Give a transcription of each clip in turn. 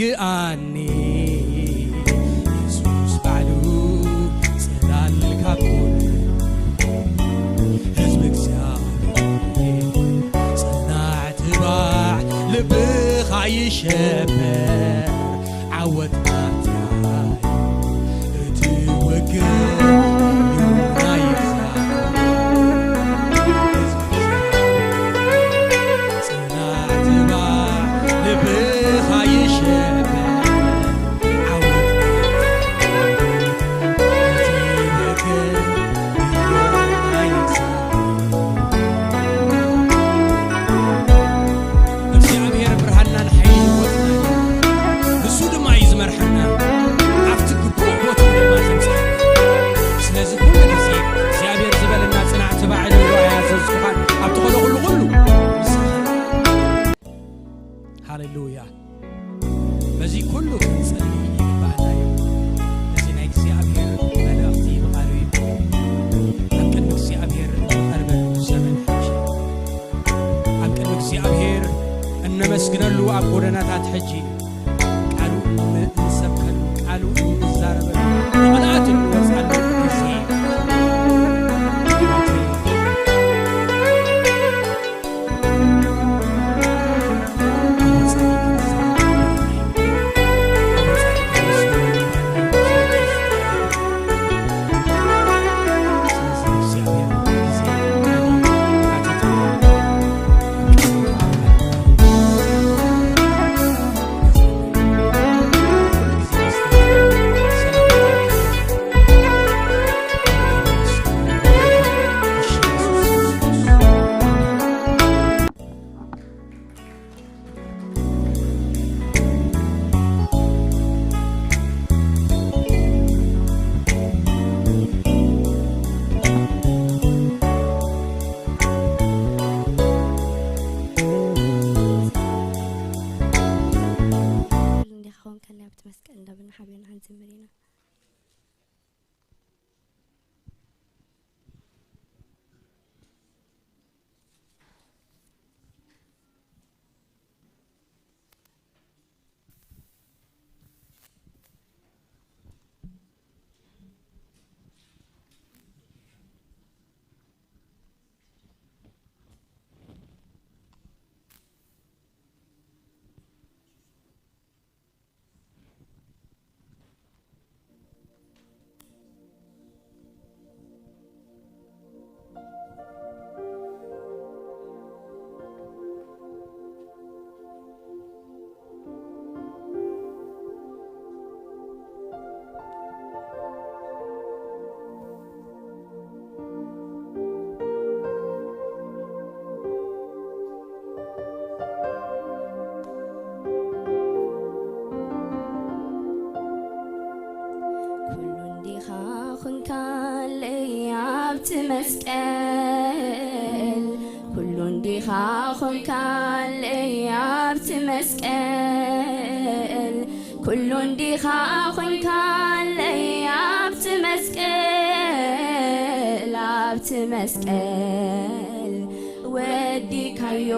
ግኣኒ የሱስ ባዕሉ ጽላል ካብ ኩሉ ህዝቢ እግዚኣብሔር። ጽናዕ ትባዕ ልብኻ ይሸበር ዓወት ናትካ እዩ እቲ ውግእ እዩ ናይ እግዚኣብሔር። ጽናዕ ትባዕ ልብኻ ይሸበር ዓወት ናትካ እቲ ውግእ እዩ ናይ እግዚኣብሔር። እግዚኣብሔር ብርሃንናን ሓይልን ህይወትናን እዩ። ንሱ ድማ እዩ ዝመርሓና። ኣብቲ ግቡእ ቦትኡ ድማ ዘምጽኣና። ስለዚ ኩሉ ግዜ እግዚኣብሔር ዝበለና ጽናዕ ትባዕ ኢሉ ኣያዘዝኩኻን ኣብቲ ኸለኹሉ ኩሉ ምሳኻ። ሃሌሉያ። በዚ ኩሉ ክንጸሊ ይግባኣና እዩ። እዚ ናይ እግዚኣብሔር መልእኽቲ ብቓሉ እዩ። ኣብ ቅድሚ እግዚኣብሔር እንቐርበሉ ዘመን ሕጂ። ኣብ ቅድሚ እግዚኣብሔር እነመስግነሉ ኣብ ጎደናታት ሕጂ። ቃሉ ን-፣ እንሰብከሉ፣ ቃሉ እንዛረበሉ፣ ንቕልኣት እንወጽኣሉ ግዜ። ኩሉ እንዲኻ ኾንካኒ ኣብቲ መስቀል እንዳበልና ሓቢርና ክንዝምር ኢና። ኩሉ እንዲኻ ኾንካለይ ኣብቲ መስቀል፣ ኩሉ እንዲኻ ኾንካለይ ኣብቲ መስቀል፣ ኩሉ እንዲኻ ኾንካለይ ኣብቲ መስቀል፣ ኣብቲ መስቀል ወዲካዮ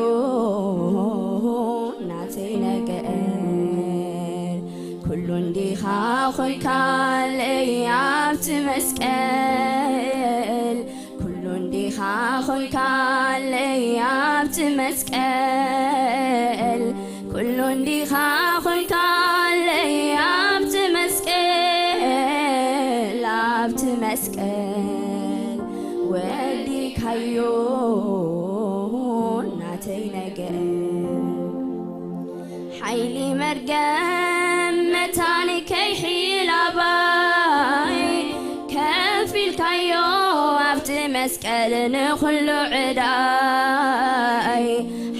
ናተይ ነገር። ኩሉ እንዲኻ ኾንካለይ ኣብቲ መስቀል፣ ኩሉ እንዲኻ ኾንካለይ ኣብቲ መስቀል፣ ኩሉ እንዲኻ ኾንካለይ ኣብቲ መስቀል፣ ኣብቲ መስቀል ወዲካዮ ናተይ ነገር። ሓይሊ መርገም መታን ከይሒል ኣባይ ከፊልካዮ ኣብቲ መስቀል ንኹሉ ዕዳይ።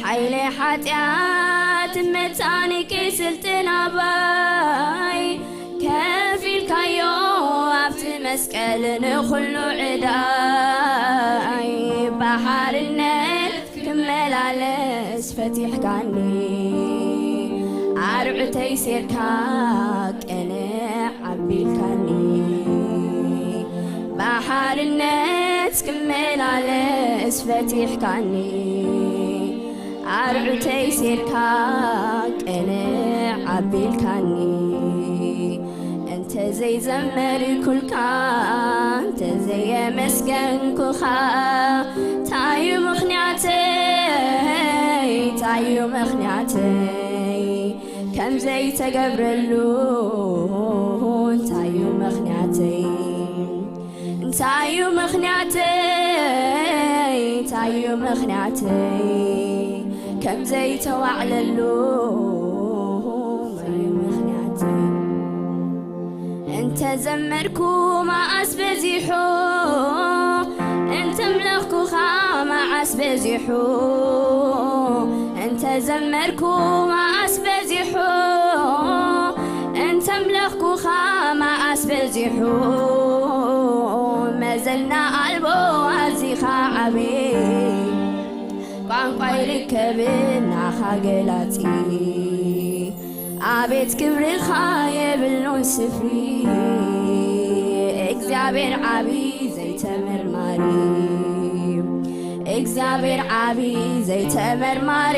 ሓይሊ ሓጢኣት መታን ከይስልጥን ኣባይ ከፊልካዮ ኣብቲ መስቀል ንኹሉ ዕዳይ። ብሓርነት ክመላለስ ፈቲሕካኒ፣ ኣርዑተይ ሴርካ ቅንዕ ኣቢልካኒ። ብሓርነት ክመላለስ ፈቲሕካኒ፣ ኣርዑተይ ሴርካ ቅንዕ ኣቢልካኒ። እንተ ዘይዘመርኩልካ፣ እንተ ዘየመስገንኩኻ፣ ታዩ ምኽንያተይ? ታዩ ምኽንያተይ? ከም ዘይተገብረሉ እንታዩ ምኽንያተይ? እንታዩ ምኽንያተይ? እንታዩ ምኽንያተይ? ከም ዘይተዋዕለሉ እንታዩ ምኽንያተይ? እንተ ዘመርኩ መዓስ በዚሑ፣ እንተ ኣምለኽኩኻ መዓስ በዚሑ፣ እንተ ዘመርኩ መዓስ በዚሑ፣ እንተ ኣምለኽኩኻ መዓስ በዚሑ፣ መዘና ኣልቦ ኣዚኻ ዓቢ፣ ቋንቋ ይርከብናኻ ገላጺ። ኣቤት ክብርኻ የብሉን ስፍሪ፣ እግዚኣብሔር ዓቢ ዘይተመርማሪ፣ እግዚኣብሔር ዓቢ ዘይተመርማሪ፣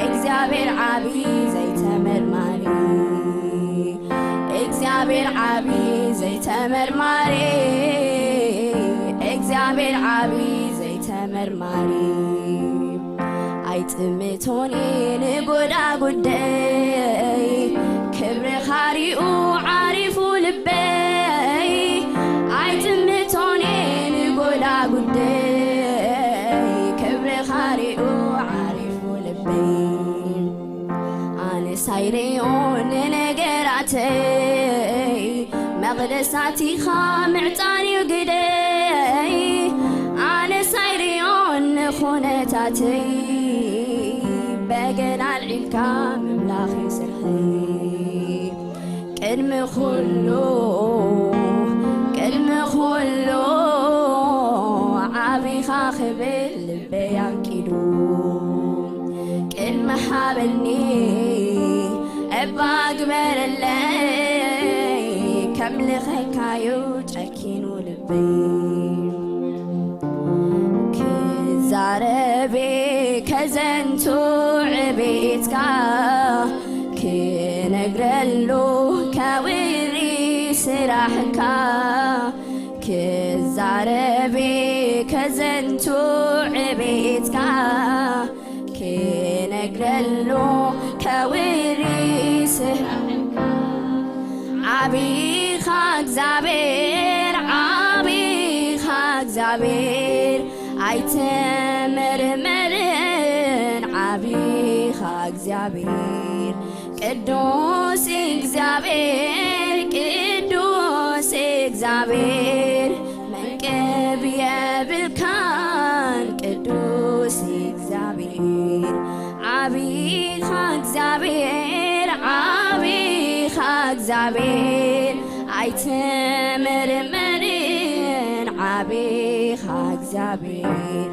እግዚኣብሔር ዓቢ ዘይተመርማሪ፣ እግዚኣብሔር ዓቢ ዘይተመርማሪ፣ እግዚኣብሔር ዓቢ ዘይተመርማሪ። ኣይጥምቶን እየ ንጎዳ ጉደይ፣ ክብርኻ ሪኡ ዓሪፉ ልበይ። ኣይጥምቶን እየ ንጎዳ ጉደይ፣ ክብርኻ ሪኡ ዓሪፉ ልበይ። ኣነስ ኣይርእዮን ንነገራተይ፣ መቕደስ ኣቲኻ ምዕጣን እዩ ግደይ። ኣነስ ኣይርእዮን ንኹነታተይ፣ በገና ኣልዒልካ ምምላኽ እዩ ስርሐይ። ቅድሚ ኩሉ፣ ቅድሚ ኩሉ ዓቢኻ ክብል ልበይ ኣንቂዱ። ቅድሚ ሃበኒ እባ ግበረለይ፣ ከምልኸካዩ ጨኪኑ ልበይ። ክዛረብ ከዘንቱ ዕቤትካ፣ ክነግረሉ ከውሪ ስራሕካ። ክዛረብ ከዘንቱ ዕቤትካ፣ ክነግረሉ ከውሪ ስራሕካ። ዓቢኻ እግዚኣብሔር፣ ዓቢኻ እግዚኣብሔር፣ ኣይትምርመርን። ዓቢኻ እግዚኣብሔር፣ ቅዱስ እግዚኣብሔር፣ ቅዱስ እግዚኣብሔር፣ መንቅብ የብልካን ቅዱስ እግዚኣብሔር። ዓቢኻ እግዚኣብሔር፣ ዓቢኻ እግዚኣብሔር፣ ኣይትምርመርን። ዓቢኻ እግዚኣብሔር፣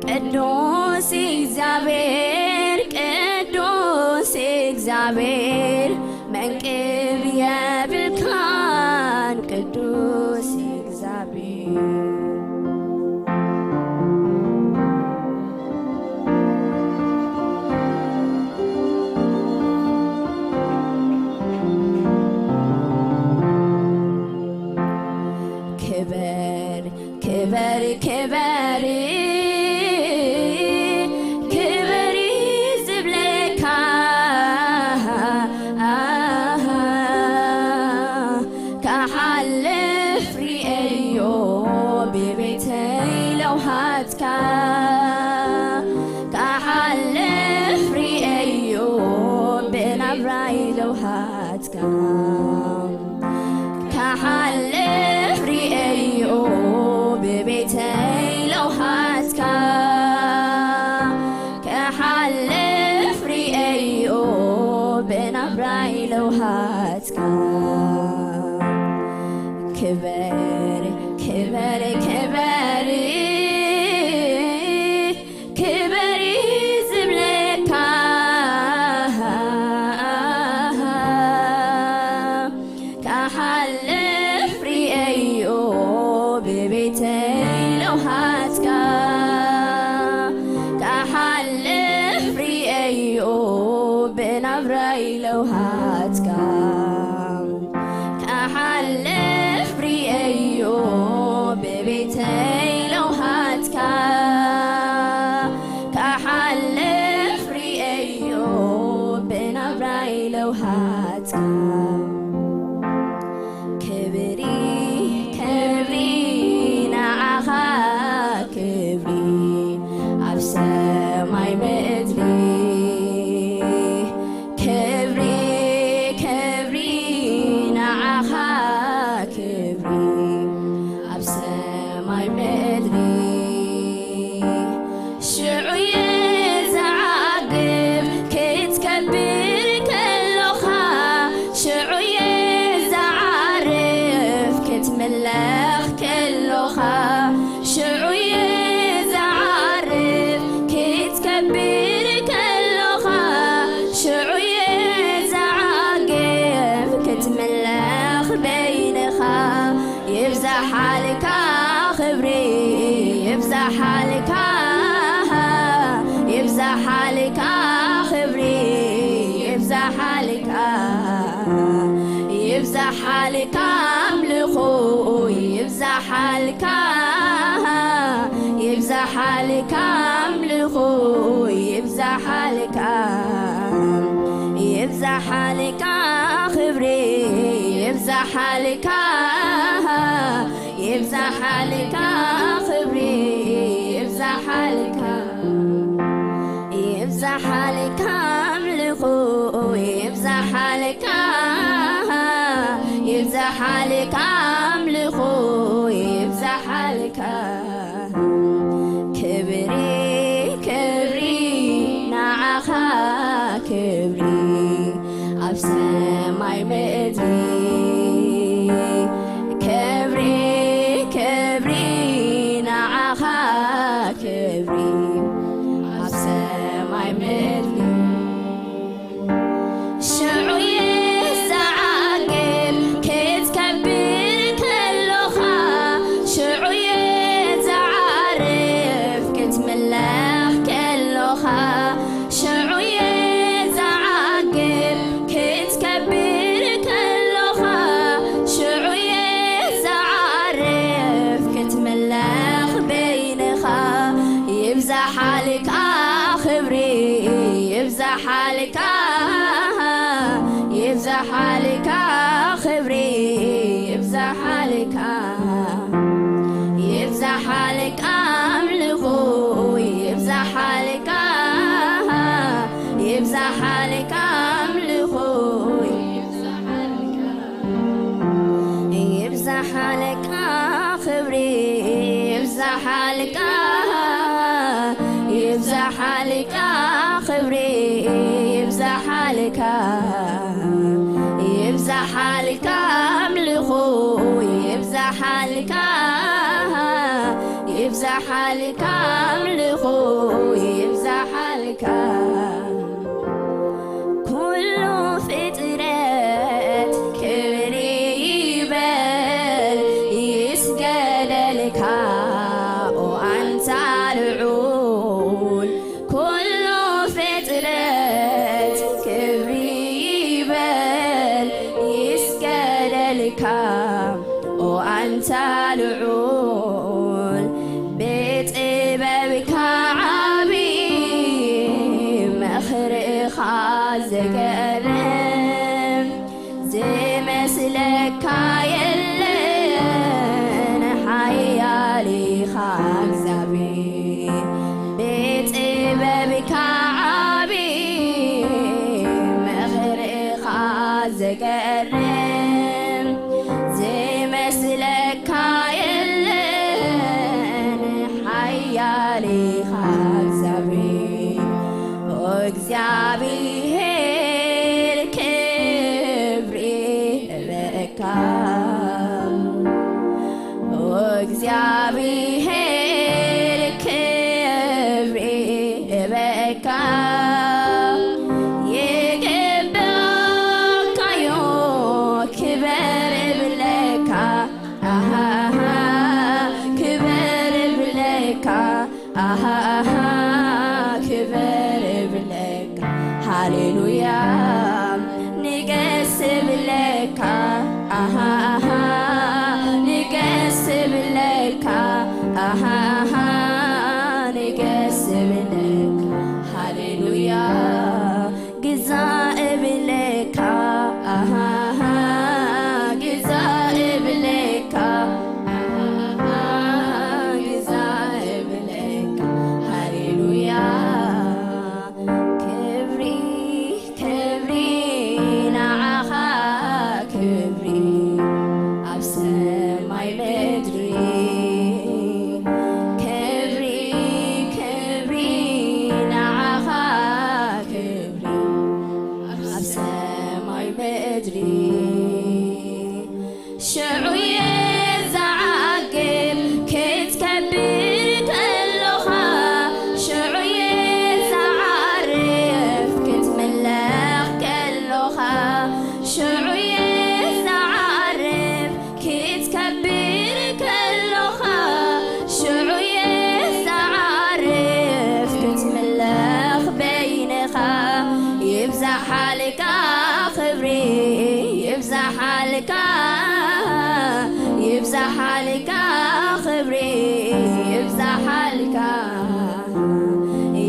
ቅዱስ እግዚኣብሔር፣ ቅዱስ እግዚኣብሔር፣ መንቅብ የብልካን ቅዱስ እግዚኣብሔር። ክበር፣ ክበር፣ ክበር፣ ክበር ዝብለካ፣ ክሓልፍ ርእዮ ብቤተይ ለውሃትካ፣ ክሓልፍ ርእዮ ብናብራይ ለውሃትካ። ክሓልፍ ርእዮ ብቤተይ ለውሃትካ፣ ክሓልፍ ርእዮ ብናብራይ ለውሃትካ። ክበር፣ ክበር፣ ክበር፣ ክበር ዝብለካ፣ ክሓልፍ ርእዮ ብቤተይ ለውሃትካ፣ ክሓልፍ ርእዮ ብናብራ ብናብራይ ለውሃትካ ክሓልፍ ርእየዮ፣ ብቤተይ ለውሃትካ ክሓልፍ ርእየዮ፣ ብናብራይ ለውሃትካ። ክብሪ፣ ክብሪ ንዓኻ፣ ክብሪ ኣብ ሰማይ ምድሪ። ክብሪ፣ ክብሪ ንዓኻ፣ ክብሪ ኣብ ሰማይ ምድሪ። ሽዑ እየ ዝዓግብ ክትከብር ከሎኻ፣ ሽዑ እየ ዝዓርፍ ክትምለኽ ከሎኻ፣ ሽዑ እየ ዝዓርፍ ክትከብር ከሎኻ፣ ሽዑ እየ ዝዓግብ ክትምለኽ በይንኻ። ይብዛሓልካ ክብሪ፣ ይብዛሓልካ፣ ይብዛሓልካ ክብሪ፣ ይብዛሓልካ፣ ይብዛሓልካ ኣምልኾ፣ ይብዛሓልካ፣ ይብዛሓልካ ኣምልኾ፣ ይብዛሓልካ፣ ይብዛሓልካ ክብሪ፣ ይብዛሓልካ፣ ይብዛሓልካ ክብሪ፣ ይብዛሓልካ፣ ይብዛሓልካ ኣምልኾ፣ ይብዛሓልካ፣ ይብዛሓልካ ኣምልኾ፣ ይብዛሓልካ። ክብሪ፣ ክብሪ ንዓኻ፣ ክብሪ ኣብ ሰማይ ምድሪ። ክብሪ፣ ክብሪ ንዓኻ፣ ክብሪ ኣብ ሰማይ ምድሪ። ሽዑ እየ ዝዓግብ ክትከብር ከሎኻ፣ ሽዑ እየ ዝዓርፍ ክትምለኽ ከሎኻ፣ ሽዑ እየ ዝዓግብ ክትከብር ከሎኻ፣ ሽዑ እየ ዝዓርፍ ክትምለኽ በይንኻ። ይብዛሓልካ ክብሪ፣ ይብዛሓልካ፣ ይብዛሓልካ ክብሪ፣ ይብዛሓልካ፣ ይብዛሓልካ ኣምልኾ፣ ይብዛሓልካ፣ ይብዛሓልካ ኣምልኾ፣ ይብዛሓልካ ክብሪ፣ ይብዛሓልካ፣ ይብዛሓልካ ክብሪ፣ ይብዛሓልካ፣ ይብዛሓልካ ኣምልኾ፣ ይብዛሓልካ፣ ይብዛሓልካ ኣምልኾ፣ ይብዛሓልካ። ኩሉ ፍጥረት ክብሪ ይበል ይስገደልካ፣ ኦ ኣንታ ልዑል። ኩሉ ፍጥረት ክብሪ ይበል ይስገደልካ፣ ኦ ኣንታ ልዑል። ብጥበብካ ዓቢ ምኽርኻ ዘገርም፣ ዝመስለካ የለን ሓያል ኢኻ እግዚኣብሔር። ብጥበብካ ዓቢ ምኽርኻ ዘገርም፣ ዝመስለካ የለን ሓያል ኢኻ እግዚኣብሔር። ኦ እግዚኣብሔር ክብሪ ይበካ፣ ኦ እግዚኣብሔር ክብሪ ይበካ፣ ይግበካዮ ክበር እብለካ፣ ኣሃሃ ክበር እብለካ፣ ኣሃሃ ክበር እብለካ። ሃሌሉያ። ሰማይ ምድሪ ሽዑ እየ ዝዓግብ ክትከብር ከሎኻ፣ ሽዑ እየ ዝዓርፍ ክትምለኽ ከሎኻ፣ ሽዑ እየ ዝዓርፍ ክትከብር ከሎኻ፣ ሽዑ እየ ዝዓርፍ ክትምለኽ በይንኻ። ይብዛሓልካ ክብሪ፣ ይብዛሓልካ፣ ይብዛሓልካ ክብሪ፣ ይብዛሓልካ፣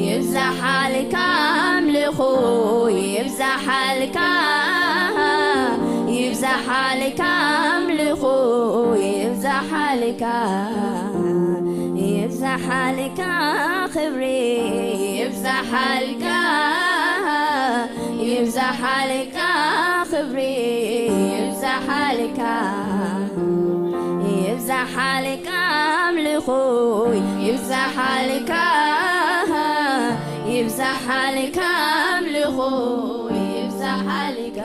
ይብዛሓልካ ኣምልኾ፣ ይብዛሓልካ፣ ይብዛሓልካ ኣምልኾ፣ ይብዛሓልካ፣ ይብዛሓልካ ክብሪ፣ ይብዛሓልካ፣ ይብዛሓልካ ክብሪ፣ ይብዛሓልካ፣ ይብዛሓልካ ኣምልኾ፣ ይብዛሓልካ፣ ይብዛሓልካ ኣምልኾ፣ ይብዛሓልካ።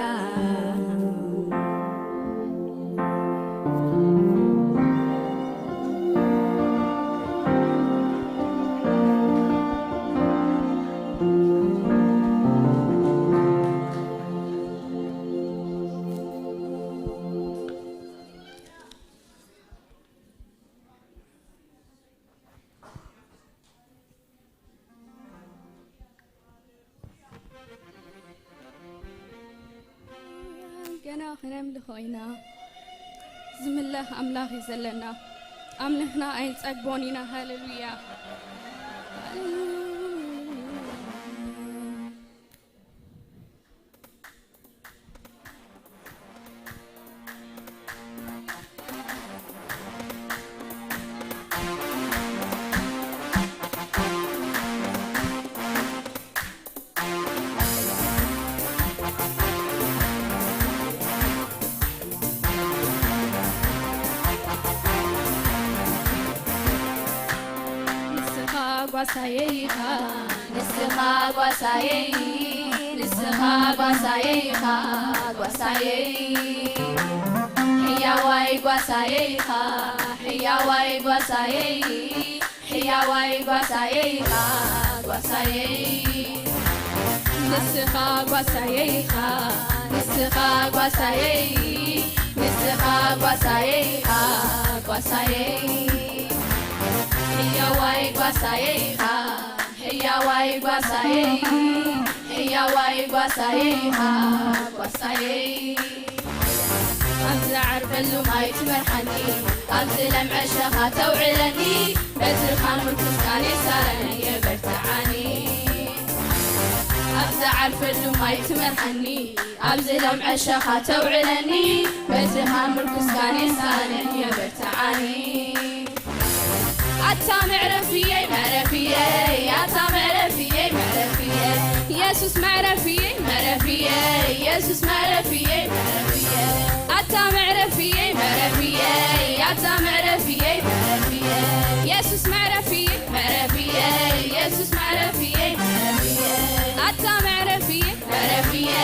ገና ክነምልኾ ኢና። ዝምለኽ ኣምላኽ እዩ ዘለና። ኣምልኽና ኣይንጸግቦን ኢና። ሃሌሉያ። ንስኻ ጓሳየይ ኢኻ፣ ንስኻ ጓሳየይ፣ ንስኻ ጓሳየይ ኢኻ፣ ጓሳየይ። ሕያዋይ ጓሳየይ ኢኻ፣ ሕያዋይ ጓሳየይ፣ ሕያዋይ ጓሳየይ ኢኻ፣ ጓሳየይ። ንስኻ ጓሳየይ ኢኻ፣ ንስኻ ጓሳየይ፣ ንስኻ ጓሳየይ ኢኻ፣ ጓሳየይ። ሕያዋይ ጓሳየይ ኢኻ፣ ሕያዋይ ጓሳየይ፣ ሕያዋይ ጓሳየይ ኢኻ፣ ጓሳየይ። ኣብ ዝዓርፈሉ ማይ ትመርሓኒ፣ ኣብ ዝለምዐ ሸኻ ተውዕለኒ፣ በትርኻ ምርኩስ ቃል የሳረኒ የበርትዓኒ። ኣብ ዝዓርፈሉ ማይ ትመርሓኒ፣ ኣብ ዝለምዐ ሸኻ ተውዕለኒ፣ በትርኻ ምርኩስ ቃል የሳረኒ የበርትዓኒ። ኣታ መዕረፍየይ፣ መዕረፍየይ፣ ኣታ መዕረፍየይ፣ መዕረፍየይ፣ የሱስ መዕረፍየይ፣ መዕረፍየይ፣ የሱስ መዕረፍየይ፣ መዕረፍየይ፣ ኣታ መዕረፍየይ፣ መዕረፍየይ፣ ኣታ መዕረፍየይ፣ መዕረፍየይ፣ የሱስ መዕረፍየይ፣ መዕረፍየይ፣ የሱስ መዕረፍየይ፣ መዕረፍየይ፣ ኣታ መዕረፍየይ፣ መዕረፍየይ፣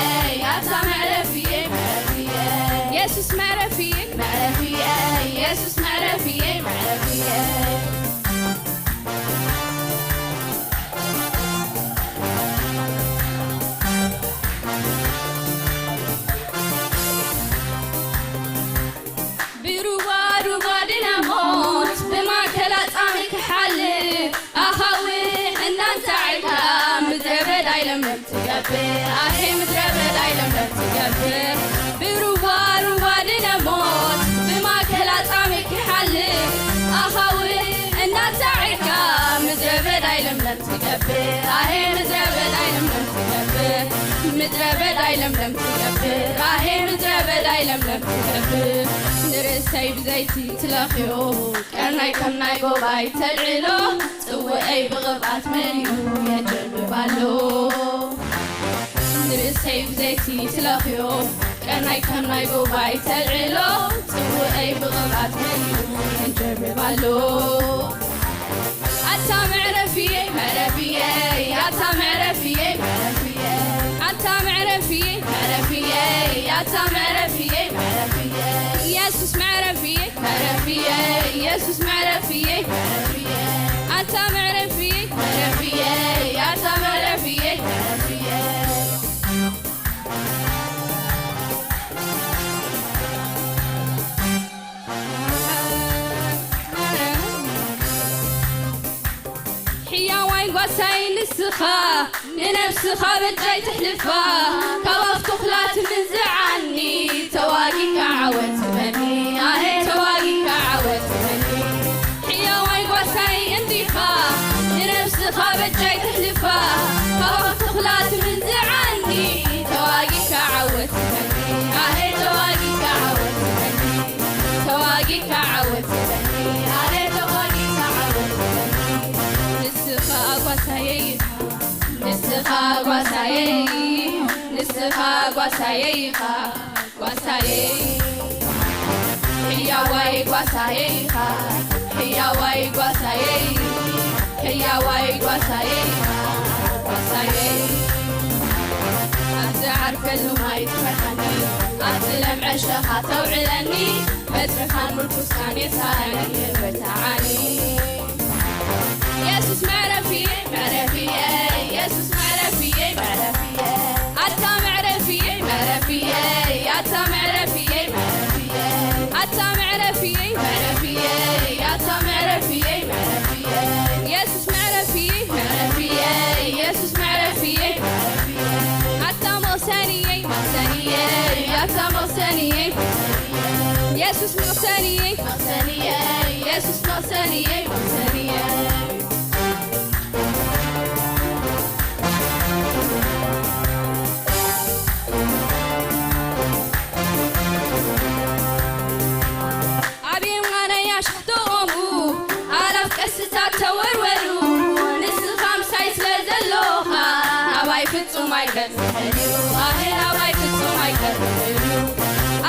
ኣታ መዕረፍየይ፣ መዕረፍየይ፣ የሱስ መዕረፍየይ፣ መዕረፍየይ፣ የሱስ መዕረፍየይ፣ መዕረፍየይ። ብሩባ ሩባ ድነ ሞት ብማእከል ኣጻሚ ክሓልፍ፣ ኣኻውሕ እናንታዕካ ምድረ በዳ ኢለምለም ትገብር፣ ኣሄ ምድረ በዳ ኢለምለም ትገብር። ብሩባ ሩባ ድነ ሞት ብማእከል ኣጻሚ ክሓልፍ፣ ኣኻውሕ እናንታዕካ ምድረ በዳ ኢለምለም ትገብር፣ ኣሄ ምድረ በዳ ኢለምለም ትገብር፣ ምድረ በዳ ኢለምለም ትገብር፣ ኣሄ ምድረ በዳ ኢለምለም ትገብር። ንርእሰይ ብዘይቲ ትለኽዮ፣ ቀርናይ ከም ናይ ጎባይ ተልዕሎ፣ ጽውኤይ ብቕብኣት መሊኡ የጀብብ ኣሎ። ንርእሰይ ብዘይቲ ትለኽዮ፣ ቀርናይ ከም ናይ ጎባይ ተልዕሎ፣ ጽውኤይ ብቕብኣት መሊኡ የጀብብ ኣሎ። ኣታ መዕረፍየይ፣ መዕረፍየይ፣ ኣታ መዕረፍየይ፣ መዕረፍየይ፣ ኣታ መዕረፍየይ፣ መዕረፍየይ ኣታ መዕረፍየይ መዕረፍየይ ኢየሱስ መዕረፍየይ መዕረፍየይ ኢየሱስ መዕረፍየይ መዕረፍየይ ኣታ መዕረፍየይ መዕረፍየይ ኣታ መዕረፍየይ መዕረፍየይ ሕያዋይ ጓሳይ ንስኻ ንነብስኻ በጃይ ትሕልፋ ካብ ኣፍ ተኹላ ትምንዝዓኒ ተዋጊካ ዓወት ትበኒ ኣሄ ተዋጊካ ዓወት ትበኒ ሕያዋይ ጓሳይ እንዲኻ ንነብስኻ በጃይ ትሕልፋ ካብ ኣፍ ተኹላ ትምንዝዓኒ ተዋጊካ ዓወት ትበኒ ኣሄ ተዋጊካ ዓወት ትበኒ ተዋጊካ ዓወት ትበኒ ኣሄ ተዋጊካ ዓወት ትበኒ ንስኻ ጓሳየይ ኢኻ ንስኻ ጓሳየይ ንስኻ ጓሳየይ ኢኻ ጓሳየይ ሕያዋይ ጓሳየይ ኢኻ ሕያዋይ ጓሳየይ ሕያዋይ ጓሳየይ ኢኻ ጓሳየይ ኣብ ዝዓርከሉ ማይ ትመርሓኒ ኣብ ዝለምዐ ሸኻ ተውዕለኒ በትርኻን ምርኩስካን የሳኒ የበርትዓኒ የሱስ መዕረፍየ መዕረፍየ የሱስ መዕረፍየ መዕረፍየ ኣታ መዕረፍየ መዕረፍየ ኣታ መዕረፍየ መዕረፍየ ኣታ መዕረፍየ መዕረፍየ ኣታ መዕረፍየ መዕረፍየ የሱስ መዕረፍየ መዕረፍየ የሱስ መዕረፍየ ኣታ መቕሰንየ መቕሰንየ ኣታ መቕሰንየ የሱስ መቕሰንየ መቕሰንየ የሱስ መቕሰንየ መቕሰንየ ኣብ የማነይ ኣሽሕቶ ቖሙ ኣላፍ ቀስታት ተወርወሩ ንስኻ ምሳይ ስለ ዘሎኻ ናባይ ፍጹም ኣይገጽሕን እዩ ኣሄ ናባይ ፍጹም ኣይገጽሕን እዩ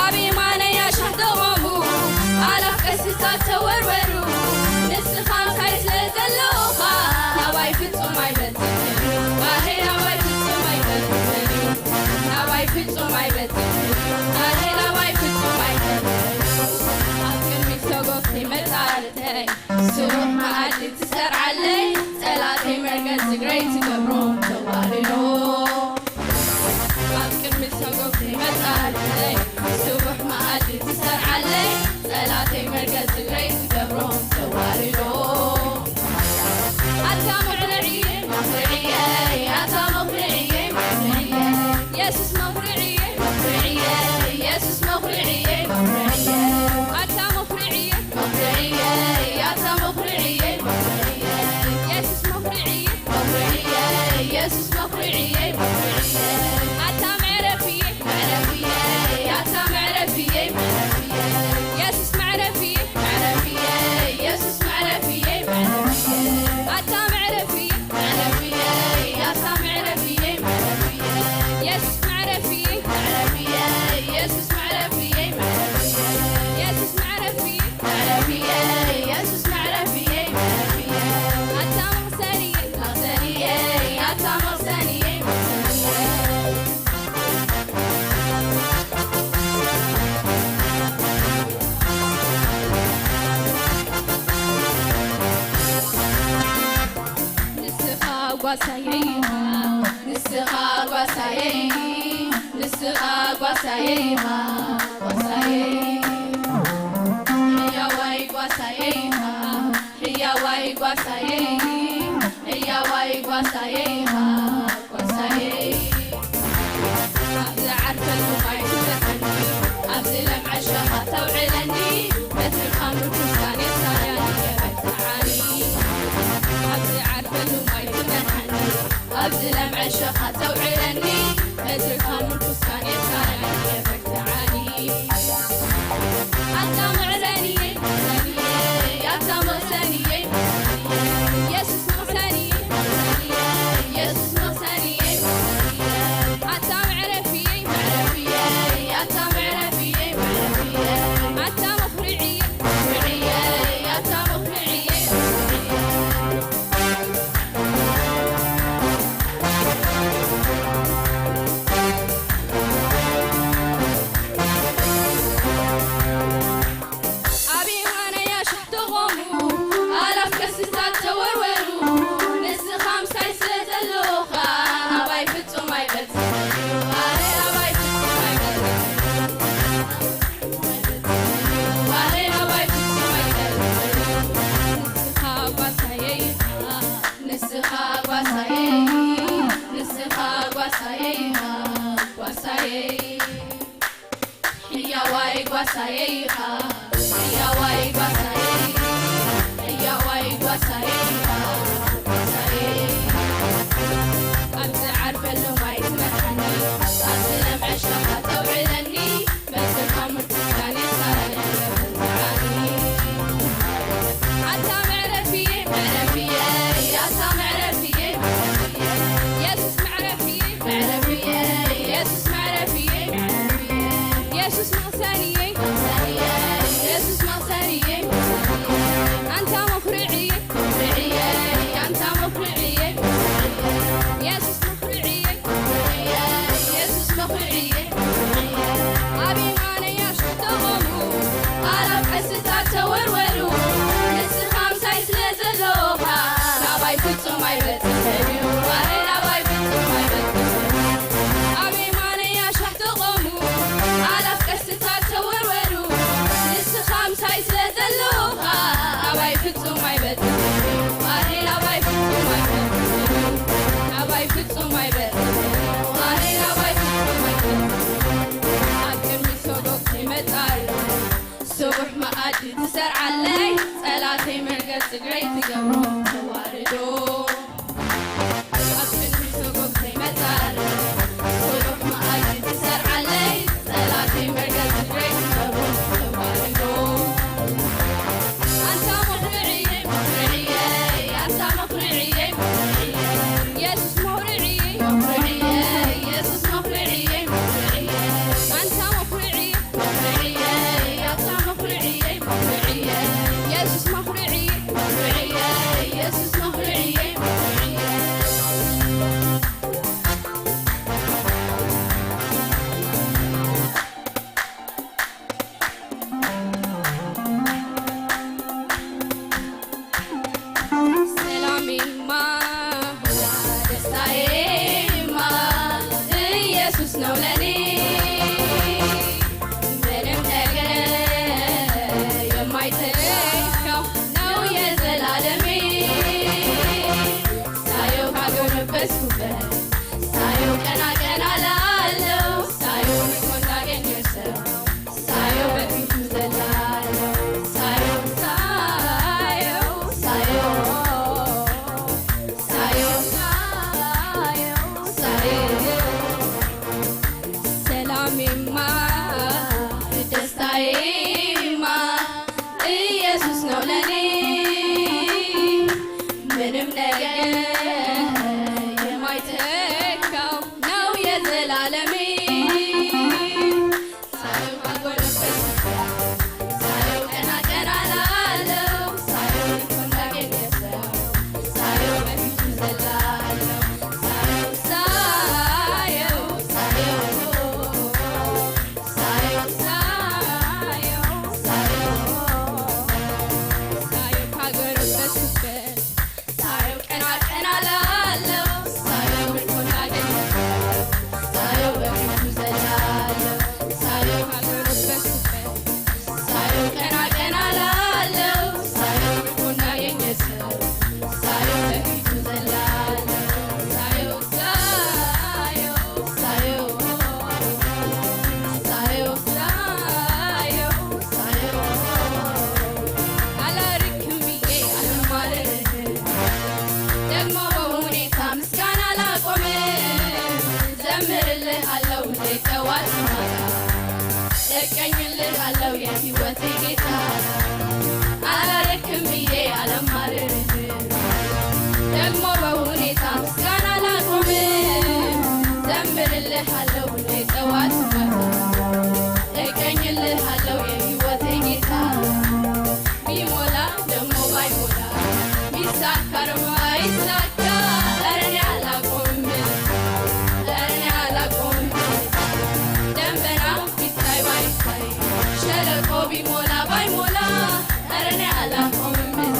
ኣብ የማነይ ኣሽሕቶ ቖሙ ኣላፍ ቀስታት ተወርወሩ ንስኻ ምሳይ ስለ ዘሎኻ ናባይ ፍጹም ኣይገጽሕን እዩ ኣሄ ናባይ ፍጹም ኣይገጽሕን እዩ ናባይ ፍጹም ኣይበጽሕን ኣነ ናባይ ፍጹም ኣይበጽሕን ኣብ ቅድሚት ሰጎግተይ መጻርተይ ስሩዕ መኣዲ ትሰርዓለይ ጸላተይ መርገጽ እግረይ ትገብሮ ተዋርዶ ኣብ ቅድሚት ሰጎግተይ መጻርተይ ስሩዕ መኣዲ ትሰርዓለይ ጸላተይ መርገጽ እግረይ ትገብሮ ተዋርዶ ኣታ መኹርዕየ መኹርዕየ ኣታ መኹርዕየ መኹርዕየ የሱስ መኹርዕየ መኹርዕየ የሱስ መኹርዕየ መኹርዕየ ኣታ መኹርዕየ መኹርዕየ ኣታ መኹርዕየ መኹርዕየ የሱስ መኹርዕየ መኹርዕየ የሱስ መኹርዕየ መኹርዕየ ኣታ መዕረፍየ መዕረፍየ ኣታ መዕረፍየ መዕረፍየ የሱስ መዕረፍየ መዕረፍየ የሱስ መዕረፍየ መዕረፍየ ኣታ መዕረፍየ መዕረፍየ ኣታ መዕረፍየ መዕረፍየ የሱስ መዕረፍየ መዕረፍየ የሱስ መዕረፍየ መዕረፍየ የሱስ መዕረፍየ መዕረፍየ የሱስ መዕረፍየ መዕረፍየ ኣታ መቕሰንየ መቕሰንየ ኣታ መቕሰንየ መቕሰንየ ንስኻ ጓሳየይ ንስኻ ጓሳየይ ንስኻ ጓሳየይ ጓሳየይ ሕያዋይ ጓሳየይ ሕያዋይ ጓሳየይ ሕያዋይ ጓሳየይ ጓሳየይ ኣብ ዝዓርከሉ ማይ ትመርሓኒ ኣብ ዝለምዐ ሸኻ ተውዕለኒ በትርኻ ምርኩስካን የሳርያኒ የበርትዓኒ ኣብ ዝዓርከሉ ማይ ትመርሓኒ ኣብ ዝለምዐ ሸኻ ተውዕለኒ በትርኻ ምርኩስካን የሳርያኒ የበርትዓኒ ኣታ መዕረንየ ኣታ መቕሰንየ የሱስ መቕሰንየ የሱስ ዋይ ጓሳየ ኢኻ፣ ሕያዋይ ጓሳየ ኢኻ፣ ሕያዋይ ጓሳየ ኢኻ፣ ጓሳየ ኢኻ። ኣብ ዝዓርፈሉ ማይ ትመርሓኒ፣ ኣብ ዝለምዐ ሸኻ ተውዕለኒ፣ በስኻ ምርትካን የሳለኒ። ኣታ መዕረፊየ፣ መዕረፊየ፣ ኣታ መዕረፊየ፣ መዕረፊየ፣ የሱስ መዕረፊየ፣ መዕረፊየ፣ የሱስ መዕረፊየ፣ መዕረፊየ፣ የሱስ መቕሰንየ፣ መቕሰንየ፣ የሱስ መቕሰንየ፣ መቕሰንየ፣ ኣንታ መኹርዕየ፣ መኹርዕየ፣ ኣንታ መኹርዕየ፣ መኹርዕየ፣ የሱስ መኹርዕየ፣ መኹርዕየ፣ የሱስ መኹርዕየ፣ መኹርዕየ፣ ኣብ የማነይ ኣሽቱ ተቖሙ፣ ኣላፍ ቀስታት ተወርወሩ፣ ንስኻ ምሳይ ስለ ዘለኻ፣ ናባይ ፍጹም ኣይበጽሕን እዩ፣ ኣረ ናባይ ፍጹም ኣይበጽሕን እዩ። ኣብ የማነይ ኣሽቱ ተቖሙ፣ ኣላፍ ቀስታት ተወርወሩ፣ ንስኻ ምሳይ ስለ ዘለኻ፣ ኣባይ ፍጹም ኣይበጽሕን እዩ፣ ኣረ ናባይ ፍጹም ኣይበጽሕን እዩ፣ ናባይ ፍጹም ኣይበጽሕን እዩ፣ ኣረ ናባይ ፍጹም ኣይበጽሕን እዩ። ኣብ ቅድሚ ሰጎግ ይመጻ ኣሎ፣ ስቡሕ መኣዲ ትሰርዓለይ፣ ጸላተይ መርገጽ እግረይ ትገብሮ ተዋርዶ። ኣብ ቅድሚ ሰጎግ ዘይመጻ ኣሎ፣ ስቡሕ መኣዲ ትሰርዓለይ፣ ጸላተይ መርገጽ እግረይ ትገብሮ ተዋርዶ። ኣንታ መኹርዕየ፣ መኹርዕየ፣ ኣንታ መኹርዕየ፣ መኹርዕየ፣ የሱስ መኹርዕየ፣ መኹርዕየ፣ የሱስ መኹርዕየ፣ መኹርዕየ፣ ኣንታ መኹርዕየ፣ መኹርዕየ፣ ኣታ መኹርዕየ፣ መኹርዕየ፣ የሱስ መኹርዕየ፣ መኹርዕየ፣ የሱስ መኹርዕየ፣ መኹርዕየ። ሰላሜማ ደስታዬማ ኢየሱስ ነው ለኔ፣ ምንም ነገር የማይተካው ነው የዘላለሜ። ሳየው ካጎነበስኩበት፣ ሳየው ቀና ቀና ላለው፣ ሳየው ምርኮ እንዳገኘ ሰው፣ ሳየው በፊቱ ዘላለው፣ ሳየው፣ ሳየው፣ ሳየው፣ ሳየው፣ ሳየው፣ ሳየው። ሰላሜማ ደስታዬማ ኢየሱስ ነው ለኔ፣ ምንም ነገር የማይተካው ነው የዘላለሜ። ሳየው ካጎነበስኩበት፣ ሳየው ቀና ቀና ላለው፣ ሳየው ልኮ እንዳገኘ ሰው፣ ሳየው በፊቱ ዘላለው፣ ሳየው፣ ሳየው፣ ሳየው፣ ሳየው፣ ሳየው፣ ሳየው፣ ሳየው ካጎነበስኩበት፣ ሳየው ቀና ቀና ላለው፣ ሳየው ምርኮ እንዳገኘ፣ ሳየው በፊቱ ዘላለው፣ ሳየው ካጎነበስኩበት፣ ሳየው ቀና ቀና ላለው፣ ሳየው ምርኮ እንዳገኘ ሰው፣ ሳየው በፊቱ ዘላለው፣ ሳየው፣ ሳየው፣ ሳየው፣ ሳየው፣ ሳየው፣ ሳየው፣ አላርክም ብዬ አልማርርህም፣ ደግሞ በሁኔታ ምስጋና ላቆምም። ዘምርልህ አለው ሁሌ ጠዋት ማታ፣ እቀኝልህ አለው የህይወቴ ጌታ። አላረክም ብዬ አልማርርህም፣ ደግሞ በሁኔታ ምስጋና ላቆምም። ዘምርልህ አለው ሁሌ ጠዋት ማታ፣ እቀኝልህ አለው የህይወቴ ጌታ። ቢሞላ ደግሞ ባይሞላ፣ ቢሳካ ደግሞ ባይሳካ፣ ኧረ እኔ አላቆምም፣ ኧረ እኔ አላቆምም። ደመና ቢታይ ባይታይ፣ ሸለቆ ቢሞላ ባይሞላ፣ ኧረ እኔ አላቆምም፣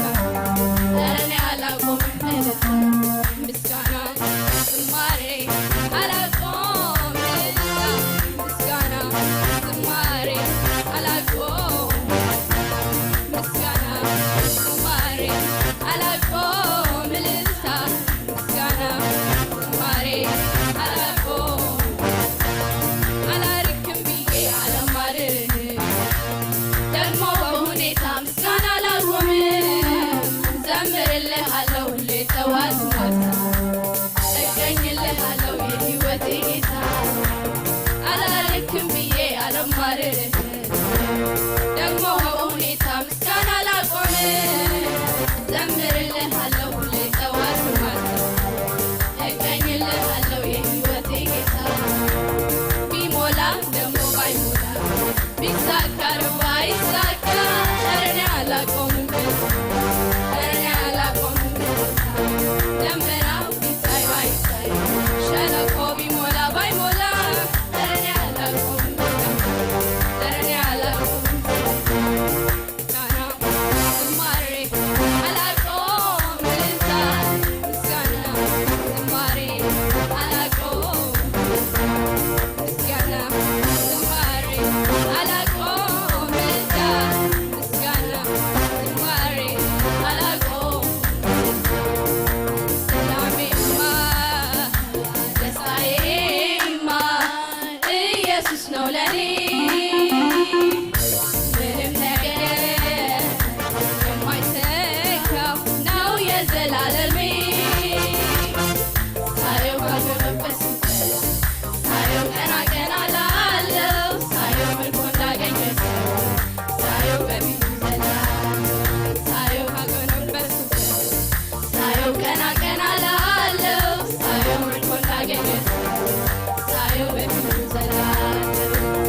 ደግሞ በሁኔታ ምስጋና ላቆም። ዘምርልሃለሁ ሁሌ ጠዋት ማታ፣ እቀኝልሃለሁ የህይወቴ ጌታ። ቢሞላ ደግሞ ባይሞላ፣ ቢሳካ ባይሳካ፣ ኧረ እኔ አላቆምም፣ ኧረ እኔ አላቆምም። ደመናው ቢታይ ባይታይ፣ ሸለቆ ቢሞላ ባይሞላ፣ ኧረ እኔ አላቆምም፣ ኧረ እኔ አላቆምም። ምስጋና ዝማሬ አላቆምም፣ ምስጋና ዝማሬ አላቆምም። ምስጋና ዝማሬ አላቆምም፣ ምስጋና ዝማሬ አላቆምም። ሰላሜማ ደስታዬማ ኢየሱስ ነው ለኔ። ምንም ነገር የማይተካው ነው የዘላለሜ። ሳየው ካጎነበስኩበት፣ ሳየው ቀና ቀና ላለው፣ ሳየው ምርኮ እንዳገኘ ሰው፣ ሳየው በፊቱ ዘላለው፣ ሳየው ካጎነበስኩበት፣ ሳየው ቀና ቀና ላለው፣ ሳየው ምርኮ እንዳገኘ ሰው፣ ሳየው በፊቱ ዘላለው፣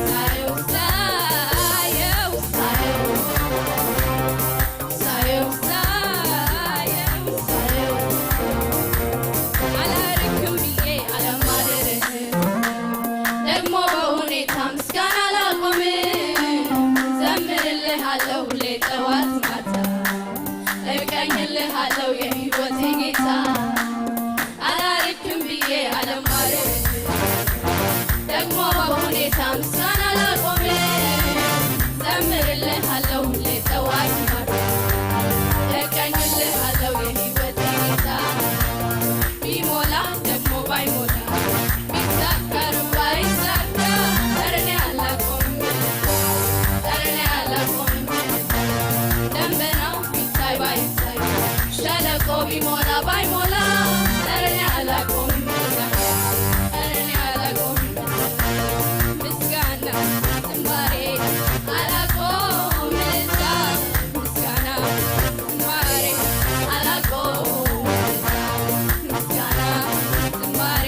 ሳየው፣ ሳየው፣ ሳየው፣ ሳየው፣ ሳየው፣ ሳየው፣ አላርክም ብዬ አለማደርህ፣ ደግሞ በሁኔታ ምስጋና ላቆም። ዘምርልሃለሁ ሁሌ ጠዋት ማታ፣ እቀኝልሃለሁ የህይወቴ ጌታ። አላርክም ብዬ አለማደርህ፣ ደግሞ በሁኔታ ምስጋና ላቆም። ዘምርልሃለሁ ሁሌ ጠዋት ማታ፣ እቀኝልሃለሁ የህይወቴ ጌታ። ቢሞላ ደግሞ ባይሞላ፣ ቢሳካም ባይሳካ፣ ኧረ እኔ አላቆምም፣ ኧረ እኔ አላቆምም። ደመናው ቢታይ ባይታይ፣ ሸለቆ ቢሞላ ባይሞላ፣ ኧረ እኔ አላቆምም፣ ኧረ እኔ አላቆምም። ምስጋና ዝማሬ አላቆምም፣ ምስጋና ዝማሬ አላቆምም፣ ምስጋና ዝማሬ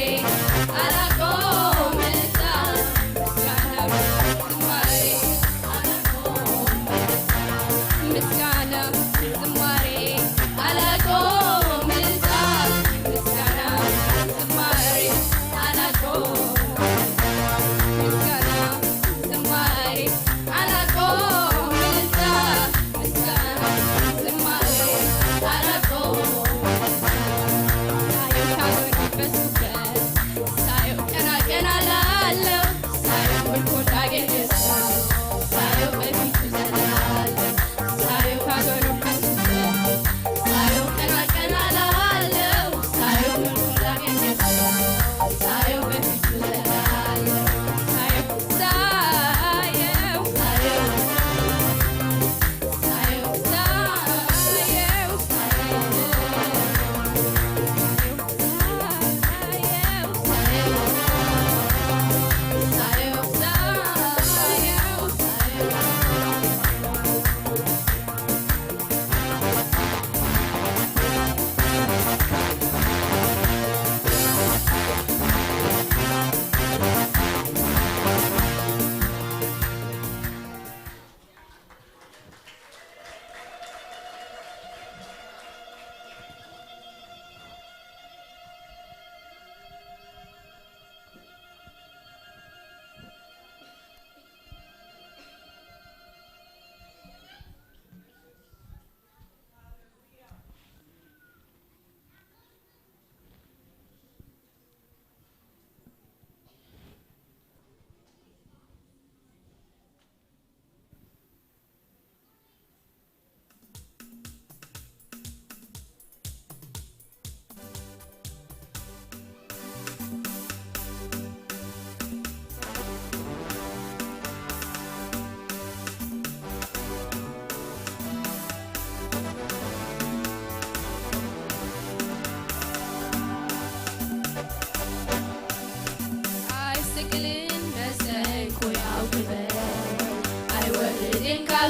አላቆምም፣ ምስጋና ዝማሬ አላቆምም፣ ምስጋና ዝማሬ አላቆምም፣ ምስጋና ዝማሬ አላቆምም፣ ምስጋና ዝማሬ አላቆምም፣ ምስጋና ዝማሬ አላቆምም። ሳየው ካጎነበስኩበት፣ ሳየው ቀና ቀና ላለው፣ ሳየው ምርኮ እንዳገኘ ሰው፣ ሳየው በፊቱ ዘላለው፣ ሳየው ካጎነበስኩበት፣ ሳየው ቀና ቀና ላለው፣ ሳየው ምርኮ እንዳገኘ ሰው፣ ሳየው በፊቱ ዘላለው፣ ሳየው፣ ሳየው፣ ሳየው፣ ሳየው፣ ሳየው፣ ሳየው፣ ሳየው፣ ሳየው፣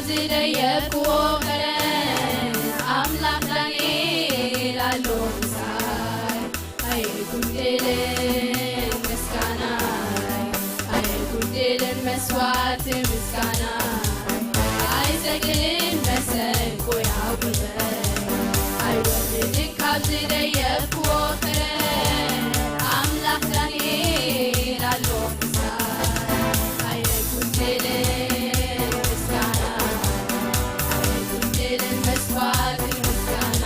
ዝደየብክዎ ከረን ኣምላኽ ዳንኤል ኣሎ ምሳይ። ኣይጉደልን ምስጋናይ፣ ኣይጉደልን መስዋዕቲ ምስጋናይ። ኣይሰግድን መሰንቆይ ኣጉልበይ፣ ኣይወርድን ካብ ዝደየብክዎ ከረን ኣምላኽ ዳንኤል ኣሎ ምሳይ። ኣይጉደልን ምስጋና፣ ኣይጉደልን መስዋዕቲ ምስጋና።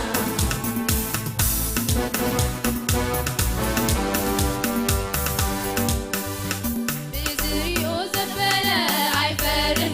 ብዝሪኡ ዘበለ ኣይፈርን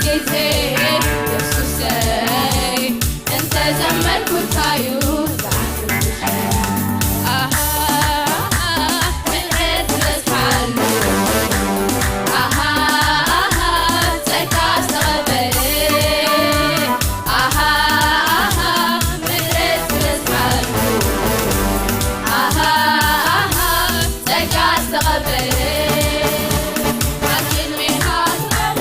ግዜ ኢየሱሰይ እንተዘመርኩ እንታይ እዩ ዝዓግብ? ኣሃ፣ ምሕረት ዝበዝሓሉ። ኣሃ፣ ኣሃ፣ ጸጋ ዝተቐበለ። ኣሃ፣ ኣሃ፣ ምሕረት ዝበዝሓሉ። ኣሃ፣ ኣሃ፣ ጸጋ ዝተቐበለ። ኣብ ቅድሜኻ ትቐርብ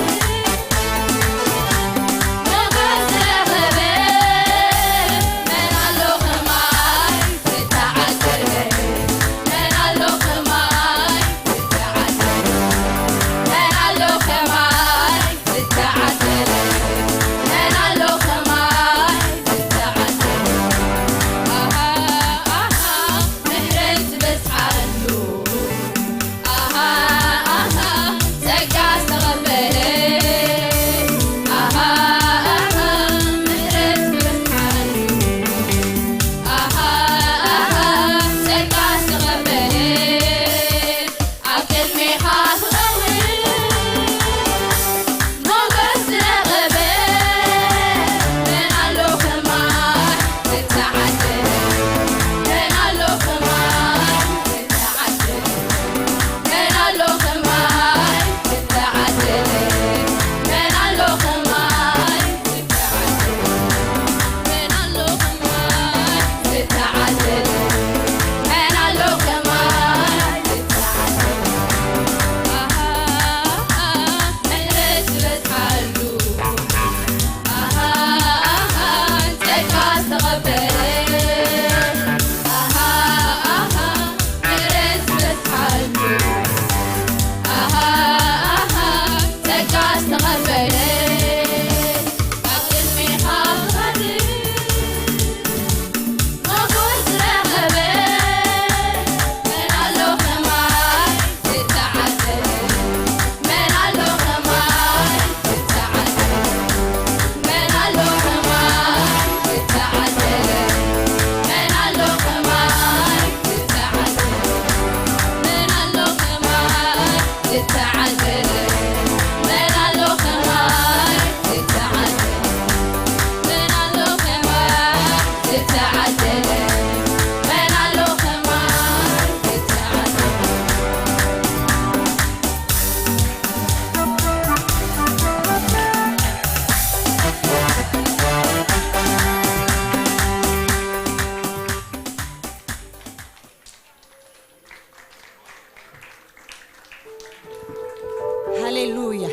ሃሌሉያ።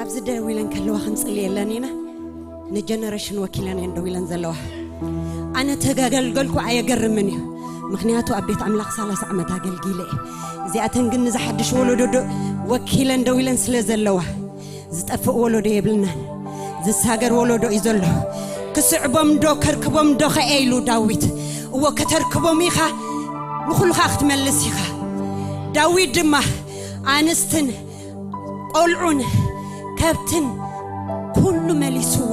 ኣብዚ ደው ኢለን ከለዋ ክንጽልየለን ኢና። ንጀነሬሽን ወኪለን እየን ደው ኢለን ዘለዋ። ኣነ ተጋገልገልኩ ኣየገርምን እዩ። ምኽንያቱ ኣብ ቤት ኣምላኽ ሰላሳ ዓመት ኣገልጊለ እየ። እዚኣተን ግን ንዝሓድሽ ወለዶ ዶ-፣ ወኪለን ደው ኢለን ስለ ዘለዋ፣ ዝጠፍእ ወለዶ የብልናን። ዝሳገር ወለዶ እዩ ዘሎ። ክስዕቦም ዶ ከርክቦም ዶ ኸ ኢሉ ዳዊት። እዎ ከተርክቦም ኢኻ፣ ንኹሉ ኸኣ ክትመልስ ኢኻ። ዳዊት ድማ ኣንስትን ቆልዑን ከብትን ኩሉ መሊስዎ፣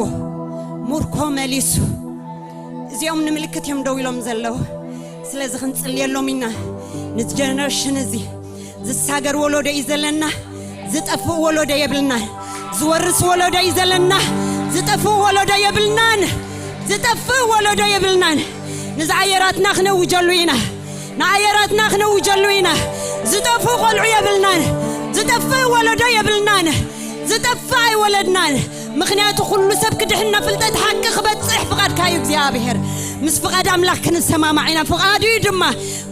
ሙርኮ መሊሱ። እዚኦም ንምልክት እዮም ደው ኢሎም ዘለዉ። ስለዚ ክንጽልየሎም ኢና። ነቲ ጀነሬሽን እዚ ዝሳገር ወለዶ እዩ ዘለና። ዝጠፍእ ወለዶ የብልናን። ዝወርስ ወለዶ እዩ ዘለና። ዝጠፍእ ወለዶ የብልናን። ዝጠፍእ ወለዶ የብልናን። ንዝኣየራትና ክነውጀሉ ኢና። ንኣየራትና ክነውጀሉ ኢና። ዝጠፍኡ ቆልዑ የብልናን። ዝጠፍእ ወለዶ የብልናን። ዝጠፍእ ኣይወለድናን። ምኽንያቱ ኩሉ ሰብ ክድሕን ናብ ፍልጠት ሓቂ ክበጽሕ ፍቓድካ እዩ እግዚኣብሔር። ምስ ፍቓድ ኣምላኽ ክንሰማማዕ ኢና። ፍቓዱ እዩ ድማ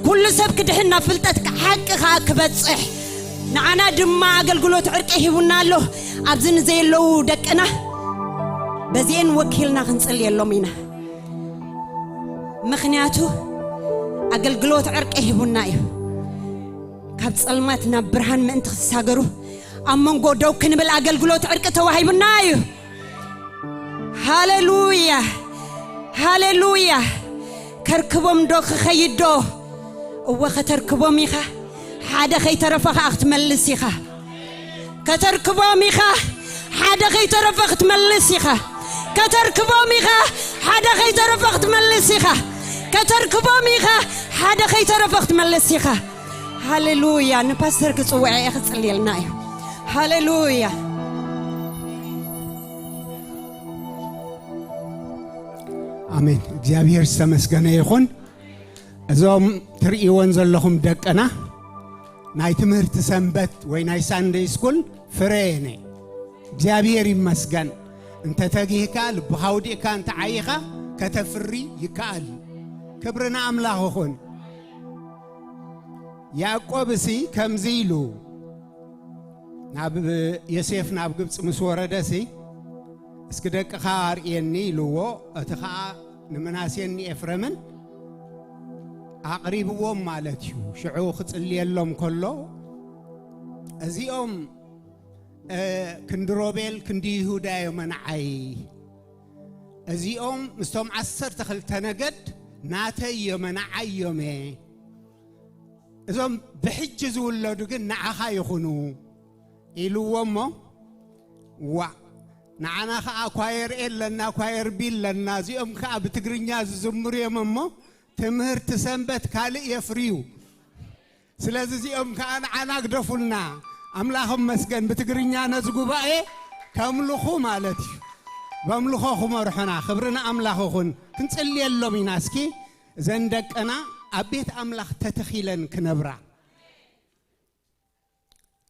ኩሉ ሰብ ክድሕን ናብ ፍልጠት ሓቂ ከኣ ክበጽሕ። ንዓና ድማ ኣገልግሎት ዕርቂ ሂቡና ኣሎ። ኣብዚ ንዘየለዉ ደቅና በዚኤን ወኪልና ክንጽልየሎም ኢና። ምኽንያቱ ኣገልግሎት ዕርቂ ሂቡና እዩ። ካብ ጸልማት ናብ ብርሃን ምእንቲ ክትሳገሩ ኣብ መንጎ ደው ክንብል ኣገልግሎት ዕርቂ ተዋሂቡና እዩ። ሃሌሉያ፣ ሃሌሉያ። ከርክቦም ዶ ክኸይድ ዶ? እወ፣ ከተርክቦም ኢኻ። ሓደ ከይተረፈ ኸኣ ክትመልስ ኢኻ። ከተርክቦም ኢኻ። ሓደ ከይተረፈ ክትመልስ ኢኻ። ከተርክቦም ኢኻ። ሓደ ከይተረፈ ክትመልስ ኢኻ። ከተርክቦም ኢኻ። ሓደ ከይተረፈ ክትመልስ ኢኻ። ሃሌሉያ። ንፓስተር ክጽውዐ እየ፣ ክጽልየልና እዩ። ሃሌሉያ። ኣሜን። እግዚኣብሔር ዝተመስገነ ይኹን። እዞም ትርእይወን ዘለኹም ደቅና ናይ ትምህርቲ ሰንበት ወይ ናይ ሳንደይ ስኩል ፍረ የን። እግዚኣብሔር ይመስገን። እንተ ተጊህካ፣ ልብኻ ኣውዲእካ እንተ ዓይኻ፣ ከተፍሪ ይከኣል። ክብሪ ንኣምላኽ ይኹን። ያዕቆብ እሲ ከምዚ ኢሉ ናብ ዮሴፍ ናብ ግብፂ ምስ ወረደ ሲ፣ "እስኪ ደቅኻ ኣርእየኒ" ኢልዎ። እቲ ኸዓ ንምናሴን ንኤፍረምን ኣቕሪብዎም ማለት እዩ። ሽዑ ክጽልየሎም ከሎ፣ "እዚኦም፣ እ፣ ክንዲ ሮቤል ክንዲ ይሁዳ እዮም ንዓይ። እዚኦም ምስቶም ዓሰርተ ክልተ ነገድ ናተይ እዮም፣ ንዓይ እዮም እየ። እዞም ብሕጂ ዝውለዱ ግን ንዓኻ ይኹኑ" ኢልዎ እሞ፣ "ዋ፣ ንዓና ኸዓ ኳየር ኤ ኣለና፣ ኳየር ቢ ኣለና፣ እዚኦም ከኣ ብትግርኛ ዝዝምሩ እዮም እሞ፣ ትምህርቲ ሰንበት ካልእ የፍርዩ። ስለዚ እዚኦም ከኣ ንዓና ግደፉልና። ኣምላኽ እመስገን፣ ብትግርኛ ነዚ ጉባኤ ከምልኹ ማለት እዩ። በምልኾ ክመርሑና። ክብሪ ንኣምላኽ ይኹን። ክንጽልየሎም ኢና እስኪ። እዘን ደቅና ኣብ ቤት ኣምላኽ ተተኺለን ክነብራ፣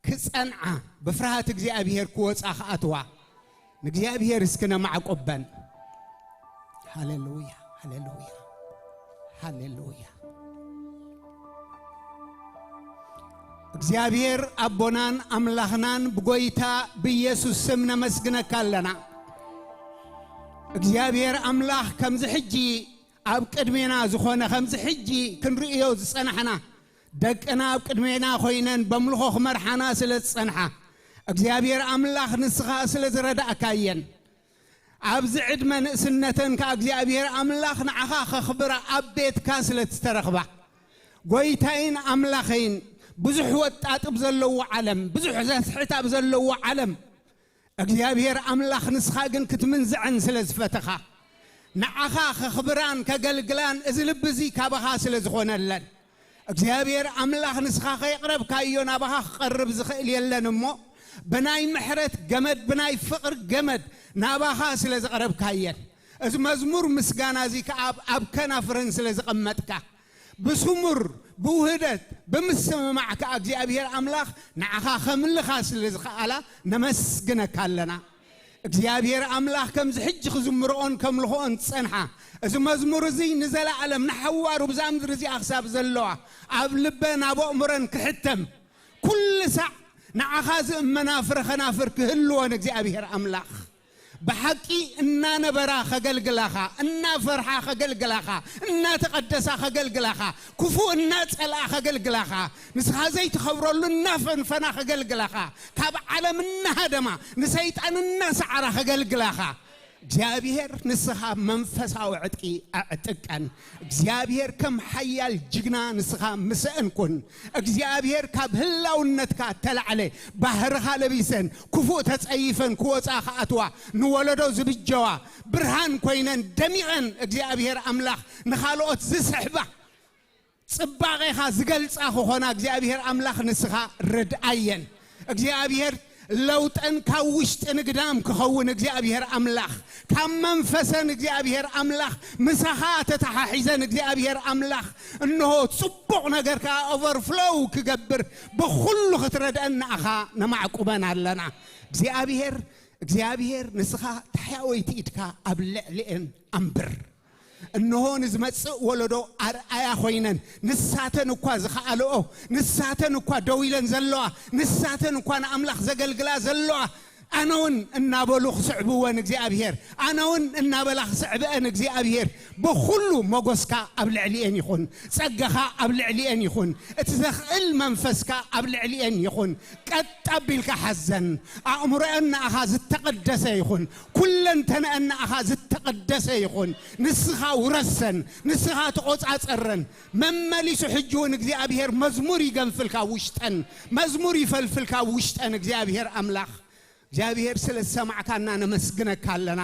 ክጸንዓ፣ ብፍርሃት እግዚኣብሔር ክወጻ ክኣትዋ፣ ንእግዚኣብሔር እስኪ ነማዕቁበን። ሃሌሉያ፣ ሃሌሉያ፣ ሃሌሉያ። እግዚኣብሔር ኣቦናን ኣምላኽናን ብጎይታ ብኢየሱስ ስም ነመስግነካ ኣለና። እግዚኣብሔር ኣምላኽ ከምዚ ሕጂ ኣብ ቅድሜና ዝኾነ፣ ከምዚ ሕጂ ክንርእዮ ዝጸናሕና፣ ደቅና ኣብ ቅድሜና ኮይነን በምልኾ ክመርሓና ስለ ዝጸንሓ፣ እግዚኣብሔር ኣምላኽ ንስኻ ስለ ዝረዳእካየን፣ ኣብዚ ዕድመ ንእስነተን ከኣ እግዚኣብሔር ኣምላኽ ንዓኻ ከኽብራ ኣብ ቤትካ ስለ ዝተረኽባ፣ ጎይታይን ኣምላኸይን፣ ብዙሕ ወጣጥ ኣብ ዘለዎ ዓለም፣ ብዙሕ ዘስሕት ኣብ ዘለዎ ዓለም፣ እግዚኣብሔር ኣምላኽ ንስኻ ግን ክትምንዝዐን ስለ ዝፈተኻ፣ ንዓኻ ከኽብራን ከገልግላን እዚ ልቢ እዚ ካባኻ ስለ ዝኾነለን፣ እግዚኣብሔር ኣምላኽ ንስኻ ከየቕረብካዮ ናባኻ ክቐርብ ዝኽእል የለን እሞ፣ ብናይ ምሕረት ገመድ፣ ብናይ ፍቕሪ ገመድ ናባኻ ስለ ዘቕረብካየን፣ እዚ መዝሙር ምስጋና እዚ ከኣ ኣብ፣ ኣብ ከናፍረን ስለ ዘቐመጥካ፣ ብስሙር፣ ብውህደት፣ ብምስምማዕ ከኣ እግዚኣብሔር ኣምላኽ ንዓኻ ከምልኻ ስለ ዝኸኣላ ነመስግነካ ኣለና። እግዚኣብሔር ኣምላኽ ከምዚ ሕጂ ክዝምርኦን ከምልኽኦን ዝጸንሓ፣ እዚ መዝሙር እዚ ንዘለኣለም ንሓዋሩ ብዛ ምድሪ እዚኣ ክሳብ ዘለዋ፣ ኣብ ልበን ኣብ ኣእምሮን ክሕተም፣ ኩሉ ሳዕ ንዓኻ ዝእመና ፍረ ኸናፍር ክህልወን እግዚኣብሔር ኣምላኽ ብሓቂ እናነበራ ኸገልግላኻ፣ እናፈርሓ ኸገልግላኻ፣ እናተቐደሳ ኸገልግላኻ፣ ክፉእ እናጸልኣ ኸገልግላኻ፣ ንስኻ ዘይትኸብረሉ እናፈንፈና ኸገልግላኻ፣ ካብ ዓለም እናሃደማ ንሰይጣን እናሰዓራ ኸገልግላኻ፣ እግዚኣብሔር ንስኻ መንፈሳዊ ዕጥቂ ኣዕጥቀን። እግዚኣብሔር ከም ሓያል ጅግና ንስኻ ምስአን ኩን። እግዚኣብሔር ካብ ህላውነትካ እተላዕለ ባህርኻ ለቢሰን፣ ክፉእ ተጸይፈን ክወጻ ክኣትዋ፣ ንወለዶ ዝብጀዋ፣ ብርሃን ኮይነን ደሚቐን፣ እግዚኣብሔር ኣምላኽ ንኻልኦት ዝስሕባ፣ ጽባቐኻ ዝገልጻ ክኾና እግዚኣብሔር ኣምላኽ ንስኻ ርድኣየን። እግዚኣብሔር ለውጠን ካብ ውሽጢ ንግዳም ክኸውን እግዚኣብሔር ኣምላኽ፣ ካብ መንፈሰን እግዚኣብሔር ኣምላኽ ምሳኻ ተተሓሒዘን እግዚኣብሔር ኣምላኽ፣ እንሆ ጽቡቕ ነገር ከኣ ኦቨርፍሎው ክገብር ብኹሉ ክትረድአን ንኣኻ ነማዕቁበን ኣለና። እግዚኣብሔር፣ እግዚኣብሔር ንስኻ ታሕያወይቲ ኢድካ ኣብ ልዕሊኤን ኣንብር። እንሆ ንዝመጽእ ወለዶ ኣርኣያ ኮይነን፣ ንሳተን እኳ ዝኸኣልኦ፣ ንሳተን እኳ ደው ኢለን ዘለዋ፣ ንሳተን እኳ ንኣምላኽ ዘገልግላ ዘለዋ፣ ኣነ እውን እናበሉ ክስዕብወን እግዚኣብሔር፣ ኣነ እውን እናበላ ክስዕብአን እግዚኣብሔር፣ ብኹሉ መጎስካ ኣብ ልዕሊኤን ይኹን፣ ጸጋኻ ኣብ ልዕሊኤን ይኹን። እቲ ዘኽእል መንፈስካ ኣብ ልዕሊኤን ይኹን። ቀጥ ኣቢልካ ሓዘን። ኣእምሮአን ንኣኻ ዝተቐደሰ ይኹን። ኩለንተንአን ንኣኻ ዝተቐደሰ ይኹን። ንስኻ ውረሰን፣ ንስኻ ተቖጻጸረን። መመሊሱ ሕጂ እውን እግዚኣብሔር መዝሙር ይገንፍልካ ውሽጠን፣ መዝሙር ይፈልፍልካ ውሽጠን እግዚኣብሔር ኣምላኽ። እግዚኣብሔር ስለ ዝሰማዕካና ነመስግነካ ኣለና።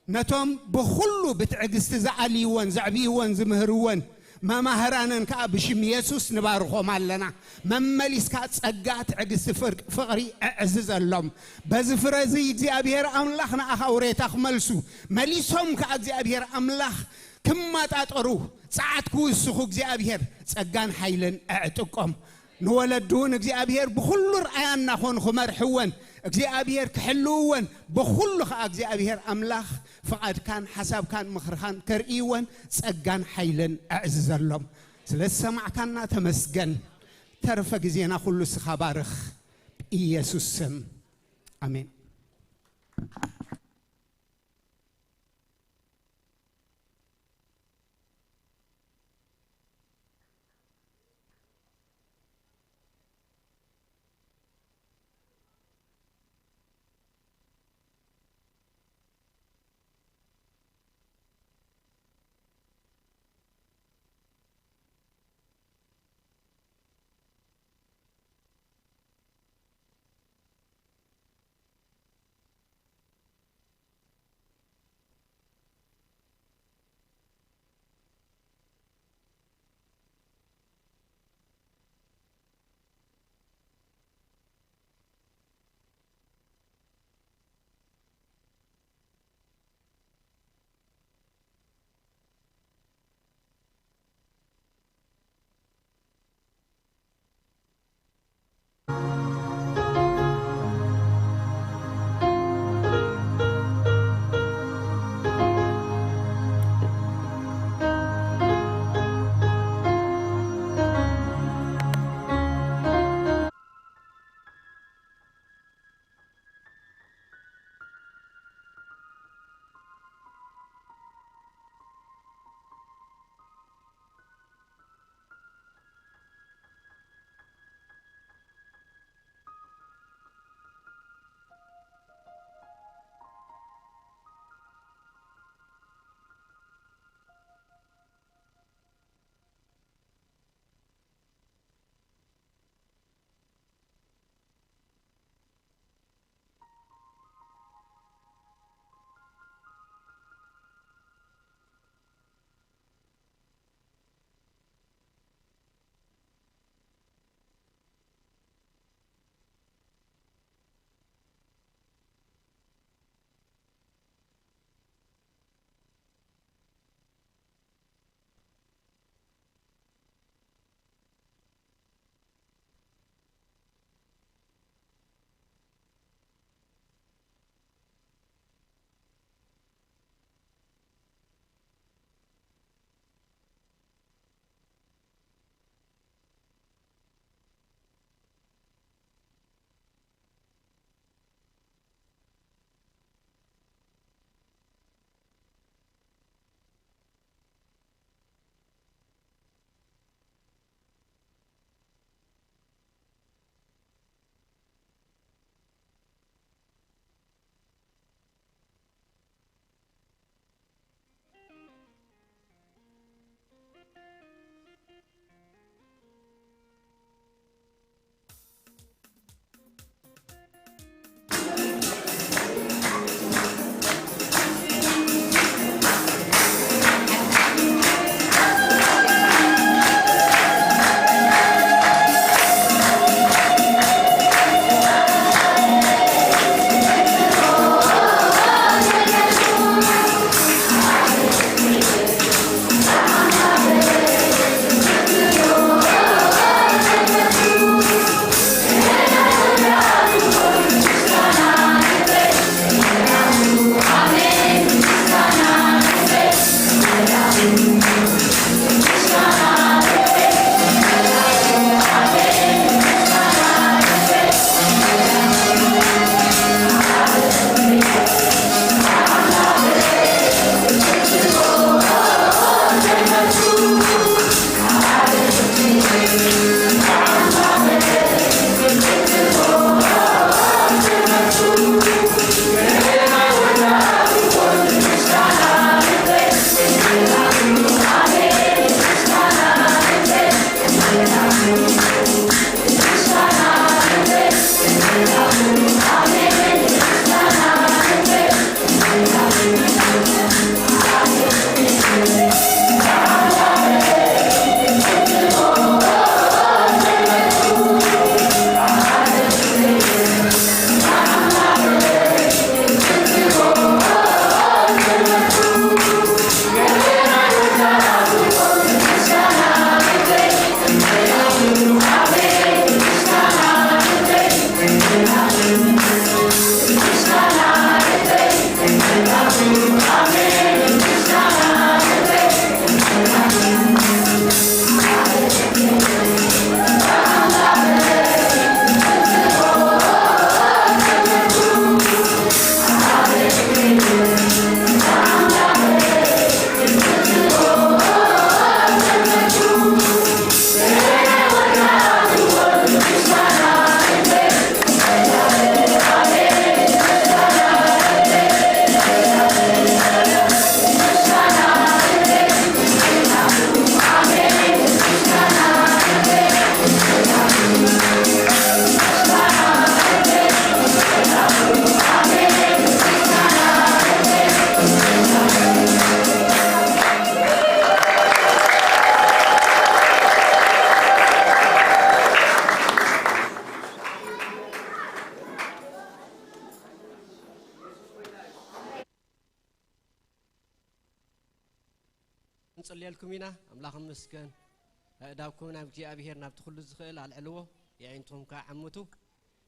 ነቶም ብኹሉ ብትዕግስቲ ዝኣልይወን፣ ዘዕብይወን፣ ዝምህርወን፣ መማህራንን ከኣ ብሽም የሱስ ንባርኾም ኣለና። መመሊስካ ጸጋ፣ ትዕግስቲ፣ ፍር-፣ ፍቕሪ እዕዝዘሎም። በዚ ፍረ እዚ እግዚኣብሔር ኣምላኽ ንኣኻ ውሬታ ክመልሱ፣ መሊሶም ከኣ እግዚኣብሔር ኣምላኽ ክመጣጠሩ፣ ጸዓት ክውስኹ እግዚኣብሔር ጸጋን ሓይልን እዕጥቀም። ንወለዱ እውን እግዚኣብሔር ብኹሉ ርኣያ እናኾኑ ክመርሕወን፣ እግዚኣብሔር ክሕልውወን፣ ብኹሉ ኸዓ እግዚኣብሔር ኣምላኽ ፍቓድካን ሓሳብካን ምኽርኻን ከርእይወን ጸጋን ሓይልን ኣዕዝዘሎም። ስለ ዝሰማዕካና ተመስገን። ተረፈ ግዜና ኩሉ እስኻ ባርኽ። ብኢየሱስ ስም ኣሜን። ንጽልየልኩም ኢና። ኣምላኽ ይመስገን። ኣእዳውኩም ናብ እግዚኣብሔር፣ ናብቲ ኩሉ ዝኽእል ኣልዕልዎ፣ የዒንትኹም ከኣ ዓምቱ።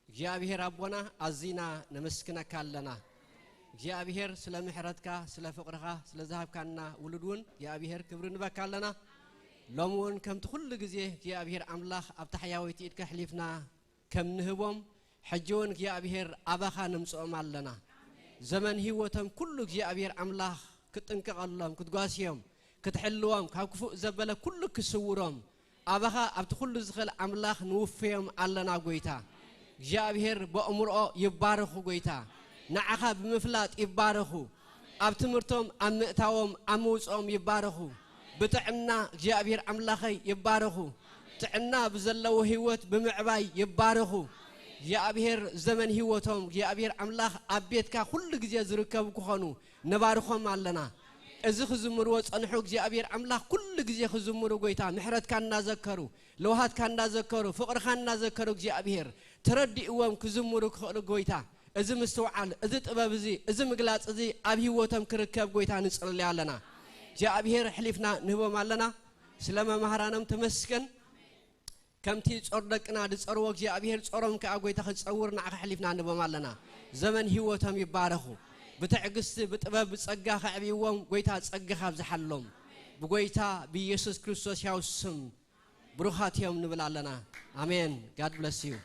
እግዚኣብሔር ኣቦና፣ ኣዚና ነመስግነካ ኣለና። እግዚኣብሔር፣ ስለ ምሕረትካ፣ ስለ ፍቕርኻ፣ ስለ ዝሃብካና ውሉድ እውን እግዚኣብሔር ክብሪ ንበካ ኣለና። ሎሚ እውን ከምቲ ኩሉ ግዜ እግዚኣብሔር ኣምላኽ ኣብታ ሕያወይቲ ኢድካ ኣሕሊፍና ከም ንህቦም፣ ሕጂ እውን እግዚኣብሔር ኣባኻ ነምጽኦም ኣለና። ዘመን ህይወቶም ኩሉ እግዚኣብሔር ኣምላኽ ክትጥንቀቐሎም፣ ክትጓስዮም፣ ክትሕልዎም፣ ካብ ክፉእ ዘበለ ኩሉ ክስውሮም፣ ኣባኻ ኣብቲ ኩሉ ዝኽእል ኣምላኽ ንውፈዮም ኣለና ጐይታ። እግዚኣብሔር በእምሮኦ ይባረኹ ጐይታ። ንዓኻ ብምፍላጥ ይባረኹ። ኣብ ትምህርቶም፣ ኣብ ምእታዎም፣ ኣብ ምውጽኦም ይባረኹ። ብጥዕና እግዚኣብሔር ኣምላኸይ ይባረኹ። ጥዕና ብዘለዎ ህይወት ብምዕባይ ይባረኹ። እግዚኣብሔር ዘመን ህይወቶም እግዚኣብሔር ኣምላኽ ኣብ ቤትካ ኩሉ ግዜ ዝርከቡ ክኾኑ ነባርኾም ኣለና። እዚ ክዝምርዎ ጸንሑ እግዚኣብሔር ኣምላኽ ኩሉ ግዜ ክዝምሩ ጐይታ ምሕረትካ እናዘከሩ፣ ለውሃትካ እናዘከሩ፣ ፍቕርኻ እናዘከሩ እግዚኣብሔር ተረዲእዎም ክዝምሩ ክኽእሉ ጐይታ እዚ ምስትውዓል፣ እዚ ጥበብ እዚ፣ እዚ ምግላጽ እዚ ኣብ ህይወቶም ክርከብ ጐይታ ንጽሊ ኣለና። እግዚኣብሔር ኣሕሊፍና ንህቦም ኣለና። ስለ መማህራኖም ተመስገን። ከምቲ ጾር ደቅና ዝጸርዎ እግዚኣብሔር ጾሮም ከኣ ጐይታ ክትጸውር ንዓኻ ኣሕሊፍና ንህቦም ኣለና። ዘመን ህይወቶም ይባረኹ። ብትዕግስቲ፣ ብጥበብ፣ ብጸጋ ከዕብይዎም ጐይታ ጸጋኻ ኣብዝሓሎም። ብጐይታ ብኢየሱስ ክርስቶስ ሕያው ስም ብሩኻት እዮም ንብል ኣለና። ኣሜን። God bless you።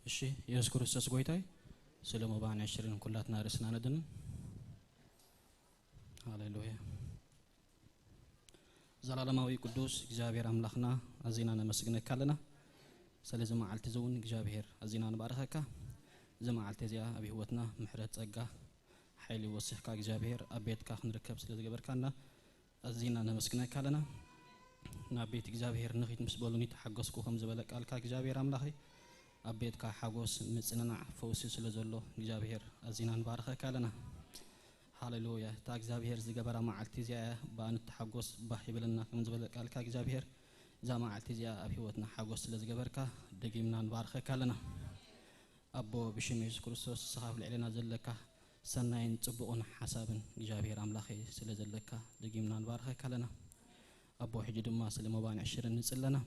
እሺ፣ ኢየሱስ ክርስቶስ ጐይታ እዩ። ስለ መባን ዕሽርን ኩላትና ርእስና ነድንን። ሃሌሉያ። ዘላለማዊ ቅዱስ እግዚኣብሔር ኣምላኽና፣ ኣዚና ነመስግነካ ኣለና። ስለዚ መዓልቲ እዚ እውን እግዚኣብሔር ኣዚና ንባርኸካ። እዚ መዓልቲ እዚኣ ኣብ ህይወትና ምሕረት፣ ጸጋ፣ ሓይሊ ወሲኽካ እግዚኣብሔር ኣብ ቤትካ ክንርከብ ስለ ዝገበርካና ኣዚና ነመስግነካ ኣለና። ናብ ቤት እግዚኣብሔር ንኺድ ምስ በሉኒ ተሓገስኩ ከም ዝበለ ቃልካ እግዚኣብሔር ኣምላኸይ፣ ኣብ ቤትካ ሓጎስ፣ ምጽንናዕ፣ ፈውሲ ስለ ዘሎ እግዚኣብሔር ኣዚና ንባርኸካ ኣለና። ሃሌሉያ። እታ እግዚኣብሔር ዝገበራ መዓልቲ እዚኣ እያ፣ ብኣ ንተሓጎስ፣ ባህ ይበለና ከም ዝበለ ቃልካ እግዚኣብሔር፣ እዛ መዓልቲ እዚኣ ኣብ ህይወትና ሓጎስ ስለ ዝገበርካ ደጊምና ንባርኸካ ኣለና። ኣቦ፣ ብሽም የሱስ ክርስቶስ ንስኻ ኣብ ልዕሌና ዘለካ ሰናይን ጽቡቕን ሓሳብን እግዚኣብሔር ኣምላኸይ ስለ ዘለካ ደጊምና ንባርኸካ ኣለና። ኣቦ፣ ሕጂ ድማ ስለ መባን ዕሽርን ንጽሊ ኣለና።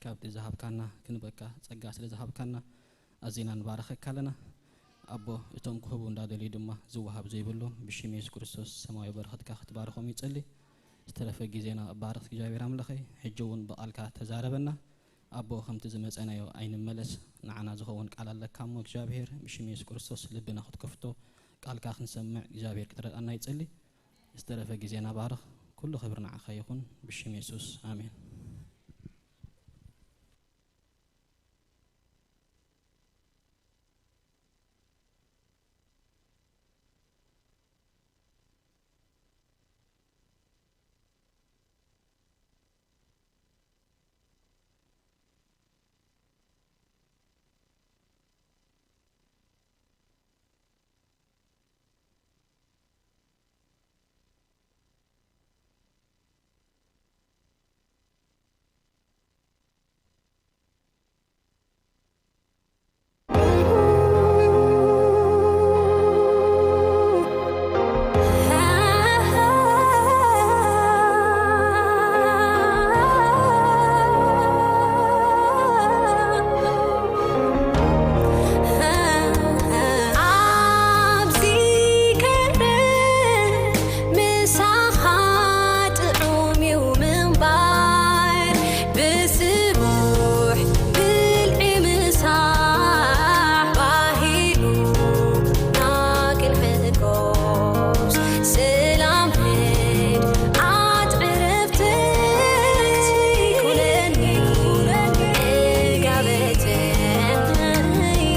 ካብቲ ዝሃብካና ክንበካ ጸጋ ስለ ዝሃብካና ኣዚና ንባርኸካ ኣለና። ኣቦ፣ እቶም ክህቡ እንዳደልዩ ድማ ዝወሃብ ዘይብሎም ብሽም የሱስ ክርስቶስ ሰማያዊ በረኸትካ ክትባርኾም ይጸሊ። ዝተረፈ ግዜና ባርኽ እግዚኣብሔር ኣምላኸይ። ሕጂ እውን ብቓልካ ተዛረበና። ኣቦ፣ ከምቲ ዝመጸናዮ ኣይንመለስ። ንዓና ዝኸውን ቃል ኣለካ እሞ እግዚኣብሔር ብሽም የሱስ ክርስቶስ ልብና ክትከፍቶ፣ ቃልካ ክንሰምዕ እግዚኣብሔር ክትረድኣና ይጽሊ። ዝተረፈ ግዜና ባርኽ። ኩሉ ክብሪ ንዓኻ ይኹን ብሽም የሱስ ኣሜን። ኣብዚ ከይደ ምሳኻ ጥዑም እዩ ምንባር፣ ብስቡሕ ብልዒ ምሳሕ ባሂሉ ናቅንሕቆስ ሰላም ኣትዕረፍተይ ኩነኒ። ዕጋበተይ፣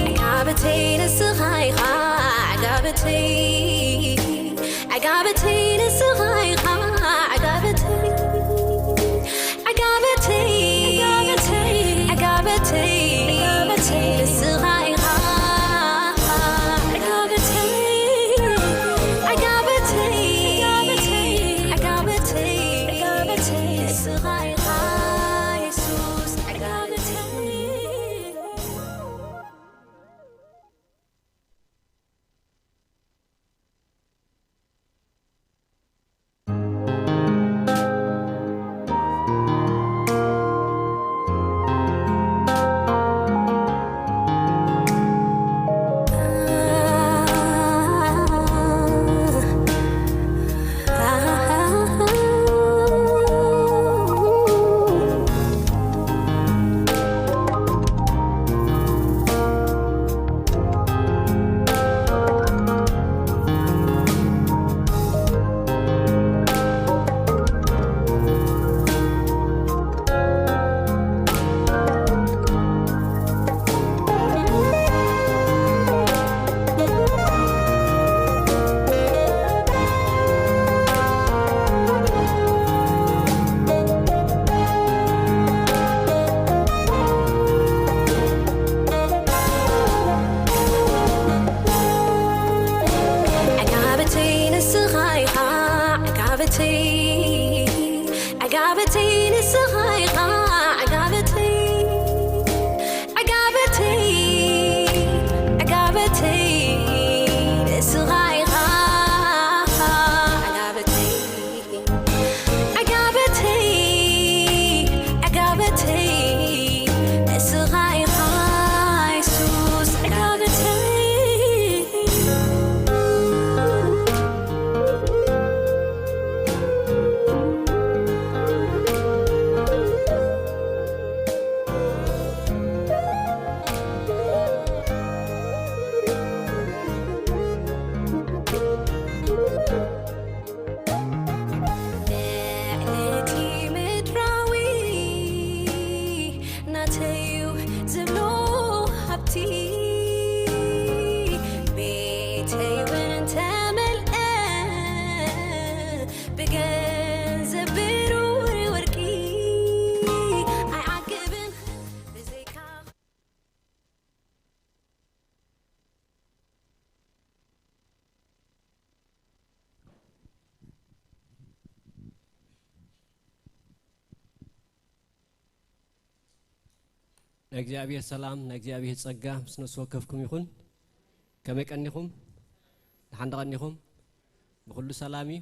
ዕጋበተይ ንስኻ ኢኻ ዕጋበተይ። ዕጋበተይ ንስኻ ኢኻ ዕጋበተይ። ዕጋበተይ፣ ዕጋበተይ ንስኻ ኢኻ ዕጋበተይ። ዕጋበተይ፣ ዕጋበተይ ንስኻ ኢኻ የሱስ ዕጋበተይ። ዕጋበተይ ንስኻ ኢኻ ዕጋበተይ። ዕጋበተይ ንስኻ ኢኻ ዕጋበተይ። ዕጋበተይ፣ ዕጋበተይ ንስኻ ኢኻ ዕጋበተይ። ዕጋበተይ፣ ዕጋበተይ ንስኻ ኢኻ የሱስ ዕጋበተይ። ልዕሊ እቲ ምድራዊ ናተዩ ዝብሎ ሃብቲ፣ ቤተይ እውን ተመልአ ብገንዘብ ብሩር ወርቂ። ኣይዓግብን ብዘይካ ናይ እግዚኣብሔር ሰላም፣ ናይ እግዚኣብሔር ጸጋ ምስ ነፍሲ ወከፍኩም ይኹን። ከመይ ቀኒኹም? ደሓን ዶ ቀኒኹም? ብኹሉ ሰላም እዩ።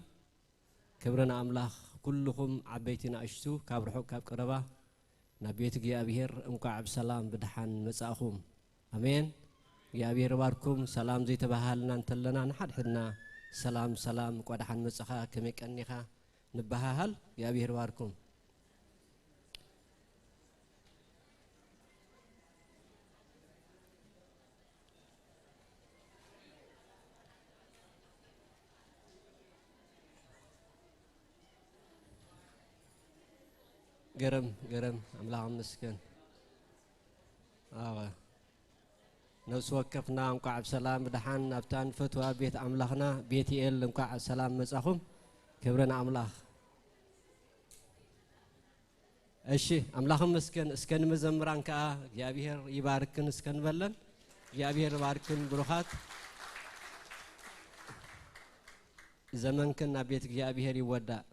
ክብሪ ንኣምላኽ። ኩልኹም ዓበይቲ ንኣሽቱ፣ ካብ ርሑቕ ካብ ቀረባ፣ ናብ ቤት እግዚኣብሔር እንኳዕ ብሰላም ብደሓን መጻእኹም። ኣሜን። እግዚኣብሔር ይባርኩም። ሰላም ዘይተባሃልና እንተለና ንሓድሕድና ሰላም ሰላም፣ እንኳዕ ደሓን መጻኻ፣ ከመይ ቀኒኻ፣ ንበሃሃል። እግዚኣብሔር ይባርኩም። ገረም ገረም፣ ኣምላኽ ይመስገን። ኣወ፣ ነፍሲ ወከፍና እንኳዕ ብሰላም ብደሓን ናብታ ንፈትዋ ቤት ኣምላኽና ቤትኤል እንኳዕ ሰላም መጻኹም። ክብሪ ንኣምላኽ። እሺ፣ ኣምላኽ ይመስገን። እስከ ንመዘምራን ከኣ እግዚኣብሔር ይባርክን እስከ ንበለን። እግዚኣብሔር ይባርክን ብሩኻት። ዘመንክን ናብ ቤት እግዚኣብሔር ይወዳእ።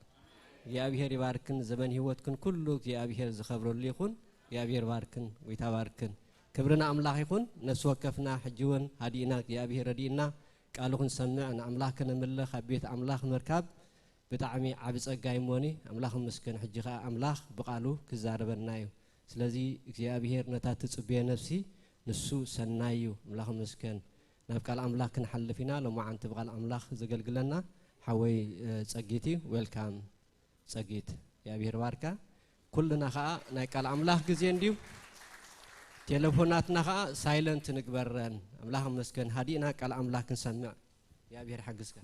እግዚኣብሔር ይባርክን፣ ዘመን ህይወትክን ኩሉ እግዚኣብሔር ዝኸብረሉ ይኹን። እግዚኣብሔር ባርክን፣ ጎይታ ባርክን። ክብሪ ንኣምላኽ ይኹን። ነፍሲ ወከፍና ሕጂ እውን ሃዲእና እግዚኣብሔር ረዲእና ቃሉ ክንሰምዕ ንኣምላኽ ከነምልኽ ኣብ ቤት ኣምላኽ ምርካብ ብጣዕሚ ዓቢ ጸጋ እዩ እሞኒ። ኣምላኽ ይመስገን። ሕጂ ኸኣ ኣምላኽ ብቃሉ ክዛረበና እዩ። ስለዚ እግዚኣብሔር ነታ ትጽበዮ ነፍሲ ንሱ ሰናይ እዩ። ኣምላኽ ይመስገን። ናብ ቃል ኣምላኽ ክንሓልፍ ኢና። ሎማዓንቲ ብቃል ኣምላኽ ዘገልግለና ሓወይ፣ እ፣ ጸጊት እዩ። ዌልካም ጸጊት። እግዚኣብሔር ባርካ። ኩልና ኸኣ ናይ ቃል ኣምላኽ ግዜ እንድዩ። ቴሌፎናትና ኸኣ ሳይለንት ንግበረን። ኣምላኽ ይመስገን። ሃዲእና ቃል ኣምላኽ ክንሰምዕ እግዚኣብሔር ሓግዝካ።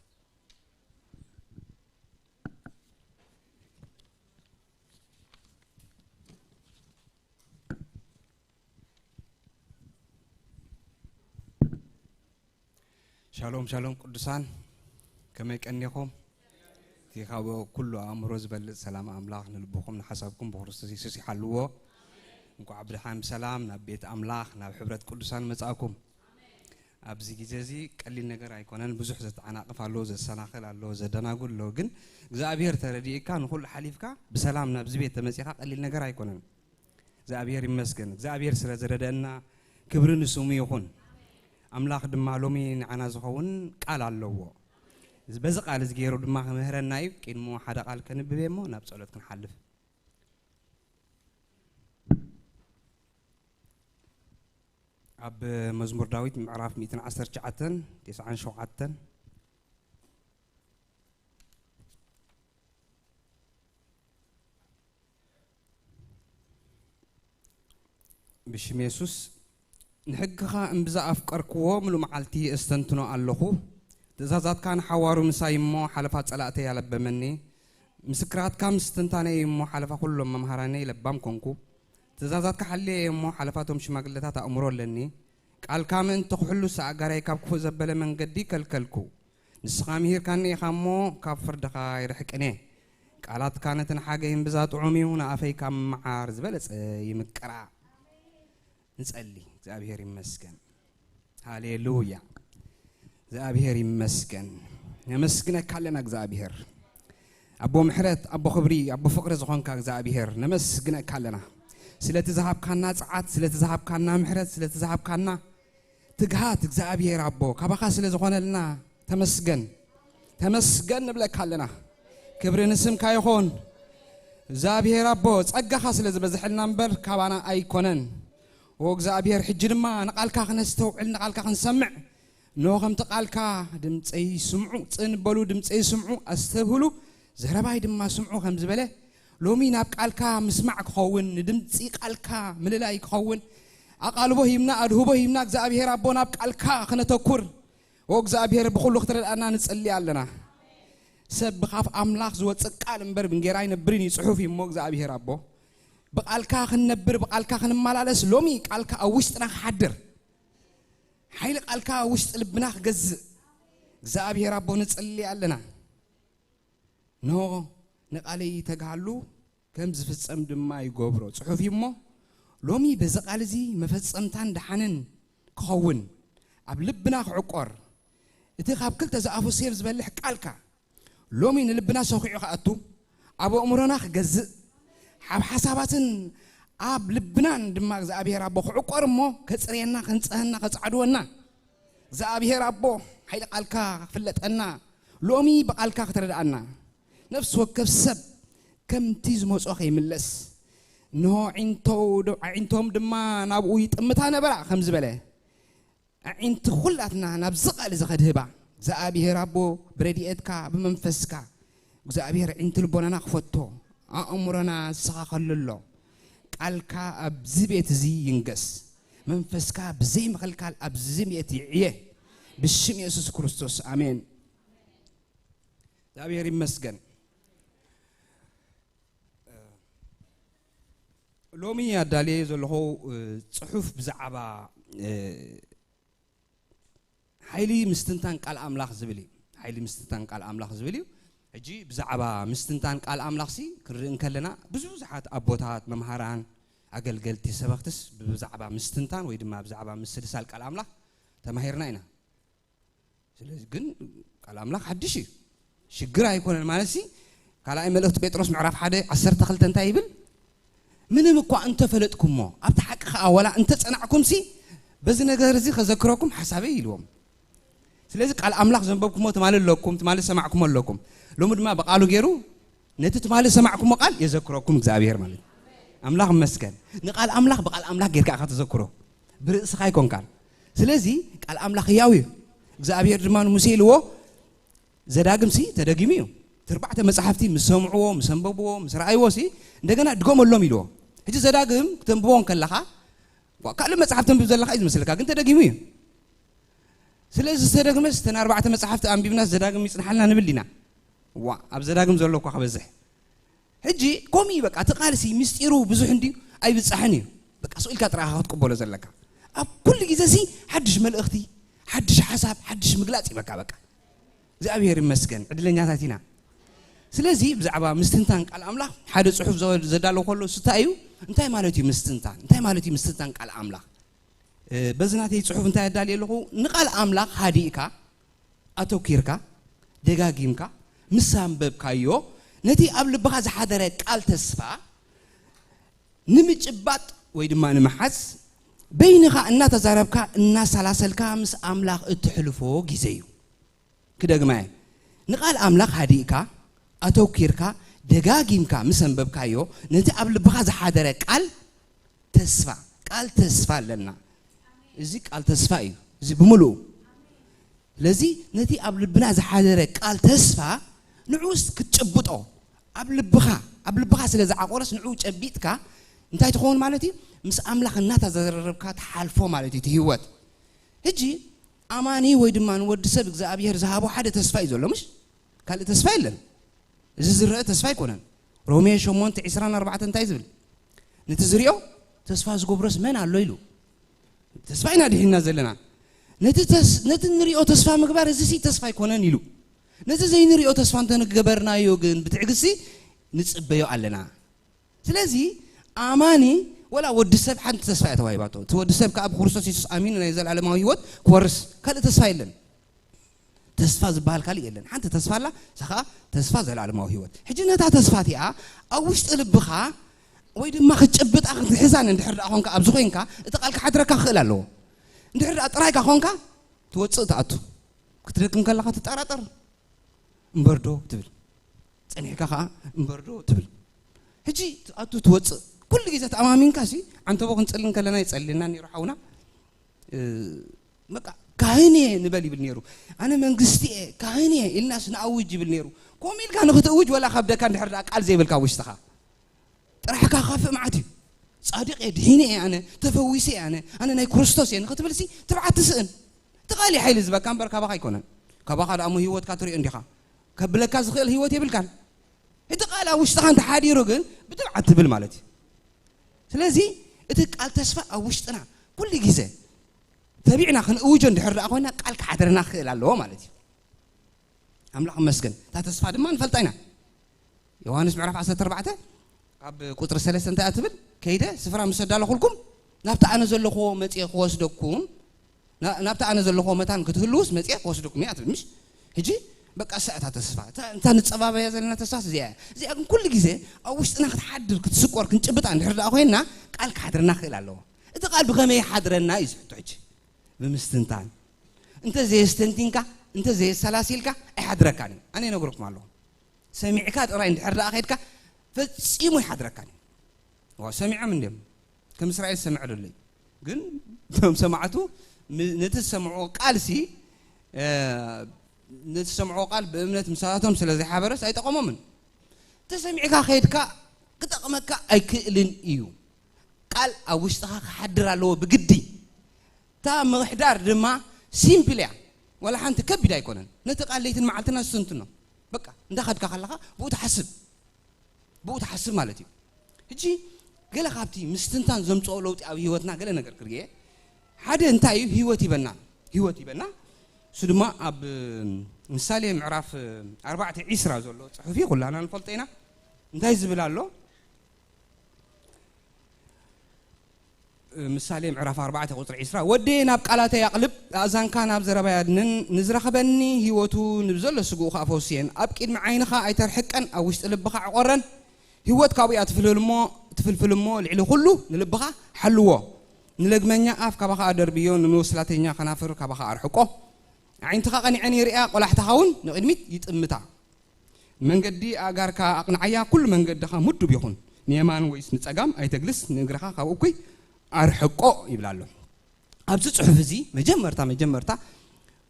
ሻሎም ሻሎም ቅዱሳን፣ ከመይ ቀኒኹም? እቲ ካብ ኩሉ ኣእምሮ ዝበልጽ ሰላም ኣምላኽ ንልብኹም ንሓሳብኩም ብክርስቶስ የሱስ ይሓልዎ። እንኳዕ ብድሓን ብሰላም ናብ ቤት ኣምላኽ ናብ ሕብረት ቅዱሳን መጻእኩም። ኣብዚ ግዜ እዚ ቀሊል ነገር ኣይኮነን። ብዙሕ ዘተዓናቕፍ ኣሎ፣ ዘሰናኽል ኣሎ፣ ዘደናጉል ኣሎ። ግን እግዚኣብሔር ተረዲእካ ንኹሉ ሓሊፍካ ብሰላም ናብዚ ቤት ተመጺኻ ቀሊል ነገር ኣይኮነን። እግዚኣብሔር ይመስገን። እግዚኣብሔር ስለ ዝረደአና ክብሪ ንስሙ ይኹን። ኣምላኽ ድማ ሎሚ ንዓና ዝኸውን ቃል ኣለዎ። በዚ ቃል እዚ ገይሩ ድማ ክምህረና እዩ። ቅድሞ ሓደ ቃል ከንብብ እየ እሞ ናብ ጸሎት ክንሓልፍ። ኣብ መዝሙር ዳዊት ምዕራፍ ሚእትን ዓሰርተ ትሽዓተን፣ ተስዓን ሸውዓተን፣ ብሽም የሱስ፣ ንሕግኻ እምብዛ ኣፍቀርክዎ፣ ምሉእ መዓልቲ እስተንትኖ ኣለኹ። ትእዛዛትካ ንሓዋሩ ምሳይ እሞ፣ ሓለፋ ጸላእተይ ኣለበመኒ። ምስክራትካ ምስትንታነይ እሞ፣ ሓለፋ ኩሎም መምሃራነይ ለባም ኮንኩ። ትእዛዛትካ ሓልየ እሞ፣ ሓለፋቶም ሽማግለታት ኣእምሮ ኣለኒ። ቃልካ ምእንቲ ክሕሉስ፣ ኣእጋረይ ካብ ክፉእ ዘበለ መንገዲ ከልከልኩ። ንስኻ ምሂርካኒ ኢኻ እሞ፣ ካብ ፍርድኻ ኣይርሕቅን እየ። ቃላትካ ነቲ ንሓገይ እምብዛ ጥዑም እዩ፣ ንኣፈይ ካብ መዓር ዝበለጸ ይምቅራ። ንጸሊ። እግዚኣብሔር ይመስገን። ሃሌሉያ። እግዚኣብሔር ይመስገን። ነመስግነካ ኣለና እግዚኣብሔር። ኣቦ ምሕረት፣ ኣቦ ክብሪ፣ ኣቦ ፍቕሪ ዝኾንካ እግዚኣብሔር ነመስግነካ ኣለና። ስለቲ ዝሃብካና ጸዓት፣ ስለቲ ዝሃብካና ምሕረት፣ ስለቲ ዝሃብካና ትግሃት እግዚኣብሔር ኣቦ ካባኻ ስለ ዝኾነልና ተመስገን። ተመስገን ንብለካ ኣለና። ክብሪ ንስምካ ይኹን። እግዚኣብሔር ኣቦ ጸጋኻ ስለ ዝበዝሐልና እምበር ካባና ኣይኮነን። ኦ እግዚኣብሔር፣ ሕጂ ድማ ንቓልካ ክነስተውዕል፣ ንቓልካ ክንሰምዕ፣ እንሆ ከምቲ ቃልካ፣ "ድምፀይ ስምዑ፣ ጽን በሉ፣ ድምፀይ ስምዑ፣ ኣስተብህሉ፣ ዘረባይ ድማ ስምዑ" ከም ዝበለ፣ ሎሚ ናብ ቃልካ ምስማዕ ክኸውን፣ ንድምፂ ቃልካ ምልላይ ክኸውን፣ ኣቓልቦ ሂብና፣ ኣድህቦ ሂብና፣ እግዚኣብሔር ኣቦ ናብ ቃልካ ክነተኩር፣ ኦ እግዚኣብሔር ብኹሉ ክትረድኣና ንጽሊ ኣለና። ሰብ ብኻፍ ኣምላኽ ዝወጽእ ቃል እምበር ብእንጌራ ኣይነብርን እዩ፣ ጽሑፍ እዩ እሞ እግዚኣብሔር ኣቦ። ብቓልካ ክንነብር፣ ብቓልካ ክንመላለስ፣ ሎሚ ቃልካ ኣብ ውሽጥና ክሓድር፣ ሓይሊ ቃልካ ኣብ ውሽጢ ልብና ክገዝእ እግዚኣብሔር ኣቦ ንጽሊ ኣለና። እንሆ ንቓለይ ተግሃሉ ከም ዝፍጸም ድማ ይገብሮ። ጽሑፍ እዩ እሞ፣ ሎሚ በዚ ቃል እዚ መፈጸምታን ደሓንን ክኸውን፣ ኣብ ልብና ክዕቆር፣ እቲ ካብ ክልተ ዝኣፉ ሴፍ ዝበልሕ ቃልካ፣ ሎሚ ንልብና ሰኺዑ ክኣቱ፣ ኣብ ኣእምሮና ክገዝእ፣ ኣብ ሓሳባትን ኣብ ልብናን ድማ እግዚኣብሔር ኣቦ ክዕቆር እሞ፣ ከጽርየና፣ ከንጽሀና፣ ከጻዕድወና፣ እግዚኣብሔር ኣቦ፣ ሓይሊ ቃልካ ክፍለጠና፣ ሎሚ ብቃልካ ክትረድኣና፣ ነፍሲ ወከፍ ሰብ ከምቲ ዝመጾ ከይምለስ፣ እንሆ ኣዒንቶ-፣ ኣዒንቶም ድማ ናብኡ ይጥምታ ነበራ ከም ዝበለ፣ ኣዒንቲ ኩላትና ናብዚ ቃል እዚ ከድህባ፣ እግዚኣብሔር ኣቦ፣ ብረድኤትካ፣ ብመንፈስካ፣ እግዚኣብሔር ዒንቲ ልቦናና ክፈቶ፣ ኣእምሮና ንስኻ ከልሎ። ቃልካ ኣብዚ ቤት እዚ ይንገስ። መንፈስካ ብዘይ ምኽልካል ኣብዚ ቤት ይዕየ። ብሽም የሱስ ክርስቶስ፣ ኣሜን። እግዚኣብሔር ይመስገን። ሎሚ ኣዳልየ ዘለኹ፣ እ፣ ጽሑፍ ብዛዕባ፣ እ፣ ሓይሊ ምስትንታን ቃል ኣምላኽ ዝብል እዩ። ሓይሊ ምስትንታን ቃል ኣምላኽ ዝብል እዩ። ሕጂ ብዛዕባ ምስትንታን ቃል ኣምላኽሲ ክንርኢ እንከለና፣ ብዙሓት ኣቦታት፣ መምሃራን፣ ኣገልገልቲ፣ ሰበኽትስ ብዛዕባ ምስትንታን ወይ ድማ ብዛዕባ ምስልሳል ቃል ኣምላኽ ተማሂርና ኢና። ስለዚ ግን ቃል ኣምላኽ ሓድሽ እዩ። ሽግር ኣይኮነን ማለት ሲ፣ ካልኣይ መልእኽቲ ጴጥሮስ ምዕራፍ ሓደ ዓሰርተ ክልተ እንታይ ይብል? ምንም እኳ እንተፈለጥኩሞ፣ ኣብቲ ሓቂ ኸኣ ዋላ እንተጸናዕኩምሲ፣ በዚ ነገር እዚ ኸዘክረኩም ሓሳበይ ኢልዎም። ስለዚ ቃል ኣምላኽ ዘንበብኩሞ ትማሊ ኣለኩም፣ ትማሊ ዝሰማዕኩሞ ኣለኩም። ሎሚ ድማ ብቓሉ ገይሩ ነቲ ትማሊ ዝሰማዕኩሞ ቃል የዘክረኩም እግዚኣብሔር ማለት እዩ። ኣምላኽ ይመስገን። ንቃል ኣምላኽ ብቃል ኣምላኽ ጌርካ ኢኻ ተዘክሮ። ብርእስኻ ኣይኮንካን። ስለዚ ቃል ኣምላኽ ህያው እዩ። እግዚኣብሔር ድማ ንሙሴ ኢልዎ፣ ዘዳግምሲ ተደጊሙ እዩ። እቲ ኣርባዕተ መጻሕፍቲ ምስ ሰምዕዎ፣ ምስ ኣንበብዎ፣ ምስ ረኣይዎ ሲ እንደገና ድገመሎም ኢልዎ። ሕጂ ዘዳግም ክተንብቦ እንከለኻ፣ ዋ፣ ካልእ መጽሓፍ ተንብብ ዘለኻ እዩ ዝመስለካ፣ ግን ተደጊሙ እዩ። ስለዚ ዝተደግመስ እተን ኣርባዕተ መጽሓፍቲ ኣንቢብናስ ዘዳግም ይጽንሓልና ንብል ዲና? ዋ፣ ኣብ ዘዳግም ዘሎ እኳ ክበዝሕ። ሕጂ ከምኡ እዩ በቃ፣ እቲ ቃልሲ ምስጢሩ ብዙሕ እንድዩ ኣይብጻሕን እዩ። በቃ ስቕ ኢልካ ጥራይ ኢኻ ክትቅበሎ ዘለካ። ኣብ ኩሉ ግዜ ሲ ሓድሽ መልእኽቲ፣ ሓድሽ ሓሳብ፣ ሓድሽ ምግላጽ እዩ በቃ፣ በቃ። እግዚኣብሔር ይመስገን፣ ዕድለኛታት ኢና። ስለዚ ብዛዕባ ምስትንታን ቃል ኣምላኽ ሓደ ጽሑፍ ዘ-፣ ዘዳሎ ከሎ እንታይ እዩ? እንታይ ማለት እዩ ምስትንታን? እንታይ ማለት እዩ ምስትንታን ቃል ኣምላኽ? እ፣ በዚ ናተይ ጽሑፍ እንታይ ኣዳልየ ኣለኹ? ንቃል ኣምላኽ ሃዲእካ፣ ኣተኲርካ፣ ደጋጊምካ ምስ ኣንበብካዮ፣ ነቲ ኣብ ልብኻ ዝሓደረ ቃል ተስፋ ንምጭባጥ ወይ ድማ ንምሓዝ፣ በይንኻ እናተዛረብካ፣ እናሰላሰልካ ምስ ኣምላኽ እትሕልፎ ግዜ እዩ። ክደግማ እየ። ንቃል ኣምላኽ ሃዲእካ፣ ኣተኲርካ፣ ደጋጊምካ ምስ ኣንበብካዮ፣ ነቲ ኣብ ልብኻ ዝሓደረ ቃል ተስፋ፣ ቃል ተስፋ ኣለና። እዚ ቃል ተስፋ እዩ፣ እዚ ብምሉኡ። ስለዚ ነቲ ኣብ ልብና ዝሓደረ ቃል ተስፋ ንዑስ ክትጭብጦ፣ ኣብ ልብኻ፣ ኣብ ልብኻ ስለ ዝዓቆረስ ንዑ ጨቢጥካ እንታይ ትኸውን ማለት እዩ? ምስ ኣምላኽ እናተዘራረብካ ትሓልፎ ማለት እዩ እቲ ህይወት። ሕጂ ኣማኒ ወይ ድማ ንወዲ ሰብ እግዚኣብሔር ዝሃቦ ሓደ ተስፋ እዩ ዘሎ፣ ምሽ? ካልእ ተስፋ የለን። እዚ ዝረአ ተስፋ ኣይኮነን። ሮሜ ሸሞንተ ዕስራን ኣርባዕተን እንታይ ዝብል? ነቲ ዝሪኦ ተስፋ ዝገብሮስ መን ኣሎ ኢሉ። ተስፋ ኢና ድሒንና ዘለና። ነቲ ተስ-፣ ነቲ ንሪኦ ተስፋ ምግባር፣ እዚ ሲ ተስፋ ኣይኮነን ኢሉ። ነቲ ዘይንሪኦ ተስፋ እንተንገበርናዮ ግን ብትዕግስቲ ንጽበዮ ኣለና። ስለዚ ኣማኒ ወላ ወዲ ሰብ ሓንቲ ተስፋ እያ ተዋሂባቶ። እቲ ወዲ ሰብ ከኣ ብክርስቶስ የሱስ ኣሚኑ ናይ ዘለኣለማዊ ህይወት ክወርስ ካልእ ተስፋ የለን። ተስፋ ዝበሃል ካልእ የለን። ሓንቲ ተስፋ ኣላ፣ እሳ ኸኣ ተስፋ ዘለኣለማዊ ህይወት። ሕጂ ነታ ተስፋ እቲኣ ኣብ ውሽጢ ልብኻ ወይ ድማ ክትጭብጣ ክትሕዛን እንድሕር ደኣ ኾንካ ኣብዚ ኾይንካ፣ እቲ ቃል ክሓድረካ ክኽእል ኣለዎ። እንድሕር ደኣ ጥራይካ ኾንካ፣ ትወጽእ ትኣቱ። ክትደግም ከለኻ ትጠራጠር። እምበርዶ ትብል። ጸኒሕካ ኸኣ እምበርዶ ትብል። ሕጂ ትኣቱ ትወጽእ። ኩሉ ግዜ ተኣማሚንካ ሲ፣ ዓንተቦ ክንጽሊ እንከለና ይጸልየና ነይሩ ሓውና። እ፣ በቃ ካህን እየ ንበል ይብል ነይሩ። ኣነ መንግስቲ እየ፣ ካህን እየ ኢልናስ ንኣውጅ ይብል ነይሩ። ከምኡ ኢልካ ንኽትእውጅ ወላ ከብደካ እንድሕር ደኣ ቃል ዘይብልካ ውሽጥኻ። ጥራሕካ ክኸፍእ መዓት እዩ። ጻድቕ እየ፣ ድሒነ እየ ኣነ፣ ተፈዊሰ እየ ኣነ፣ ኣነ ናይ ክርስቶስ እየ ንኽትብል ሲ ትብዓት ትስእን። እቲ ቃል እዩ ሓይሊ ዝህበካ እምበር ካባኻ ኣይኮነን። ካባኻ ደኣ እሞ ህይወትካ ትሪኦ እንዲኻ። ከብለካ ዝኽእል ህይወት የብልካን። እቲ ቃል ኣብ ውሽጥኻ እንተሓዲሩ ግን ብትብዓት ትብል ማለት እዩ። ስለዚ እቲ ቃል ተስፋ ኣብ ውሽጥና ኩሉ ግዜ ተቢዕና ክንእውጆ እንድሕር ደኣ ኮይና ቃል ክሓድረና ክኽእል ኣለዎ ማለት እዩ። ኣምላኽ ይመስገን። እታ ተስፋ ድማ ንፈልጣ ኢና። ዮሃንስ ምዕራፍ ዓሰርተ ኣርባዕተ ካብ ቁጽሪ ሰለስተ እንታይ እያ ትብል? "ከይደ ስፍራ ምስ ኣዳለኹልኩም ናብቲ ኣነ ዘለኹዎ መጽየ ክወስደኩም፣ ና-፣ ናብቲ ኣነ ዘለኹዎ መታን ክትህልዉስ መጽየ ክወስደኩም እየ" ትብል። ምሽ? ሕጂ በቃ እሳ እታ ተስፋ፣ እታ፣ እታ ንጸባበያ ዘለና ተስፋስ እዚኣ እያ። እዚኣ ግን ኩሉ ግዜ ኣብ ውሽጥና ክትሓድር፣ ክትስቆር፣ ክንጭብጣ እንድሕር ደኣ ኮይንና ቃል ክሓድረና ክኽእል ኣለዎ። እቲ ቃል ብኸመይ ይሓድረና እዩ ዝሕቶ ሕጂ። ብምስትንታን። እንተ ዘየስተንቲንካ፣ እንተ ዘየሰላሲልካ ኣይሓድረካን እዩ። ኣነ ይነግረኩም ኣለኹ። ሰሚዕካ ጥራይ እንድሕር ደኣ ኸይድካ ፈጺሙ ኣይሓድረካን እዩ። ዋው፣ ሰሚዖም እንድዮም። ከም እስራኤል ዝሰምዐ ዘሎ እዩ። ግን እቶም ሰማዕቱ ም-፣ ነቲ ዝሰምዕዎ ቃልሲ፣ እ፣ ንትሰምዖ ቃል ብእምነት ምሳታቶም ስለ ዘይሓበረስ ኣይጠቐሞምን። ተሰሚዕካ ከይድካ ክጠቕመካ ኣይክእልን እዩ። ቃል ኣብ ውሽጥኻ ክሓድር ኣለዎ ብግዲ። እታ ምሕዳር ድማ ሲምፕል እያ፣ ዋላ ሓንቲ ከቢድ ኣይኮነን። ነቲ ቃል ለይትን መዓልትና ዝትንትኖ፣ በቃ እንዳኸድካ ከለኻ ብኡ ትሓስብ፣ ብኡ ትሓስብ ማለት እዩ። ሕጂ ገለ ካብቲ ምስትንታን ዘምፅኦ ለውጢ ኣብ ህይወትና ገለ ነገር ክርየ። ሓደ እንታይ እዩ? ህይወት ይበና፣ ህይወት ይበና። እሱ ድማ ኣብ ምሳሌ ምዕራፍ ኣርባዕተ ዒስራ ዘሎ ፅሑፍ እዩ፣ ኩላና ንፈልጦ ኢና። እንታይ ዝብል ኣሎ? ምሳሌ ምዕራፍ ኣርባዕተ ቁፅሪ ዒስራ፣ "ወደየ ናብ ቃላተይ ኣቕልብ፣ ኣእዛንካ ናብ ዘረባይ ኣድንን፣ ንዝረኸበኒ ህይወቱ ንብዘሎ ስግኡ ኸኣ ፈውስየን። ኣብ ቅድሚ ዓይንኻ ኣይተርሕቀን፣ ኣብ ውሽጢ ልብኻ ዕቖረን። ህይወት ካብኡ እያ ትፍልፍል እሞ፣ ትፍልፍል እሞ፣ ልዕሊ ኹሉ ንልብኻ ሓልዎ። ንለግመኛ ኣፍ ካባኻ ኣደርብዮ፣ ንመወስላተኛ ከናፍር ካባኻ ኣርሕቆ። ኣዒንትኻ ቀኒዐን ይርእያ፣ ቆላሕታኻ እውን ንቕድሚት ይጥምታ። መንገዲ ኣእጋርካ ኣቕንዓያ፣ ኩሉ መንገድኻ ምዱብ ይኹን። ንየማን ወይስ ንጸጋም ኣይተግልስ፣ ንእግርኻ ካብ እኩይ ኣርሕቆ" ይብል ኣሎ። ኣብዚ ጽሑፍ እዚ መጀመርታ መጀመርታ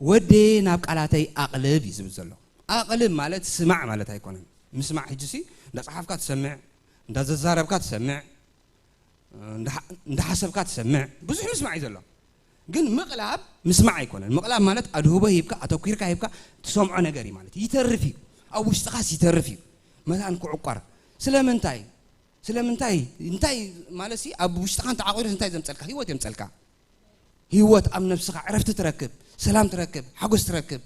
"ወደየ ናብ ቃላተይ ኣቕልብ" እዩ ዝብል ዘሎ። ኣቕልብ ማለት ስማዕ ማለት ኣይኮነን። ምስማዕ ሕጂ ሲ እንዳጸሓፍካ ትሰምዕ፣ እንዳዘዛረብካ ትሰምዕ፣ እንዳ-፣ እንዳሓሰብካ ትሰምዕ፣ ብዙሕ ምስማዕ እዩ ዘሎ። ግን ምቕላብ ምስማዕ ኣይኮነን። ምቕላብ ማለት ኣድህቦ ሂብካ፣ ኣተኲርካ ሂብካ ትሰምዖ ነገር እዩ ማለት እዩ። ይተርፍ እዩ። ኣብ ውሽጥኻስ ይተርፍ እዩ። መታን ክዕቆር። ስለምንታይ? ስለምንታይ? እንታይ ማለት ሲ ኣብ ውሽጥኻ እንተዓቑሩስ እንታይ ዘምጸልካ? ህይወት የምጸልካ። ህይወት ኣብ ነብስኻ ዕረፍቲ ትረክብ፣ ሰላም ትረክብ፣ ሓጎስ ትረክብ፣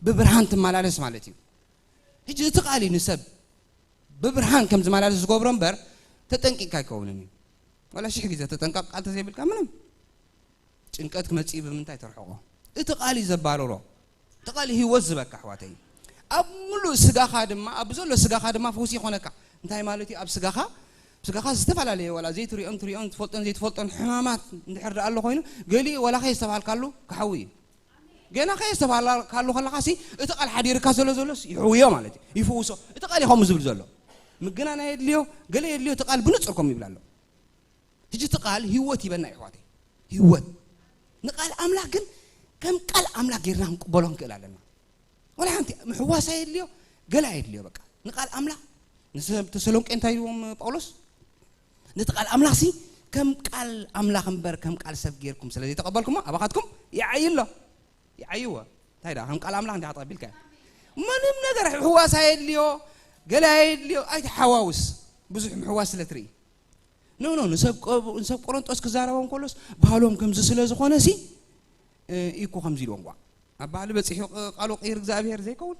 ብብርሃን ትመላለስ ማለት እዩ። ሕጂ እቲ ቃል እዩ ንሰብ ብብርሃን ከም ዝመላለስ ዝገብሮ እምበር ተጠንቂቕካ ኣይከውንን እዩ። ዋላ ሽሕ ግዜ ተጠንቀቕ ቃል ተዘይብልካ ምንም ጭንቀት ክመጽእ እዩ። ብምንታይ ተርሕቆ? እቲ ቃል እዩ ዘባርሮ። እቲ ቃል እዩ ህይወት ዝበካ ኣሕዋተይ። ኣብ ምሉእ ስጋኻ ድማ፣ ኣብ ዘሎ ስጋኻ ድማ ፈውሲ ይኾነካ። እንታይ ማለት እዩ? ኣብ ስጋኻ፣ ስጋኻ ዝተፈላለየ ዋላ ዘይትሪኦን ትሪኦን ትፈልጦን ዘይትፈልጦን ሕማማት እንድሕር ደኣ ኣሎ ኮይኑ፣ ገሊኡ ዋላ ከየስተብሃልካሉ ክሓዊ እዩ። ገና ከየስተብሃልካሉ ከለኻ ሲ እቲ ቃል ሓዲርካ ዘሎ ዘሎስ ይሕውዮ ማለት እዩ። ይፍውሶ። እቲ ቃል እዩ ከምኡ ዝብል ዘሎ። ምግናና የድልዮ፣ ገለ የድልዮ፣ እቲ ቃል ብንጹር ከምኡ ይብል ኣሎ። ሕጂ እቲ ቃል ህይወት ይበና እዩ ኣሕዋተይ። ህይወት። ንቃል ኣምላኽ ግን ከም ቃል ኣምላኽ ጌርና ክንቅበሎ ክንክእል ኣለና። ዋላ ሓንቲ ምሕዋስ ኣየድልዮ፣ ገለ ኣየድልዮ በቃ። ንቃል ኣምላኽ ንሰብ ተሰሎንቄ እንታይ ኢልዎም ጳውሎስ? ነቲ ቃል ኣምላኽ ሲ ከም ቃል ኣምላኽ እምበር ከም ቃል ሰብ ጌርኩም ስለ ዘይተቐበልኩሞ ኣባኻትኩም ይዓዪ ኣሎ። ይዓይዎ። እንታይ ደኣ ከም ቃል ኣምላኽ እንዲኻ ተቐቢልካ። ምንም ነገር ምሕዋስ ኣየድልዮ፣ ገለ ኣየድልዮ፣ ኣይትሓዋውስ። ብዙሕ ምሕዋስ ስለ ትርኢ። ኖ፣ ኖ፣ ንሰብ ቆ-፣ ንሰብ ቆሮንጦስ ክዛረቦም ከሎስ ባህሎም ከምዚ ስለ ዝኾነ ሲ፣ እ፣ ኢኮ ከምዚ ኢልዎም ጓ። ኣብ ባህሊ በጺሑ ቅ-፣ ቃሉ ቅይር እግዚኣብሔር ዘይከውን።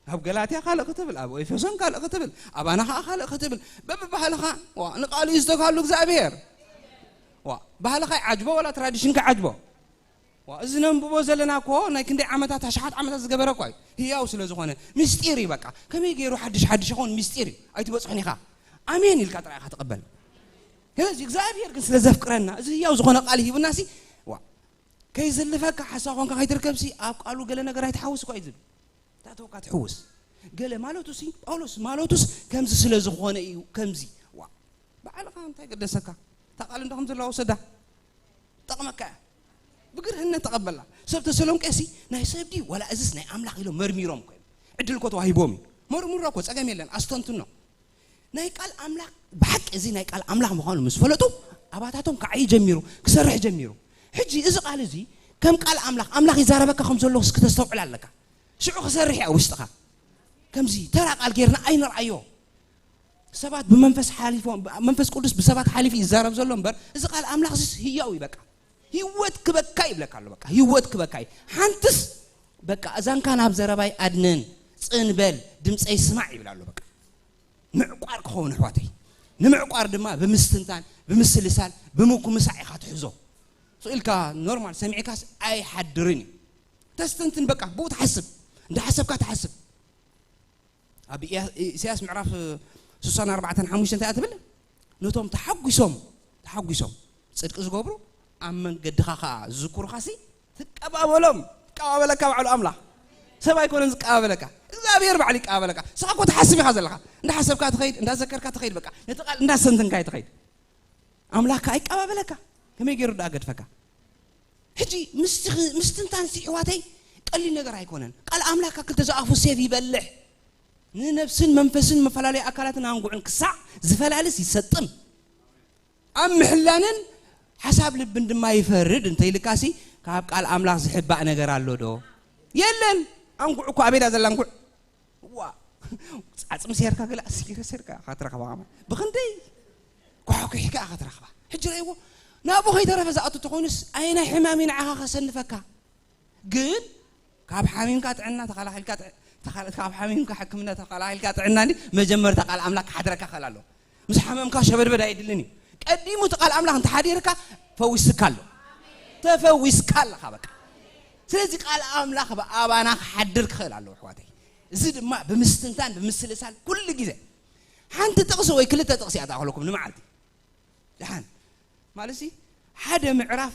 ኣብ ገላትያ ካልእ ክትብል፣ ኣብ ኤፌሶን ካልእ ክትብል፣ ኣባና ኸዓ ካልእ ክትብል። በብባህልኻ፣ ዋ፣ ንቃሉ እዩ ዝተጋሉ እግዚኣብሔር። ዋ፣ ባህልኻ ይዓጅቦ ወላ ትራዲሽንካ ይዓጅቦ። ዋ፣ እዚ ነንብቦ ዘለና እኮ ናይ ክንደይ ዓመታት፣ ኣሽሓት ዓመታት ዝገበረ እኮ እዩ። ህያው ስለ ዝኾነ ምስጢር እዩ በቃ። ከመይ ገይሩ ሓድሽ ሓድሽ ይኸውን? ምስጢር እዩ። ኣይትበጽሑን ኢኻ። ኣሜን ኢልካ ጥራይ ኢኻ ትቕበል። ስለዚ እግዚኣብሔር ግን ስለ ዘፍቅረና፣ እዚ ህያው ዝኾነ ቃል ሂቡና ሲ፣ ዋ፣ ከይዝልፈካ ሓሳብ ኾንካ ከይትርከብሲ፣ ኣብ ቃሉ ገለ ነገር ኣይትሓውስ እኳ እዩ ዝብል። ታተውካ ትሕውስ። ገለ ማለቱ ሲ፣ ጳውሎስ ማለቱስ ከምዚ ስለ ዝኾነ እዩ፣ ከምዚ። ዋ፣ ባዕልኻ እንታይ ገደሰካ? እታ ቃል እንዶ ከም ዘለዋ ውሰዳ። ጠቕመካ እያ። ብግርህነት ተቐበላ። ሰብ ተሰሎንቄ ሲ፣ ናይ ሰብ ድዩ ዋላ እዝስ ናይ ኣምላኽ ኢሎም መርሚሮም እኮ እዮም። ዕድል እኮ ተዋሂቦም እዩ። መርምሮ እኮ፣ ጸገም የለን፣ ኣስተንትኖ። ናይ ቃል ኣምላኽ፣ ብሓቂ እዚ ናይ ቃል ኣምላኽ ምዃኑ ምስ ፈለጡ፣ ኣባታቶም ክዓዪ ጀሚሩ፣ ክሰርሕ ጀሚሩ። ሕጂ እዚ ቃል እዚ ከም ቃል ኣምላኽ፣ ኣምላኽ ይዛረበካ ከም ዘሎ ክትስተውዕል ኣለካ። ሽዑ ክሰርሕ እዩ ኣብ ውሽጥኻ። ከምዚ ተራ ቃል ጌርና ኣይንርኣዮ። ሰባት ብመንፈስ ሓሊፎም፣ መንፈስ ቅዱስ ብሰባት ሓሊፉ ይዛረብ ዘሎ እምበር፣ እዚ ቃል ኣምላኽ እዚ ህያው እዩ በቃ። ህይወት ክበካ ይብለካ ኣሎ በቃ። ህይወት ክበካ እዩ። ሓንትስ በቃ፣ "እዛንካ ናብ ዘረባይ ኣድንን፣ ጽን በል፣ ድምፀይ ስማዕ" ይብል ኣሎ በቃ። ምዕቋር ክኸውን ኣሕዋተይ። ንምዕቋር ድማ ብምስትንታን፣ ብምስልሳል፣ ብምኩምሳዕ ኢኻ ትሕዞ። ስቕ ኢልካ ኖርማል ሰሚዕካስ ኣይሓድርን እዩ። ተስተንትን በቃ፣ ብኡ ትሓስብ። እንዳሓሰብካ ትሓስብ። ኣብ ኢያ-፣ ኢሳያስ ምዕራፍ ስሳን ኣርባዕተን ሓሙሽተ እንታይ እያ ትብል? "ነቶም ተሓጒሶም፣ ተሓጒሶም ጽድቂ ዝገብሩ ኣብ መንገድኻ ኸኣ ዝዝክሩኻሲ ትቀባበሎም።" ትቀባበለካ ባዕሉ ኣምላኽ። ሰብ ኣይኮነን ዝቀባበለካ። እግዚኣብሔር ባዕሉ ይቀባበለካ። ንስኻ እኮ ትሓስብ ኢኻ ዘለኻ። እንዳሓሰብካ ትኸይድ፣ እንዳዘከርካ ትኸይድ በቃ። ነቲ ቃል እንዳሰንተንካዮ ትኸይድ። ኣምላኽ ከኣ ይቀባበለካ። ከመይ ገይሩ ደኣ ገድፈካ? ሕጂ ምስቲ ኽ-፣ ምስትንታን ሲ ኣሕዋተይ፣ ቀሊል ነገር ኣይኮነን። ቃል ኣምላኽ ካብ ክልተ ዝኣፉ ሴፍ ይበልሕ፣ ንነብስን መንፈስን መፈላለዩ ኣካላትን ኣንጉዕን ክሳዕ ዝፈላልስ ይሰጥም። ኣብ ምሕላንን ሓሳብ ልብን ድማ ይፈርድ እንተ ኢልካሲ፣ ካብ ቃል ኣምላኽ ዝሕባእ ነገር ኣሎ ዶ? የለን። ኣንጉዕ እኮ ኣበይዳ ዘላ ኣንጉዕ? ዋ፣ ዓጽሚ ሴርካ ገለ ኣስጊረ ሴርካ ኢኻ ትረኽባ። ብኽንደይ ኳሕኩሕካ ኢኻ ትረኽባ። ሕጂ ረእይዎ፣ ናብኡ ከይተረፈ ዝኣቱ ተኾይኑስ ኣየናይ ሕማም እዩ ንዓኻ ከሰንፈካ? ግን ካብ ሓሚምካ ጥዕና ተኸላኺልካ ጥዕ-፣ ተኸላ-፣ ካብ ሓሚምካ ሕክምና ተኸላኺልካ ጥዕና እንዲ መጀመርታ ቃል ኣምላኽ ክሓድረካ ክኽእል ኣለዎ። ምስ ሓመምካ ሸበድበድ ኣየድልን እዩ። ቀዲሙ እቲ ቃል ኣምላኽ እንተሓዲርካ ፈዊስካ ኣሎ። ተፈዊስካ ኣለኻ በቃ። ስለዚ ቃል ኣምላኽ ብኣባና ክሓድር ክኽእል ኣለዎ ኣሕዋተይ። እዚ ድማ ብምስትንታን ብምስልሳል ኩሉ ግዜ ሓንቲ ጥቕሲ ወይ ክልተ ጥቕሲ እያ ትኣኽለኩም ንመዓልቲ። ደሓን ማለት ሲ ሓደ ምዕራፍ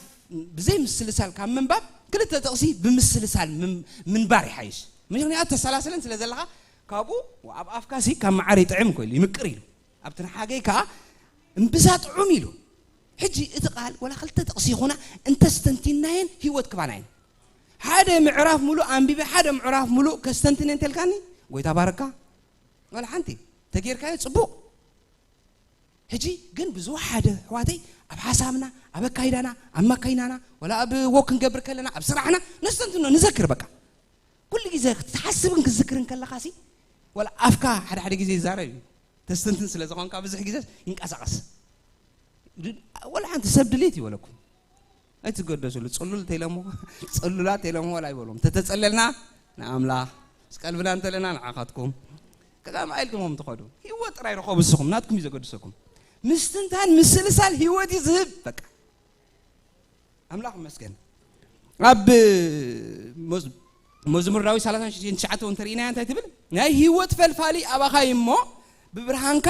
ብዘይ ምስልሳል ካብ ምንባብ ክልተ ጥቕሲ ብምስልሳል ምን-፣ ምንባር ይሓይሽ። ምክንያቱ ተሰላስለን ስለ ዘለኻ ካብኡ ኣብ ኣፍካ ሲ ካብ መዓር ይጥዕም እኮ ኢሉ ይምቅር ኢሉ ኣብቲ ንሓገይ ከዓ እምብዛ ጥዑም ኢሉ። ሕጂ እቲ ቃል ወላ ክልተ ጥቕሲ ይኹና እንተስተንቲናየን ህይወት ክባና እየን። ሓደ ምዕራፍ ሙሉእ ኣንቢበ ሓደ ምዕራፍ ሙሉእ ከስተንትነ እንተልካኒ ጎይታ ባረካ ወላ ሓንቲ ተጌርካዮ ጽቡቕ። ሕጂ ግን ብዝወሓደ ኣሕዋተይ ኣብ ሓሳብና ኣብ ኣካይዳና ኣብ ማካይናና ወላ ኣብ ወክ ክንገብር ከለና ኣብ ስራሕና ነስተንትኖ ንዘክር በቃ። ኩሉ ግዜ ክትሓስብን ክትዝክርን ከለኻ ሲ ወላ ኣፍካ ሓደ ሓደ ግዜ ይዛረብ እዩ። ተስተንትን ስለ ዝኾንካ ብዙሕ ግዜ ይንቀሳቐስ። ድ-፣ ወላ ሓንቲ ሰብ ድሌት ይበለኩም። ኣይትገደስሉ። ጽሉል ተይለሞ፣ ጽሉላት ተይለሞ ወላ ኣይበሎም። ተተጸለልና ንኣምላኽ፣ ምስ ቀልብና እንተለና ንዓኻትኩም። ከዛ ማይልኩሞም ትኸዱ። ህይወት ጥራይ ረኸቡ ንስኹም፣ ናትኩም እዩ ዘገድሰኩም። ምስትንታን ምስልሳል ህይወት እዩ ዝህብ። በቃ። ኣምላኽ ይመስገን። ኣብ መዝ-፣ መዝሙር ዳዊት ሰላሳ ሽዱሽተ ትሽዓተ እውን ተርእይናያ እንታይ ትብል? ናይ ህይወት ፈልፋሊ ኣባኻ እዩ እሞ ብብርሃንካ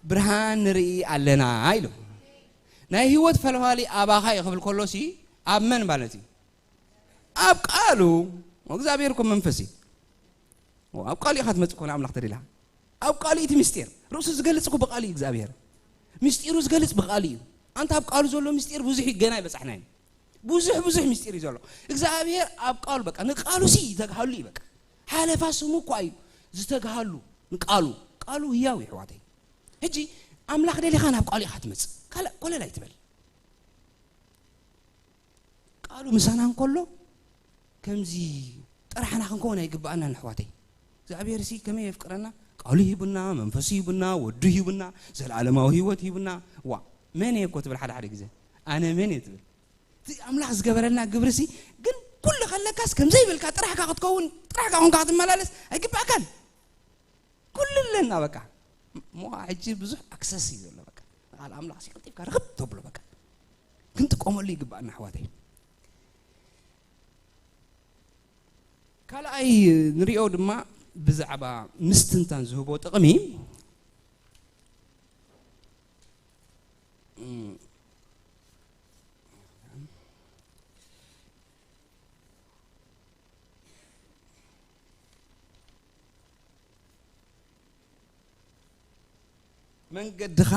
ብርሃን ንርኢ ኣለና ኢሉ። ናይ ህይወት ፈልፋሊ ኣባኻ እዩ ክብል ከሎ ሲ ኣብ መን ማለት እዩ? ኣብ ቃሉ። እግዚኣብሔር እኮ መንፈስ እዩ። ኣብ ቃሉ ኢኻ ትመጽእ ኮነ ኣምላኽ ተደላ። ኣብ ቃሉ እቲ ምስጢር ርእሱ ዝገልጽ እኮ ብቃሉ እዩ እግዚኣብሔር። ምስጢሩ ዝገልጽ ብቃሉ እዩ። ኣንታ ኣብ ቃሉ ዘሎ ምስጢር ብዙሕ እዩ፣ ገና ኣይበጻሕናዮ። ብዙሕ ብዙሕ ምስጢር እዩ ዘሎ። እግዚኣብሔር ኣብ ቃሉ በቃ ንቃሉ ሲ ይተግሃሉ እዩ በቃ። ሓለፋ ስሙ እኳ እዩ ዝተግሃሉ ንቃሉ። ቃሉ ህያው እዩ ኣሕዋተይ። ሕጂ ኣምላኽ ደሊኻ ናብ ቃሉ ኢኻ ትመጽእ። ካልእ ኮለል ኣይትበል። ቃሉ ምሳና እንከሎ ከምዚ ጥራሕና ክንከውን ኣይግብኣናን ኣሕዋተይ። እግዚኣብሔር ሲ ከመይ የፍቅረና? ቃሉ ሂቡና፣ መንፈሱ ሂቡና፣ ወዱ ሂቡና፣ ዘለኣለማዊ ህይወት ሂቡና። ዋ መን እየ እኮ ትብል ሓደ ሓደ ግዜ። ኣነ መን እየ ትብል። እቲ ኣምላኽ ዝገበረልና ግብሪ ሲ ግን ኩሉ ከለካስ ከምዘይ በልካ ጥራሕካ ክትከውን ጥራሕካ ኮንካ ክትመላለስ ኣይግባእካን። ኩሉ ኣለና በቃ። እሞ ሕጂ ብዙሕ ኣክሰስ እዩ ዘሎ በቃ። ንቃል ኣምላኽ ሲ ቀልጢፍካ ርኽብ ተብሎ በቃ። ክንጥቀመሉ ይግባኣና ኣሕዋተይ። ካልኣይ ንሪኦ ድማ ብዛዕባ ምስትንታን ዝህቦ ጥቕሚ መንገድኻ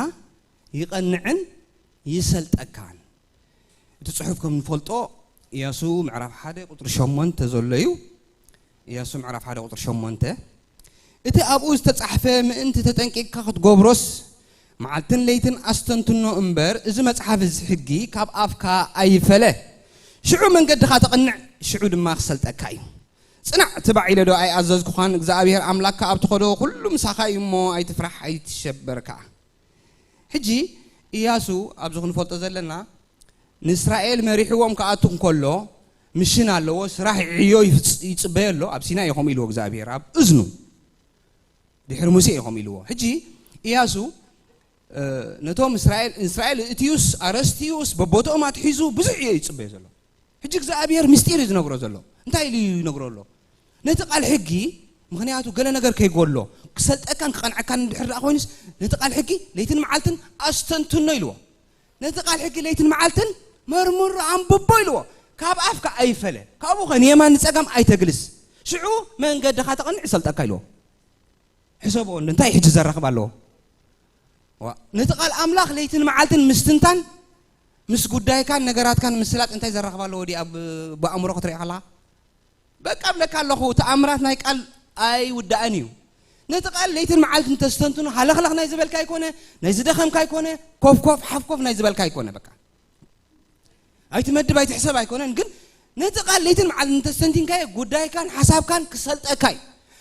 ይቐንዕን ይሰልጠካን። እቲ ጽሑፍ ከም ንፈልጦ ኢያሱ ምዕራፍ ሓደ ቁጽሪ ሸሞንተ ዘሎ እዩ። ኢያሱ ምዕራፍ ሓደ ቁጽሪ ሸሞንተ፣ እቲ ኣብኡ ዝተጻሕፈ ምእንቲ ተጠንቂቕካ ክትገብሮስ መዓልትን ለይትን ኣስተንትኖ እምበር፣ እዚ መጽሓፍ እዚ ሕጊ ካብ ኣፍካ ኣይፈለ። ሽዑ መንገድኻ ተቕንዕ፣ ሽዑ ድማ ክሰልጠካ እዩ። ጽናዕ፣ ትባዕ ኢለ ዶ ኣይኣዘዝኩኻን? እግዚኣብሔር ኣምላክካ ኣብ ትኸዶ ኩሉ ምሳኻ እዩ እሞ ኣይትፍራሕ፣ ኣይትሸበር ከኣ። ሕጂ ኢያሱ ኣብዚ ክንፈልጦ ዘለና ንእስራኤል መሪሕዎም ክኣቱ እንከሎ ምሽን ኣለዎ፣ ስራሕ ዕዮ ይፍጽ-፣ ይጽበዮ ኣሎ። ኣብ ሲናይ እዩ ከምኡ ኢልዎ እግዚኣብሔር፣ ኣብ እዝኑ ድሕሪ ሙሴ እዩ ከምኡ ኢልዎ። ሕጂ ኢያሱ እ፣ ነቶም እስራኤል፣ እስራኤል እትዩስ ኣረስትዩስ በቦትኦም ኣትሒዙ ብዙሕ እዩ ይጽበዮ ዘሎ። ሕጂ እግዚኣብሔር ምስጢር እዩ ዝነግሮ ዘሎ። እንታይ ኢሉ ይነግሮ ኣሎ? ነቲ ቃል ሕጊ፣ ምኽንያቱ ገለ ነገር ከይጎሎ፣ ክሰልጠካን ክቐንዐካን እንድሕር ደኣ ኮይኑስ፣ ነቲ ቃል ሕጊ ለይትን መዓልትን ኣስተንትኖ ኢልዎ። ነቲ ቃል ሕጊ ለይትን መዓልትን መርምሮ ኣንብቦ ኢልዎ። ካብ ኣፍካ ኣይፈለ፣ ካብኡ ኸ ንየማን ንጸጋም ኣይተግልስ። ሽዑ መንገድኻ ተቐንዕ ይሰልጠካ ኢልዎ። ሕሰቦ እንዶ እንታይ ሕጂ ዘራኽብ ኣለዎ? ዋ፣ ነቲ ቃል ኣምላኽ ለይትን መዓልትን ምስትንታን፣ ምስ ጉዳይካን ነገራትካን ምስላጥ እንታይ ዘራኽብ ኣለዎ? ዲ ኣብ ብኣእምሮ ክትሪኦ ከለኻ በቃ እብለካ ኣለኹ፣ ተኣምራት ናይ ቃል ኣይውዳእን እዩ። ነቲ ቃል ለይትን መዓልትን ተስተንትኖ፣ ሃለኽለኽ ናይ ዝበልካ ኣይኮነ፣ ናይ ዝደኸምካ ኣይኮነ፣ ኮፍ ኮፍ ሓፍ ኮፍ ናይ ዝበልካ ኣይኮነ። በቃ ኣይትመድብ ኣይትሕሰብ ኣይኮነን፣ ግን ነቲ ቃል ለይትን መዓልትን እንተስተንቲንካዮ፣ ጉዳይካን ሓሳብካን ክሰልጠካ እዩ።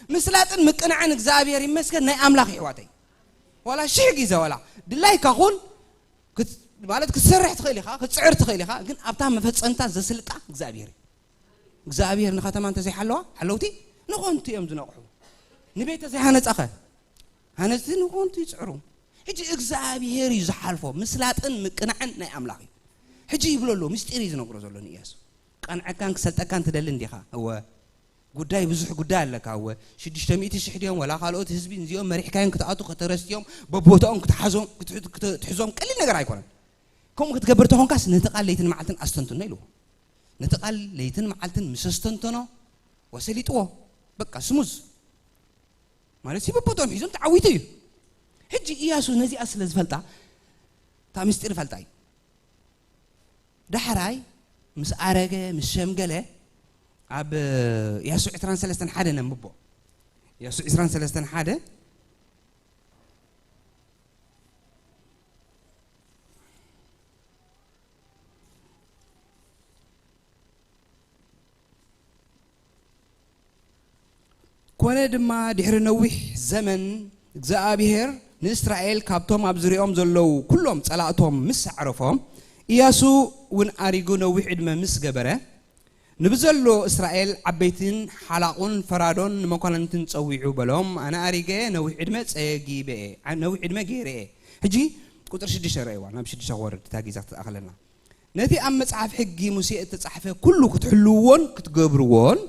ምስላጥን ምቅናዕን እግዚኣብሔር ይመስገን ናይ ኣምላኽ ይሕዋተይ። ዋላ ሽሕ ግዜ ዋላ ድላይካ ኹን ክት-፣ ማለት ክትሰርሕ ትኽእል ኢኻ፣ ክትጽዕር ትኽእል ኢኻ፣ ግን ኣብታ መፈጸምታ ዘስልጣ እግዚኣብሔር እዩ። እግዚኣብሔር ንኸተማ እንተዘይሓለዋ፣ ሓለውቲ ንኾንቲ እዮም ዝነቕሑ። ንቤት ተዘይሃነጻኸ፣ ሃነጽቲ ንኾንቲ ይጽዕሩ። ሕጂ እግዚኣብሔር እዩ ዝሓልፎ። ምስላጥን ምቅናዕን ናይ ኣምላኽ እዩ። ሕጂ ይብሎ ኣሎ፣ ምስጢር እዩ ዝነግሮ ዘሎ ንኢያሱ። ቀንዐካን ክሰልጠካን ትደሊ እንዲኻ? እወ። ጉዳይ፣ ብዙሕ ጉዳይ ኣለካ። እወ። ሽዱሽተ ሚእቲ ሽሕ ድዮም ወላ ካልኦት ህዝቢ እዚኦም መሪሕካዮም ክትኣቱ ከተረስትዮም በቦታኦም ክትሓዞም፣ ክትሕ-፣ ክት-፣ ክትሕዞም ቀሊል ነገር ኣይኮነን። ከምኡ ክትገብር ተኾንካስ ነቲ ቃል ለይትን መዓልትን ኣስተንትኖ ኢልዎ። ነቲ ቃል ለይትን መዓልትን ምስ ኣስተንተኖ ወሰሊጥዎ። በቃ ስሙዝ። ማለት ሲ በቦታኦም ሒዞም ተዓዊቱ እዩ። ሕጂ ኢያሱ ነዚኣ ስለ ዝፈልጣ፣ እታ ምስጢር ፈልጣ እዩ። ዳሕራይ ምስ ኣረገ፣ ምስ ሸምገለ፣ ኣብ ኢያሱ ዕስራን ሰለስተን ሓደ ነንብቦ። ኢያሱ ዕስራን ሰለስተን ሓደ። ኮነ ድማ ድሕሪ ነዊሕ ዘመን እግዚኣብሔር ንእስራኤል ካብቶም ኣብ ዙርያኦም ዘለዉ ኩሎም ጸላእቶም ምስ ኣዕረፎም፣ ኢያሱ እውን ኣሪጉ ነዊሕ ዕድመ ምስ ገበረ፣ ንብዘሎ እስራኤል ዓበይትን ሓላቑን ፈራዶን ንመኳንንትን ጸዊዑ በሎም፣ ኣነ ኣሪገ ነዊሕ ዕድመ ጸጊበ እየ፣ ዓ-፣ ነዊሕ ዕድመ ገይረ እየ። ሕጂ ቁጽሪ ሽዱሽተ ረእይዋ፣ ናብ ሽዱሽተ ክወርድ እታ ጊዛ ክትኣኽለና። ነቲ ኣብ መጽሓፍ ሕጊ ሙሴ እተጻሕፈ ኩሉ ክትሕልውዎን ክትገብርዎን፣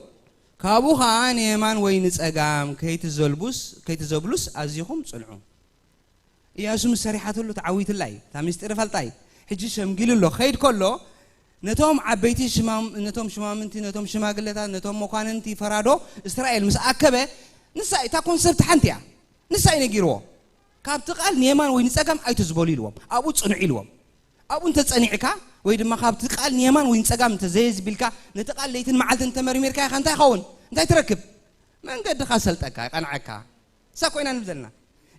ካብኡ ኸኣ ንየማን ወይ ንጸጋም ከይትዘልቡስ-፣ ከይትዘብሉስ ኣዚኹም ጽንዑ። ኢያሱ ምስ ሰሪሓትሉ ተዓዊትላ እዩ። እታ ምስጢር ፈልጣ እዩ። ሕጂ ሸምጊሉ ኣሎ። ከይድ ከሎ ነቶም ዓበይቲ ሽማም-፣ ነቶም ሽማምንቲ፣ ነቶም ሽማግለታት፣ ነቶም መኳንንቲ ፈራዶ እስራኤል ምስ ኣከበ፣ ንሳ እታ ኮንሰፕት ሓንቲ እያ። ንሳ እዩ ነጊርዎ። ካብቲ ቃል ንየማን ወይ ንጸጋም ኣይትዝበሉ ኢልዎም። ኣብኡ ጽንዑ ኢልዎም። ኣብኡ እንተ ጸኒዕካ፣ ወይ ድማ ካብቲ ቃል ንየማን ወይ ንጸጋም እንተ ዘየዝቢልካ፣ ነቲ ቃል ለይትን መዓልትን እንተ መርሚርካዮ፣ ከ እንታይ ይኸውን? እንታይ ትረክብ? መንገድኻ ሰልጠካ፣ ይቐንዐካ። እሳ ኮይና ንብል ዘለና።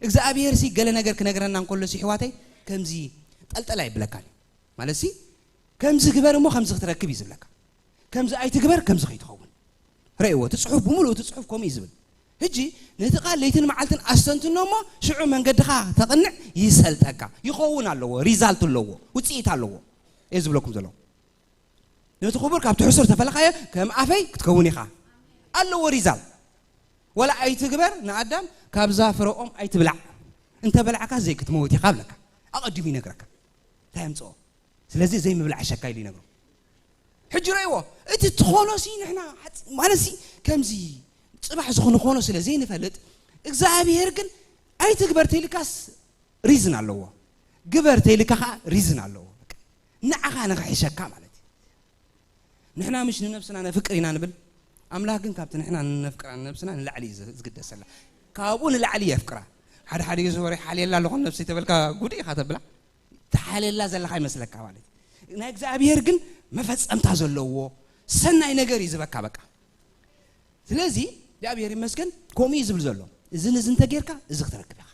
እግዚኣብሔር ሲ ገለ ነገር ክነግረና እንከሎ ሲ፣ ኣሕዋተይ፣ ከምዚ ጠልጠል ኣይብለካን እዩ። ማለት ሲ፣ ከምዚ ግበር እሞ ከምዚ ክትረክብ እዩ ዝብለካ። ከምዚ ኣይትግበር፣ ከምዚ ከይትኸውን። ረእይዎ፣ እቲ ጽሑፍ ብምሉኡ፣ እቲ ጽሑፍ ከምኡ እዩ ዝብል። ሕጂ ነቲ ቃል ለይትን መዓልትን ኣስተንትኖ እሞ፣ ሽዑ መንገድኻ ተቕንዕ፣ ይሰልጠካ። ይኸውን ኣለዎ፣ ሪዛልት ኣለዎ፣ ውጽኢት ኣለዎ። እየ ዝብለኩም ዘለኹ። ነቲ ክቡር ካብቲ ሕሱር ተፈለኻዮ፣ ከም ኣፈይ ክትከውን ኢኻ። ኣለዎ ሪዛልት። ወላ ኣይትግበር፣ ንኣዳም፣ "ካብዛ ፍረ ኦም ኣይትብላዕ። እንተ በላዕካ ዘይክትመውት ኢኻ" ብለካ። ኣቐዲሙ ይነግረካ። እንታይ የምጽኦ? ስለዚ ዘይምብላዕ ሸካ ኢሉ ይነግሮ። ሕጂ ረእይዎ፣ እቲ ትኾኖ ሲ ንሕና ሓፂ-፣ ማለት ሲ ከምዚ ፅባሕ ዝኾነ ኾኖ ስለ ዘይንፈልጥ፣ እግዚኣብሔር ግን ኣይትግበር ተይልካስ ሪዝን ኣለዎ፣ ግበር ተይልካ ከዓ ሪዝን ኣለዎ። በቃ ንዓኻ ንኽሕሸካ ማለት እዩ። ንሕና ምሽ ንነብስና ነፍቅር ኢና ንብል፣ ኣምላኽ ግን ካብቲ ንሕና ንነፍቅራ ንነብስና ንላዕሊ እዩ ዝ-፣ ዝግደሰላ። ካብኡ ንላዕሊ የፍቅራ። ሓደ ሓደ ግዜ ወረ ሓልየላ ኣለኹ ነብሰይ ተበልካ ጉድ ኢኻ ተብላ። ተሓልየላ ዘለኻ ይመስለካ ማለት እዩ። ናይ እግዚኣብሔር ግን መፈጸምታ ዘለዎ ሰናይ ነገር እዩ ዝበካ በቃ። ስለዚ እግዚኣብሔር ይመስገን ከምኡ እዩ ዝብል ዘሎ። እዝን እዚ እንተጌርካ እዚ ክትረክብ ኢኻ።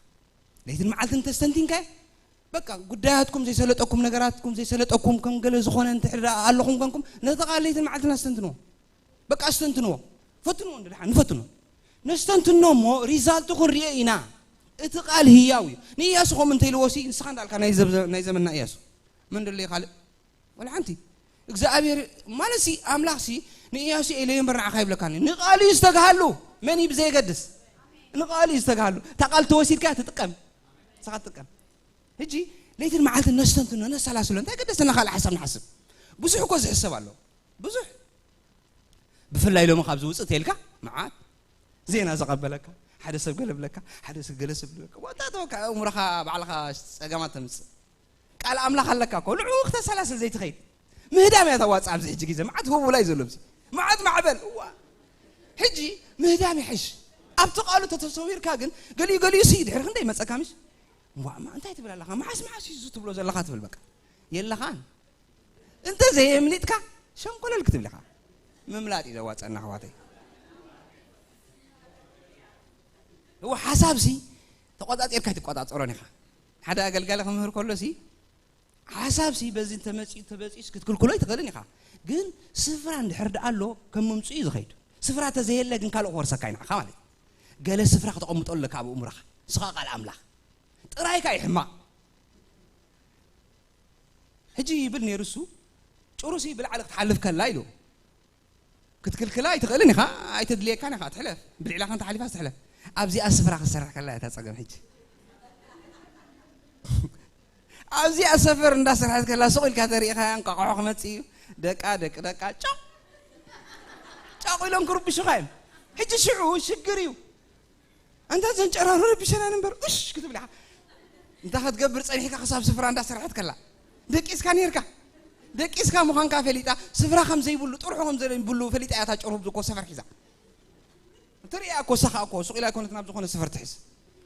ለይትን መዓልትን ተስተንቲንካ በቃ ጉዳያትኩም ዘይሰለጠኩም ነገራትኩም ዘይሰለጠኩም ከም ገለ ዝኾነ እንድሕር ደኣ ኣለኹም ኮንኩም ነቲ ቃል ለይትን መዓልትን ኣስተንትንዎ። በቃ ኣስተንትንዎ። ፈትንዎ እንደ ደሓን ንፈትኖ። ነስተንትኖ እሞ ሪዛልቱ ክንሪኦ ኢና። እቲ ቃል ህያው እዩ። ንኢያሱ ከምኡ እንተ ኢልዎ ሲ ንስኻ እንዳልካ ናይ ዘብ-፣ ናይ ዘመንና ኢያሱ። መን ደሎ ካልእ? ወላ ሓንቲ። እግዚኣብሔር ማለት ሲ ኣምላኽ ሲ ንኢያሱ ኢለ እምበር ንዓኻ ይብለካኒ። ንቃሉ እዩ ዝተግሃሉ። መን እዩ ብዘየገድስ? ንቃሉ እዩ ዝተግሃሉ። እታ ቃል ተወሲድካ ትጥቀም። ንስኻ ትጥቀም። ሕጂ ለይትን መዓልትን ነስተንትኖ፣ ነሰላስሎ። እንታይ ገደሰና ካልእ ሓሳብ ንሓስብ? ብዙሕ እኮ ዝሕሰብ ኣሎ። ብዙሕ። ብፍላይ ሎሚ ካብ ዝውፅእ ተይልካ መዓት ዜና ዘቐበለካ፣ ሓደ ሰብ ገለ ብለካ፣ ሓደ ሰብ ገለ ሰብ ብለካ። ወታ ተወካ እምሮኻ ባዕልኻ ጸገማት ተምጽእ። ቃል ኣምላኽ ኣለካ እኮ። ንዕኡ ክተሰላስል ዘይትኸይድ። ምህዳም እያ ተዋጽእ ኣብዚ ሕጂ ግዜ። መዓት ህቡብ ላይ ዘሎ ኣብዚ። መዓት ማዕበል። እዋ። ሕጂ ምህዳም ይሕሽ። ኣብቲ ቃሉ ተተሰዊርካ ግን ገሊኡ ገሊኡ ሲ ድሕሪ ክንደይ መጸካ ምሽ? እዋ፣ እማ እንታይ ትብል ኣለኻ? መዓስ መዓስ እዩ እዚ ትብሎ ዘለኻ ትብል በቃ። የለኻን። እንተ ዘየምሊጥካ ሸንኮለል ክትብል ኢኻ። ምምላጥ እዩ ዘዋጸና ኣሕዋተይ። እዎ ሓሳብ ሲ ተቆጻጺርካ ኣይትቆጻጸሮን ኢኻ። ሓደ ኣገልጋሊ ክምህር ከሎ ሲ ሓሳብ ሲ በዚ እንተመጺኡ ተበጺኡስ ክትክልክሎ ኣይትኽእልን ኢኻ። ግን ስፍራ እንድሕር ደኣ ኣሎ ከም ምምጽኡ እዩ ዝኸይድ። ስፍራ ተዘየለ ግን ካልእ ክወርሰካ እዩ ንዓኻ ማለት እዩ። ገለ ስፍራ ክተቐምጦ ኣለካ ኣብ እምሮኻ። ንስኻ ቃል ኣምላኽ ጥራይካ እዩ ሕማቕ። ሕጂ ይብል ነይሩ እሱ ጭሩሲ ብላዕሊ ክትሓልፍ ከላ ኢሉ ክትክልክላ ኣይትኽእልን ኢኻ። ኣይተድልየካን ኢኻ ትሕለፍ። ብልዕላ ከንታ ሓሊፋ ትሕለፍ። ኣብዚኣ ስፍራ ክትሰርሕ ከላ እታ ጸገም ሕጂ ኣብዚኣ ሰፈር እንዳሰርሐት ከላ ስቕ ኢልካ ተሪኢኻ እንቋቑሖ ክመጽእ እዩ። ደቃ ደቂ ደቃ ጫቕ ጫቕ ኢሎም ክርብሹኻ እዮም። ሕጂ ሽዑ ሽግር እዩ። ኣንታ ዘንጨራሩ ረቢሸና ነበር እሽ ክትብል ኢኻ። እንታይ ክትገብር ጸኒሕካ ክሳብ ስፍራ እንዳሰርሐት ከላ ደቂስካ ነርካ። ደቂስካ ምዃንካ ፈሊጣ ስፍራ ከም ዘይብሉ ጥርሑ ከም ዘይብሉ ፈሊጣ እያ እታ ጭሩብ ዝኮ ሰፈር ሒዛ። ትርእያ እኮ ሳኻ እኮ ሱቕ ኢላ ኣይኮነት ናብ ዝኾነ ሰፈር ትሕዝ።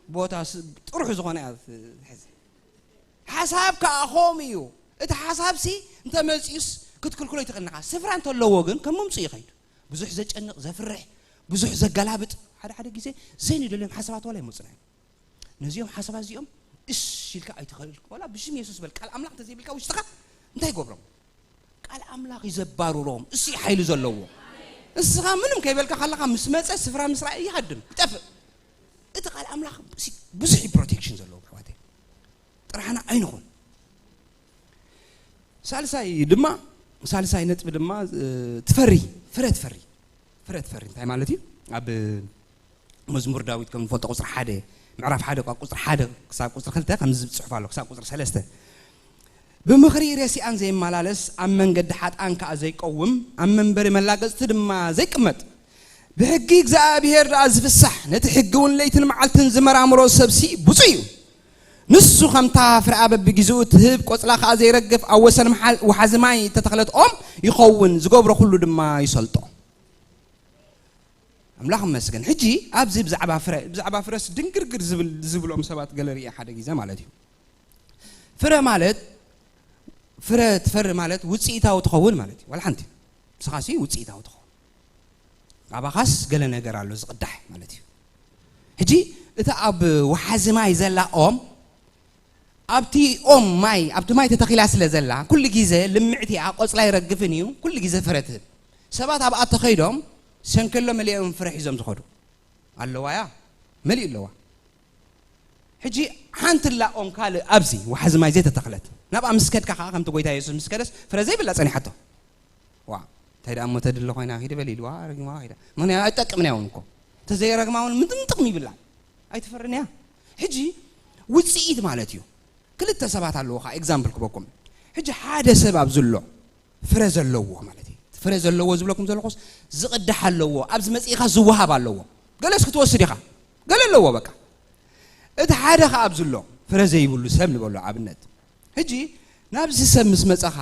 ቦታ ስ- ጥርሑ ዝኾነ እያ ትሕዝ። ሓሳብ ከኣ ኸም እዩ። እቲ ሓሳብ ሲ እንተ መጺኡስ ክትክልክሎ ይትኽእል ኢኻ። ስፍራ እንተለዎ ግን ከም ምምጽኡ ይኸይድ። ብዙሕ ዘጨንቕ፣ ዘፍርሕ፣ ብዙሕ ዘገላብጥ ሓደ ሓደ ግዜ ዘይንደልዮም ሓሳባት ዋላ ይመጹና እዮም። ነዚኦም ሓሳባት እዚኦም እሽ ኢልካ ኣይትኸእል። ዋላ ብሽም የሱስ በል ቃል ኣምላኽ እንተዘይብልካ ውሽጥኻ እንታይ ይገብሮም? ቃል ኣምላኽ እዩ ዘባርሮም። እሱ እዩ ሓይሊ ዘለዎ። እስኻ ምንም ከይበልካ ካለኻ ምስ መጸ ስፍራ ምስ ረኣየ ይሃድም፣ ይጠፍእ። እቲ ቃል ኣምላኽ እሱ ብዙሕ እዩ ፕሮቴክሽን ዘለዎ ኣሕዋተይ። ጥራሕና ኣይንኹን። ሳልሳይ ድማ ሳልሳይ ነጥቢ ድማ እ፣ ትፈሪ ፍረ ትፈሪ ፍረ ትፈሪ እንታይ ማለት እዩ? ኣብ መዝሙር ዳዊት ከም ንፈልጦ ቁፅሪ ሓደ ምዕራፍ ሓደ ካብ ቁፅሪ ሓደ ክሳብ ቁፅሪ ክልተ ከምዚ ዝብል ፅሑፍ ኣሎ ክሳብ ቁፅሪ ሰለስተ ብምኽሪ ረሲኣን ዘይመላለስ ኣብ መንገዲ ሓጥኣን ከዓ ዘይቀውም ኣብ መንበሪ መላገፅቲ ድማ ዘይቅመጥ ብሕጊ እግዚኣብሔር ደኣ ዝፍሳሕ ነቲ ሕጊ እውን ለይትን መዓልትን ዝመራምሮ ሰብሲ ብፁዕ እዩ። ንሱ ከምታ ፍርኣ በብግዜኡ እትህብ ቆጽላ ከኣ ዘይረግፍ ኣብ ወሰን መሓ- ወሓዚ ማይ እተተኽለት ኦም ይኸውን፣ ዝገብሮ ኩሉ ድማ ይሰልጦ። ኣምላኽ ይመስገን። ሕጂ ኣብዚ ብዛዕባ ፍረ ብዛዕባ ፍረስ ድንግርግር ዝብል ዝብሎም ሰባት ገለ ርእየ ሓደ ግዜ ማለት እዩ። ፍረ ማለት ፍረ ትፈሪ ማለት ውጽኢታዊ ትኸውን ማለት እዩ። ዋላ ሓንቲ ንስኻሲ ውጽኢታዊ ትኸውን ኣባኻስ ገለ ነገር ኣሎ ዝቕዳሕ ማለት እዩ። ሕጂ እቲ ኣብ ወሓዚ ማይ ዘላ ኦም ኣብቲ ኦም ማይ ኣብቲ ማይ ተተኺላ ስለ ዘላ ኩሉ ግዜ ልምዕቲ እያ፣ ቆጽላ ይረግፍን እዩ፣ ኩሉ ግዜ ፍረ ትህብ። ሰባት ኣብኣ ተኸይዶም ሰንከሎ መሊኦም ፍረ ሒዞም ዝኸዱ ኣለዋ እያ፣ መሊኡ ኣለዋ። ሕጂ ሓንቲ ላ ኦም ካልእ ኣብዚ ወሓዚ ማይ ዘይተተኽለት ናብኣ ምስ ከድካ ከዓ ከምቲ ጎይታ የሱስ ምስ ከደስ ፍረ ዘይብላ ጸኒሓቶ። ዋ እንታይ ደኣ እሞ ተድሊ ኮይና ኪዲ በል ኢልዋ ረጊማ ኪዳ ምክንያቱ ኣይጠቅምን እውን እኮ ተዘይረግማ እውን ምንም ጥቕሚ ይብላ ኣይትፈርን እያ። ሕጂ ውፅኢት ማለት እዩ። ክልተ ሰባት ኣለዎ ከዓ ኤግዛምፕል ክበኩም። ሕጂ ሓደ ሰብ ኣብዚ ኣሎ ፍረ ዘለዎ ማለት እዩ። ፍረ ዘለዎ ዝብለኩም ዘለኹስ ዝቕዳሕ ኣለዎ፣ ኣብዚ መፂእኻ ዝወሃብ ኣለዎ። ገለስ ክትወስድ ኢኻ፣ ገለ ኣለዎ በቃ። እቲ ሓደ ከዓ ኣብዚ ኣሎ ፍረ ዘይብሉ ሰብ ንበሎ ኣብነት። ሕጂ ናብዚ ሰብ ምስ መፀኻ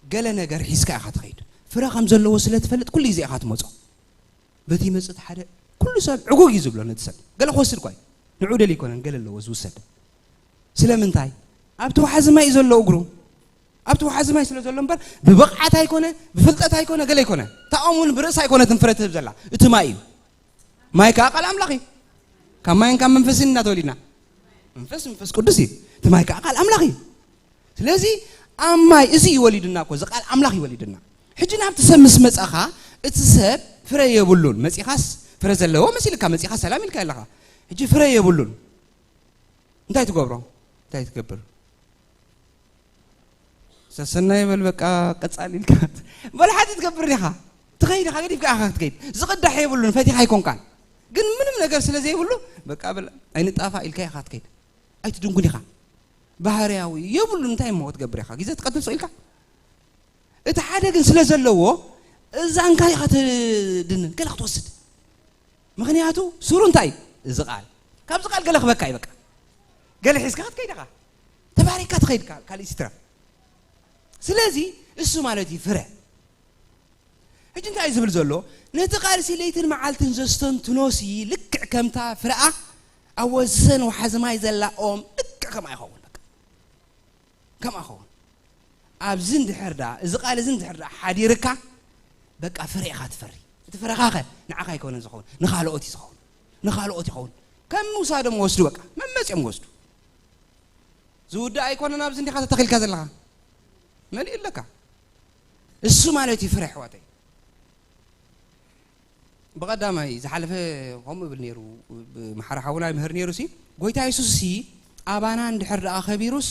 ገለ ነገር ሒዝካ ኢኻ ትኸይድ። ፍረ ከም ዘለዎ ስለ ትፈልጥ ኩሉ ግዜ ኢኻ ትመፆ። በቲ ይመፅእ እቲ ሓደ ኩሉ ሰብ ዕጉግ እዩ ዝብሎ ነቲ ሰብ ገለ ክወስድ እኳ እዩ ንዑ ደል ይኮነን ገለ ኣለዎ ዝውሰድ ስለምንታይ ኣብቲ ወሓዚ ማይ እዩ ዘሎ እግሩ ኣብቲ ወሓዚ ማይ ስለ ዘሎ እምበር ብብቕዓት ኣይኮነ ብፍልጠት ኣይኮነ ገለ ኣይኮነ ታኦም እውን ብርእስ ኣይኮነትን ፍረ ትህብ ዘላ እቲ ማይ እዩ ማይ ከዓ ቃል ኣምላኽ እዩ ካብ ማይን ካብ መንፈስን እናተወሊድና መንፈስ መንፈስ ቅዱስ እዩ እቲ ማይ ከዓ ቃል ኣምላኽ እዩ ስለዚ ኣብ ማይ እዚ እዩ ወሊድና እኮ እዚ ቃል ኣምላኽ እዩ ወሊድና ሕጂ ናብቲ ሰብ ምስ መጻኻ እቲ ሰብ ፍረ የብሉን መጺኻስ ፍረ ዘለዎ መሲልካ መጺኻ ሰላም ኢልካ ኣለኻ ሕጂ ፍረ የብሉን እንታይ ትገብሮ እንታይ ትገብር ሰሰናይ በል በቃ ቀጻል ኢልካ በል ሓንቲ ትገብር ዲኻ ትኸይድ ኢኻ ገዲፍካ ኢኻ ክትከይድ ዝቕዳሕ የብሉን ፈቲኻ ኣይኮንካን ግን ምንም ነገር ስለ ዘይብሉ በቃ በል ኣይንጣፋ ኢልካ ኢኻ ክትከይድ ኣይትድንጉን ኢኻ ባህርያዊ የብሉ እንታይ እሞ ክትገብር ኢኻ ግዜ ትቀትል ሰው ኢልካ እቲ ሓደ ግን ስለ ዘለዎ እዛ እንካ ኢኻ ትድንን ገለ ክትወስድ ምክንያቱ ሱሩ እንታይ እዚ ቃል ካብዚ ቃል ገለ ክበካ ይበቃ ገለ ሒዝካ ክትከይድ ኢኻ ተባሪካ ትኸይድ ካልእ ሲትራ ስለዚ እሱ ማለት እዩ ፍረ ሕጂ እንታይ እዩ ዝብል ዘሎ ነቲ ቃልሲ ለይትን መዓልትን ዘስተንትኖሲ ልክዕ ከምታ ፍረኣ ኣብ ወሰን ወሓዚ ማይ ዘላ ኦም ልክዕ ከምኣ ይኸውን በቃ ከምኣ ኸውን ኣብዚ እንድሕር ዳ እዚ ቃል እዚ እንድሕር ዳ ሓዲርካ በቃ ፍረ ኢኻ ትፈሪ እቲ ፍረኻኸ ንዓኻ ኣይኮነን ዝኸውን ንኻልኦት እዩ ዝኸውን ንኻልኦት ይኸውን ከም ምውሳዶም ወስዱ፣ በቃ መመጽኦም ወስዱ። ዝውዳእ ኣይኮነን። ኣብዚ እንዲኻ ተተኺልካ ዘለኻ መሊኡ ኣለካ። እሱ ማለት እዩ ፍረ ኣሕዋተይ። ብቐዳማይ ዝሓለፈ ከምኡ ይብል ነይሩ፣ መሓሪ ሓውና ይምህር ነይሩ ሲ፣ ጎይታ የሱስ ሲ ኣባና እንድሕር ደኣ ከቢሩስ፣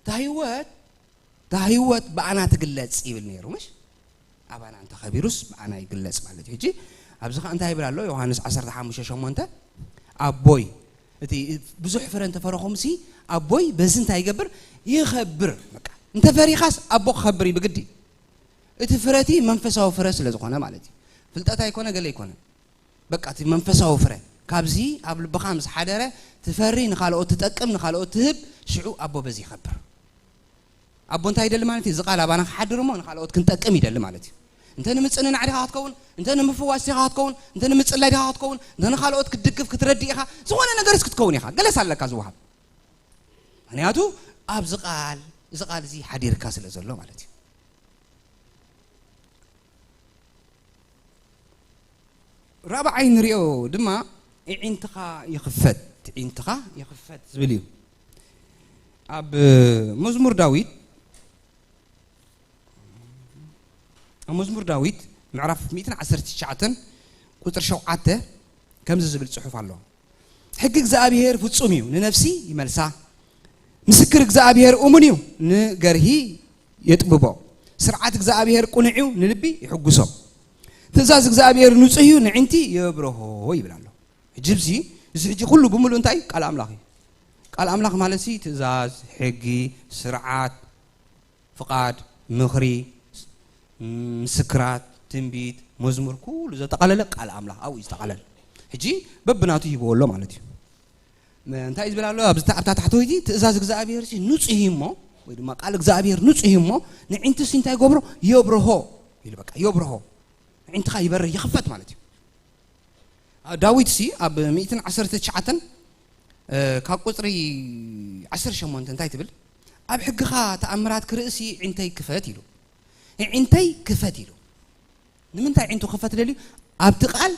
እታ ህይወት፣ እታ ህይወት ብኣና ትግለጽ ይብል ነይሩ። ምሽ ኣባና እንተ ከቢሩስ ብኣና ይግለጽ ማለት እዩ። ሕጂ ኣብዚ ኸ እንታይ ይብል ኣሎ? ዮሃንስ ዓሰርተ ሓሙሽተ ሸሞንተ፣ ኣቦይ፣ እቲ ብዙሕ ፍረ እንተፈረኹም ሲ ኣቦይ በዚ እንታይ ይገብር? ይኸብር። በቃ እንተ ፈሪኻስ ኣቦ ክኸብር እዩ ብግዲ። እቲ ፍረቲ መንፈሳዊ ፍረ ስለ ዝኾነ ማለት እዩ። ፍልጠት ኣይኮነ፣ ገለ ኣይኮነ። በቃ እቲ መንፈሳዊ ፍረ ካብዚ ኣብ ልብኻ ምስ ሓደረ ትፈሪ፣ ንኻልኦት ትጠቅም፣ ንኻልኦት ትህብ፣ ሽዑ ኣቦ በዚ ይኸብር። ኣቦ እንታይ ይደሊ ማለት እዩ? እዚ ቃል ኣባና ክሓድር እሞ ንኻልኦት ክንጠቅም ይደሊ ማለት እዩ። እንተ ንምጽንናዕ ዲኻ ክትከውን፣ እንተ ንምፍዋስ ዲኻ ክትከውን፣ እንተ ንምጽላይ ዲኻ ክትከውን፣ እንተ ንኻልኦት ክትድግፍ ክትረድእ ኢኻ፣ ዝኾነ ነገርስ ክትከውን ኢኻ። ገለስ ኣለካ ዝወሃብ። ምኽንያቱ ኣብዚ ቃል፣ እዚ ቃል እዚ ሓዲርካ ስለ ዘሎ ማለት እዩ። ራብዓይ ንሪኦ ድማ፣ "ኣዒንትኻ ይኽፈት፣ ኣዒንትኻ ይኽፈት" ዝብል እዩ። ኣብ መዝሙር ዳዊት፣ ኣብ መዝሙር ዳዊት ምዕራፍ ሚእትን ዓሰርተ ትሽዓተን ቁጽሪ ሸውዓተ ከምዚ ዝብል ጽሑፍ ኣሎ። "ሕጊ እግዚኣብሔር ፍጹም እዩ፣ ንነፍሲ ይመልሳ። ምስክር እግዚኣብሔር እሙን እዩ፣ ንገርሂ የጥብቦ። ስርዓት እግዚኣብሔር ቅኑዕ እዩ፣ ንልቢ ይሕጉሶ። ትእዛዝ እግዚኣብሔር ንጹህ እዩ፣ ንዕንቲ የብርሆ" ይብል ኣሎ። ሕጂ፣ እዚ፣ እዚ ሕጂ ኩሉ ብምሉእ እንታይ እዩ? ቃል ኣምላኽ እዩ። ቃል ኣምላኽ ማለት ሲ ትእዛዝ፣ ሕጊ፣ ስርዓት፣ ፍቓድ፣ ምኽሪ፣ ምስክራት፣ ትንቢት፣ መዝሙር፣ ኩሉ ዘጠቓለለ ቃል ኣምላኽ ኣብኡ እዩ ዝጠቓለለ። ሕጂ በብናቱ ሂብዎ ኣሎ ማለት እዩ። መ-፣ እንታይ እዩ ዝብል ኣሎ? ኣብዚ ታ-፣ ኣብታ ታሕተወይቲ፣ "ትእዛዝ እግዚኣብሔር ሲ ንጹህ እዩ እሞ፣ ወይ ድማ ቃል እግዚኣብሔር ንጹህ እዩ እሞ፣ ንዒንትሲ እንታይ ይገብሮ? የብርሆ" ኢሉ፣ በቃ የብርሆ። ንዒንትኻ ይበርህ፣ ይኽፈት ማለት እዩ። ዳዊት ሲ ኣብ ሚእትን ዓሰርተ ትሽዓተን፣ እ፣ ካብ ቁጽሪ ዓሰርተ ሸሞንተ እንታይ ትብል? "ኣብ ሕግኻ ተኣምራት ክርእሲ ዒንተይ ክፈት" ኢሉ። ዒንተይ ክፈት ኢሉ። ንምንታይ ዒንቱ ክፈት ደልዩ? ኣብቲ ቃል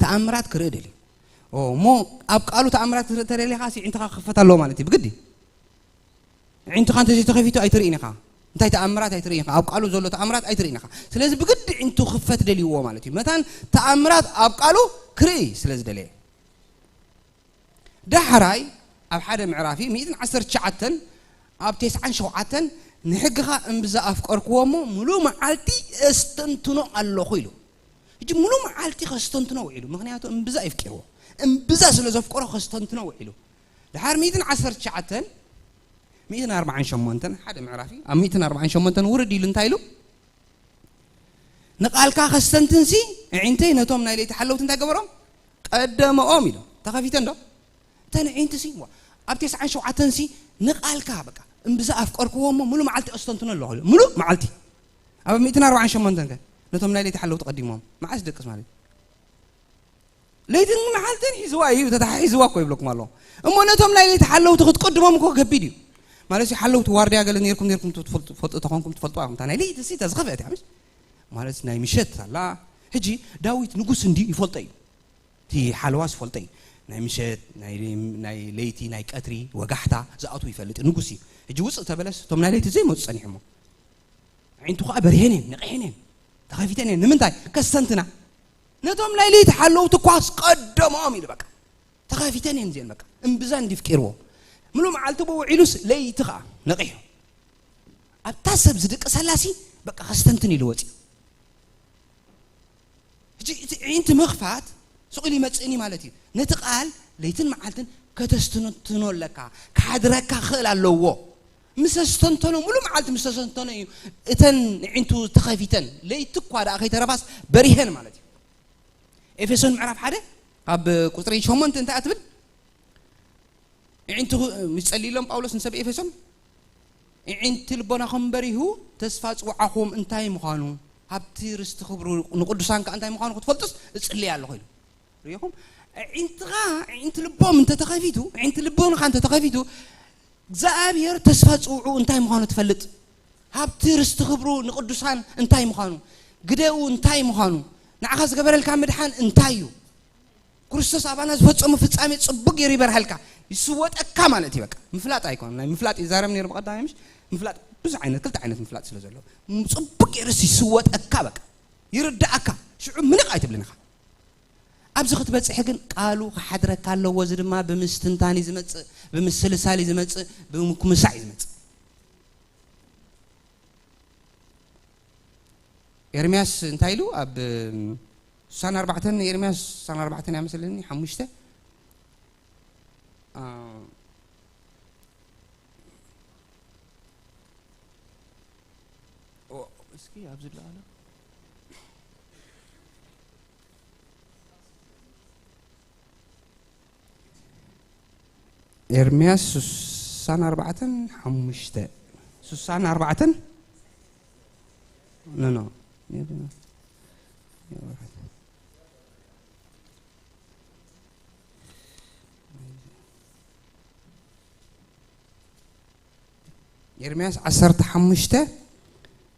ተኣምራት ክርኢ ደልዩ። ኦ፣ እሞ ኣብ ቃሉ ተኣምራት ክርኢ ተደሊኻ ሲ ዒንትኻ ክፈት ኣለዎ ማለት እዩ፣ ብግዲ። ዒንትኻ እንተዘይተኸፊቱ ኣይትርእን ኢኻ። እንታይ ተኣምራት ኣይትርእን ኢኻ። ኣብ ቃሉ ዘሎ ተኣምራት ኣይትርእን ኢኻ። ስለዚ ብግዲ ዒንቱ ክፈት ደልይዎ ማለት እዩ። መታን ተኣምራት ኣብ ቃሉ ክርኢ ስለ ዝደለየ። ዳሕራይ ኣብ ሓደ ምዕራፊ ሚእትን ዓሰርተ ትሽዓተን ኣብ ተስዓን ሸውዓተን፣ "ንሕግኻ እምብዛ ኣፍቀርክዎ እሞ፣ ምሉእ መዓልቲ እስተንትኖ ኣለኹ" ኢሉ። ሕጂ ምሉእ መዓልቲ ከስተንትኖ ውዒሉ። ምኽንያቱ እምብዛ የፍቂርዎ። እምብዛ ስለ ዘፍቀሮ ከስተንትኖ ውዒሉ። ድሓር ሚእትን ዓሰርተ ትሽዓተን፣ ሚእትን ኣርባዓን ሸሞንተን፣ ሓደ ምዕራፊ፣ ኣብ ሚእትን ኣርባዓን ሸሞንተን ውርድ ኢሉ እንታይ ኢሉ? "ንቓልካ ከስተንትንሲ፣ ኣዒንተይ ነቶም ናይ ለይቲ ሓለውቲ እንታይ ገበሮም? ቀደመኦም" ኢሉ። ተኸፊተን ዶ? እተን ኣዒንትሲ፣ ዋ፣ ኣብ ተስዓን ሸውዓተንሲ፣ ንቓልካ፣ በቃ፣ እምብዛ ኣፍቀርክዎ እሞ፣ ምሉእ መዓልቲ ኣስተንትኖ ኣለኹ ኢሉ። ምሉእ መዓልቲ። ኣብ ሚእትን ኣርባዓን ሸሞንተን ከ፣ ነቶም ናይ ለይቲ ሓለውቲ ቀዲሞም። መዓስ ደቅስ ማለት እዩ? ለይትን መዓልትን ሒዝዋ እዩ፣ ተታሒዝዋ እኮ ይብለኩም ኣለኹ። እሞ ነቶም ናይ ለይቲ ሓለውቲ ክትቅድሞም እኮ ከቢድ እዩ። ማለት ሓለውቲ ዋርድያ ገለ ነይርኩም፣ ነይርኩም ትፈልጡ፣ ትፈልጡ ተኾንኩም ትፈልጡ ኢኹም። እታ ናይ ለይቲ ሲ እታ ዝኸፍአት እያ፣ ምሽ? ማለት ናይ ምሸት ኣላ። ሕጂ ዳዊት ንጉስ እንዲ ይፈልጦ እዩ። እቲ ሓለዋስ ይፈልጦ እዩ። ናይ ምሸት፣ ናይ፣ ናይ ለይቲ፣ ናይ ቀትሪ ወጋሕታ ዝኣትዉ ይፈልጥ እዩ። ንጉስ እዩ። ሕጂ ውፅእ ተበለስ እቶም ናይ ለይቲ ዘይመፁ ጸኒሖሞ። ኣዒንቱ ኸዓ በሪሄን እየን፣ ነቒሐን እየን፣ ተኸፊተን እየን። ንምንታይ? ከስተንትና። ነቶም ናይ ለይቲ ሓለውቲ እኳ ኣስቀደሞም ኢሉ በቃ። ተኸፊተን እየን እዚአን በቃ። እምብዛ እንዲ ፍቂርዎ። ምሉእ መዓልቲ ብኡ ውዒሉስ ለይቲ ኸዓ ነቒሑ። ኣብታ ሰብ ዝድቅሰላ ሲ በቃ ከስተንትን ኢሉ ወፂኡ። ሕጂ እቲ ኣዒንቲ ምኽፋት ስቕ ኢሉ ይመጽእን እዩ ማለት እዩ። ነቲ ቃል ለይትን መዓልትን ከተስተንትኖ ኣለካ፣ ክሓድረካ ክኽእል ኣለዎ። ምስ ኣስተንተኖ፣ ሙሉ መዓልቲ ምስ ኣስተንተኖ እዩ እተን ኣዒንቱ ተኸፊተን፣ ለይቲ እኳ ደኣ ከይተረፋስ በሪሀን ማለት እዩ። ኤፌሶን ምዕራፍ ሓደ ካብ ቁጽሪ ሸሞንተ እንታይ እያ ትብል? ኣዒንቲ ምስ ጸልይሎም ጳውሎስ ንሰብ ኤፌሶን፣ ኣዒንቲ ልቦናኹም በሪሁ፣ ተስፋ ጽውዓኹም እንታይ ምዃኑ፣ ሃብቲ ርስቲ ክብሩ ንቅዱሳን ከኣ እንታይ ምዃኑ ክትፈልጡስ እጽልይ ኣለኹ ኢሉ። ርኢኹም? ኣዒንትኻ፣ ኣዒንቲ ልቦም እንተተኸፊቱ፣ ኣዒንቲ ልቦንኻ እንተተኸፊቱ፣ እግዚኣብሔር ተስፋ ጽውዑ እንታይ ምዃኑ ትፈልጥ። ሃብቲ ርስቲ ክብሩ ንቅዱሳን እንታይ ምዃኑ፣ ግደኡ እንታይ ምዃኑ፣ ንዓኻ ዝገበረልካ ምድሓን እንታይ እዩ። ክርስቶስ ኣባና ዝፈጸሙ ፍጻሜ ጽቡቅ ገይሩ ይበርሃልካ፣ ይስወጠካ ማለት እዩ። በቃ ምፍላጥ ኣይኮነን። ናይ ምፍላጥ ይዛረብ ነይሩ ብቐዳማይ፣ ምሽ ምፍላጥ ብዙሕ ዓይነት፣ ክልተ ዓይነት ምፍላጥ ስለ ዘሎ፣ ጽቡቅ ገይሩስ ይስወጠካ፣ በቃ ይርዳእካ። ሽዑ ምንቕ ኣይትብልን ኢኻ። ኣብዚ ክትበጽሕ ግን ቃሉ ክሓድረካ ኣለዎ። እዚ ድማ ብምስትንታን እዩ ዝመጽእ፣ ብምስልሳል እዩ ዝመጽእ፣ ብምኩምሳዕ እዩ ዝመጽእ። ኤርምያስ እንታይ ኢሉ? ኣብ ስሳን ኣርባዕተን፣ ኤርምያስ ስሳን ኣርባዕተን እያ መስለኒ፣ ሓሙሽተ። አ፣ ኦ፣ እስኪ ኣብዚ ለኣለ። ኤርምያስ ስሳን ኣርባዕተን ሓሙሽተ። ስሳን ኣርባዕተን? ኖ፣ ኖ። ኤርምያስ ዓሰርተ ሓሙሽተ፣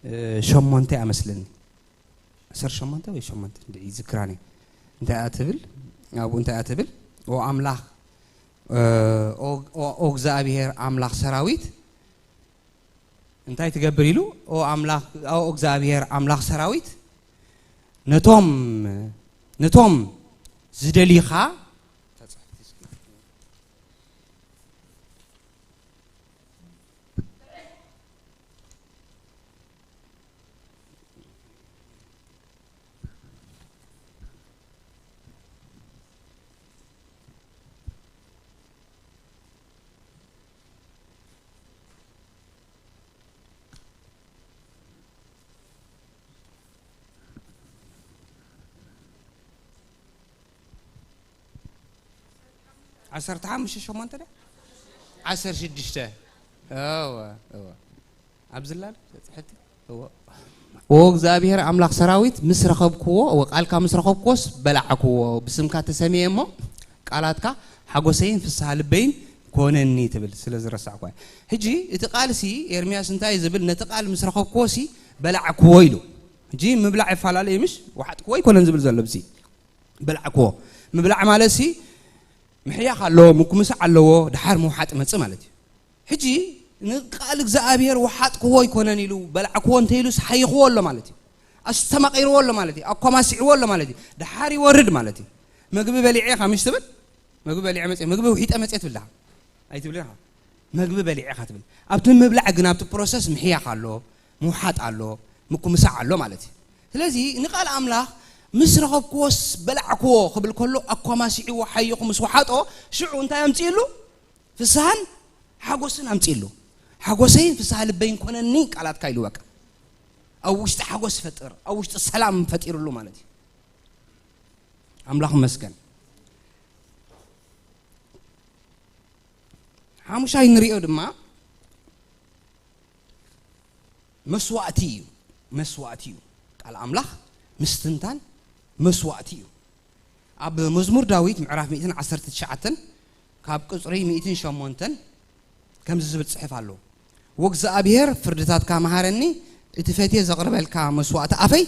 እ፣ ሸሞንተ እመስለኒ። ዓሰርተ ሸሞንተ ወይ ሸሞንተ እንድዒ ይዝክራኒ። እንታይ እያ ትብል? ኣብኡ እንታይ እያ ትብል? ኦ ኣምላኽ፣ እ፣ ኦ፣ ኦ፣ ኦ እግዚኣብሔር ኣምላኽ ሰራዊት፣ እንታይ ትገብር ኢሉ? ኦ ኣምላኽ፣ ኦ እግዚኣብሔር ኣምላኽ ሰራዊት፣ ነቶም፣ ነቶም ዝደልዩኻ፣ ዓሰርተ ሓሙሽተ ሸሞንተ ደ? ዓሰርተ ሽዱሽተ። እወ፣ እወ። ኣብዚ ላል ተጽሕቲ? እወ። ኦ እግዚኣብሔር ኣምላኽ ሰራዊት፣ ምስ ረኸብክዎ፣ እወ፣ ቃልካ ምስ ረኸብክዎስ በላዕክዎ፣ ብስምካ ተሰምየ እሞ፣ ቃላትካ ሓጎሰይን ፍስሃ ልበይን ኮነኒ ትብል፣ ስለ ዝረሳዕኳ እያ። ሕጂ እቲ ቃልሲ ኤርምያስ እንታይ እዩ ዝብል? ነቲ ቃል ምስ ረኸብክዎሲ በላዕክዎ ኢሉ። ሕጂ ምብላዕ ይፈላለ እዩ፣ ምሽ? ወሓጥክዎ ኣይኮነን ዝብል ዘሎ ብሲ። በላዕክዎ። ምብላዕ ማለትሲ ምሕያኽ ኣለዎ፣ ምኩምሳዕ ኣለዎ፣ ደሓር ምውሓጥ ይመጽእ ማለት እዩ። ሕጂ ንቃል እግዚኣብሔር ወሓጥክዎ ኣይኮነን ኢሉ፣ በላዕክዎ እንተ ኢሉስ ሓይኽዎ ኣሎ ማለት እዩ። ኣስተማቒርዎ ኣሎ ማለት እዩ። ኣኳማሲዕዎ ኣሎ ማለት እዩ። ደሓር ይወርድ ማለት እዩ። መግቢ በሊዐ ኢኻ ምሽ ትብል? መግቢ በሊዐ መጽእ፣ መግቢ ውሒጠ መጽእ ትብል ደኣ? ኣይትብልን ኢኻ። መግቢ በሊዐ ኢኻ ትብል። ኣብቲ ምብላዕ ግን፣ ኣብቲ ፕሮሰስ ምሕያኽ ኣሎ፣ ምውሓጥ ኣሎ፣ ምኩምሳዕ ኣሎ ማለት እዩ። ስለዚ ንቃል ኣምላኽ ምስ ረኸብክዎስ በላዕክዎ ክብል ከሎ፣ ኣኳማሲዕዎ ሓይኹ ምስ ወሓጦ፣ ሽዑ እንታይ ኣምጽእሉ? ፍስሃን ሓጎስን ኣምጽእሉ። ሓጎሰይን ፍስሃ ልበይን ኮነኒ ቃላትካ ኢሉ፣ በቃ ኣብ ውሽጢ ሓጎስ ይፈጥር፣ ኣብ ውሽጢ ሰላም ፈጢርሉ ማለት እዩ። ኣምላኽ ይመስገን። ሓሙሻይ ንሪኦ ድማ መስዋእቲ እዩ። መስዋእቲ እዩ። ቃል ኣምላኽ ምስትንታን መስዋእቲ እዩ። ኣብ መዝሙር ዳዊት ምዕራፍ ሚእትን ዓሰርተ ትሽዓተን ካብ ቁጽሪ ሚእትን ሸሞንተን ከምዚ ዝብል ጽሑፍ ኣሎ። "ወእግዚኣብሔር ፍርድታትካ መሃረኒ፣ እቲ ፈትየ ዘቕርበልካ መስዋእቲ ኣፈይ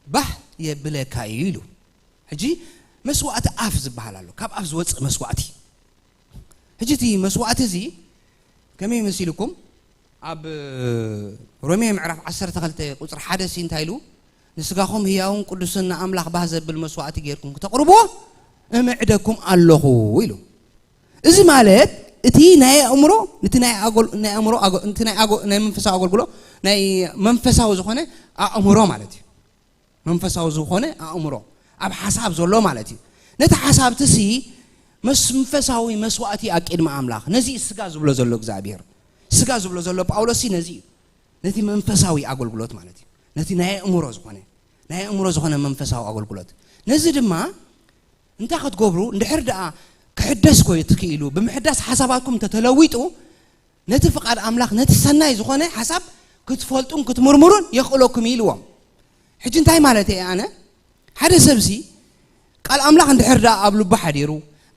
ባህ የብለካ እዩ" ኢሉ። ሕጂ መስዋእቲ ኣፍ ዝበሃል ኣሎ። ካብ ኣፍ ዝወጽእ መስዋእቲ። ሕጂ እቲ መስዋእቲ እዚ ከመይ መሲልኩም? ኣብ ሮሜ ምዕራፍ ዓሰርተ ክልተ ቁጽሪ ሓደ ሲ እንታይ ኢሉ? "ንስጋኹም ህያውን ቅዱስን ንኣምላኽ ባህ ዘብል መስዋእቲ ጌርኩም ክተቕርብዎ እምዕደኩም ኣለኹ" ኢሉ። እዚ ማለት እቲ ናይ ኣእምሮ፣ ነቲ ናይ ኣጎል-፣ ናይ ኣእምሮ ኣጎ-፣ ነቲ ናይ ኣጎ-፣ ናይ መንፈሳዊ ኣገልግሎ፣ ናይ መንፈሳዊ ዝኾነ ኣእምሮ ማለት እዩ። መንፈሳዊ ዝኾነ ኣእምሮ፣ ኣብ ሓሳብ ዘሎ ማለት እዩ። ነቲ ሓሳብትሲ መስ-፣ መንፈሳዊ መስዋእቲ ኣብ ቅድሚ ኣምላኽ። ነዚ እዩ ስጋ ዝብሎ ዘሎ እግዚኣብሔር። ስጋ ዝብሎ ዘሎ ጳውሎስሲ ነዚ እዩ። ነቲ መንፈሳዊ ኣገልግሎት ማለት እዩ። ነቲ ናይ ኣእምሮ ዝኾነ፣ ናይ ኣእምሮ ዝኾነ መንፈሳዊ ኣገልግሎት። ነዚ ድማ እንታይ ክትገብሩ? እንድሕር ደኣ ክሕደስ ኮ ትክኢሉ፣ ብምሕዳስ ሓሳባትኩም እንተተለዊጡ፣ ነቲ ፍቓድ ኣምላኽ፣ ነቲ ሰናይ ዝኾነ ሓሳብ ክትፈልጡን ክትምርምሩን የኽእለኩም ኢልዎም። ሕጂ እንታይ ማለት እየ ኣነ? ሓደ ሰብሲ ቃል ኣምላኽ እንድሕር ደኣ ኣብ ልቡ ሓዲሩ፣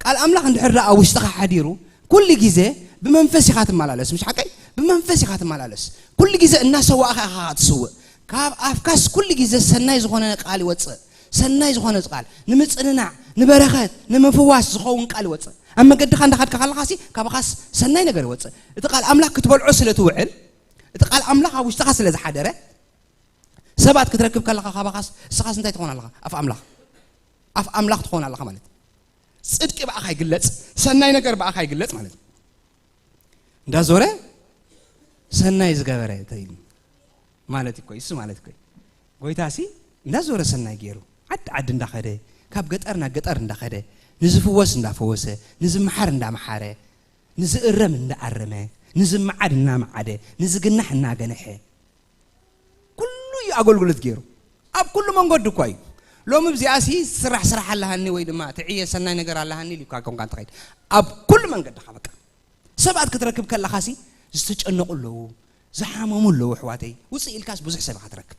ቃል ኣምላኽ እንድሕር ደኣ ኣብ ውሽጥኻ ሓዲሩ፣ ኩሉ ግዜ ብመንፈስ ኢኻ ትመላለስ፣ ምሽ ሓቀይ? ብመንፈስ ኢኻ ትመላለስ። ኩሉ ግዜ እናሰዋእኻ ኢኻ ትስውእ። ካብ ኣፍካስ ኩሉ ግዜ ሰናይ ዝኾነ ቃል ይወጽእ። ሰናይ ዝኾነ ቃል፣ ንምጽንናዕ፣ ንበረኸት፣ ንምፍዋስ ዝኸውን ቃል ይወጽእ። ኣብ መገድኻ እንዳኸድካ ከለኻሲ፣ ካባኻስ ሰናይ ነገር ይወጽእ። እቲ ቃል ኣምላኽ ክትበልዖ ስለ ትውዕል፣ እቲ ቃል ኣምላኽ ኣብ ውሽጥኻ ስለ ዝሓደረ፣ ሰባት ክትረክብ ከለኻ ካባኻስ፣ ንስኻስ እንታይ ትኾን ኣለኻ? ኣፍ ኣምላኽ። ኣፍ ኣምላኽ ትኾን ኣለኻ ማለት እዩ። ጽድቂ ብኣኻ ይግለጽ፣ ሰናይ ነገር ብኣኻ ይግለጽ ማለት እዩ። እንዳዞረ ሰናይ ዝገበረ ተይሉ ማለት እኮ እዩ፣ እሱ ማለት እኮ እዩ። ጎይታሲ እንዳዞረ ሰናይ ገይሩ፣ ዓዲ ዓዲ እንዳኸደ፣ ካብ ገጠር ናብ ገጠር እንዳኸደ፣ ንዝፍወስ እንዳፈወሰ፣ ንዝመሓር እንዳመሓረ፣ ንዝእረም እንዳኣረመ፣ ንዝመዓድ እናመዓደ፣ ንዝግናሕ እናገንሐ፣ ኩሉ እዩ ኣገልግሎት ገይሩ። ኣብ ኩሉ መንገዱ እኳ እዩ። ሎሚ እዚኣሲ ስራሕ ስራሕ ኣለሃኒ ወይ ድማ ትዕየ ሰናይ ነገር ኣለሃኒ ኢሉ እኳ ኮንካ ትኸይድ። ኣብ ኩሉ መንገድኻ በቃ። ሰባት ክትረክብ ከለኻሲ ዝተጨነቑ ኣለዉ፣ ዝሓመሙ ኣለዉ፣ ኣሕዋተይ። ውፅእ ኢልካስ ብዙሕ ሰብ ኢኻ ትረክብ።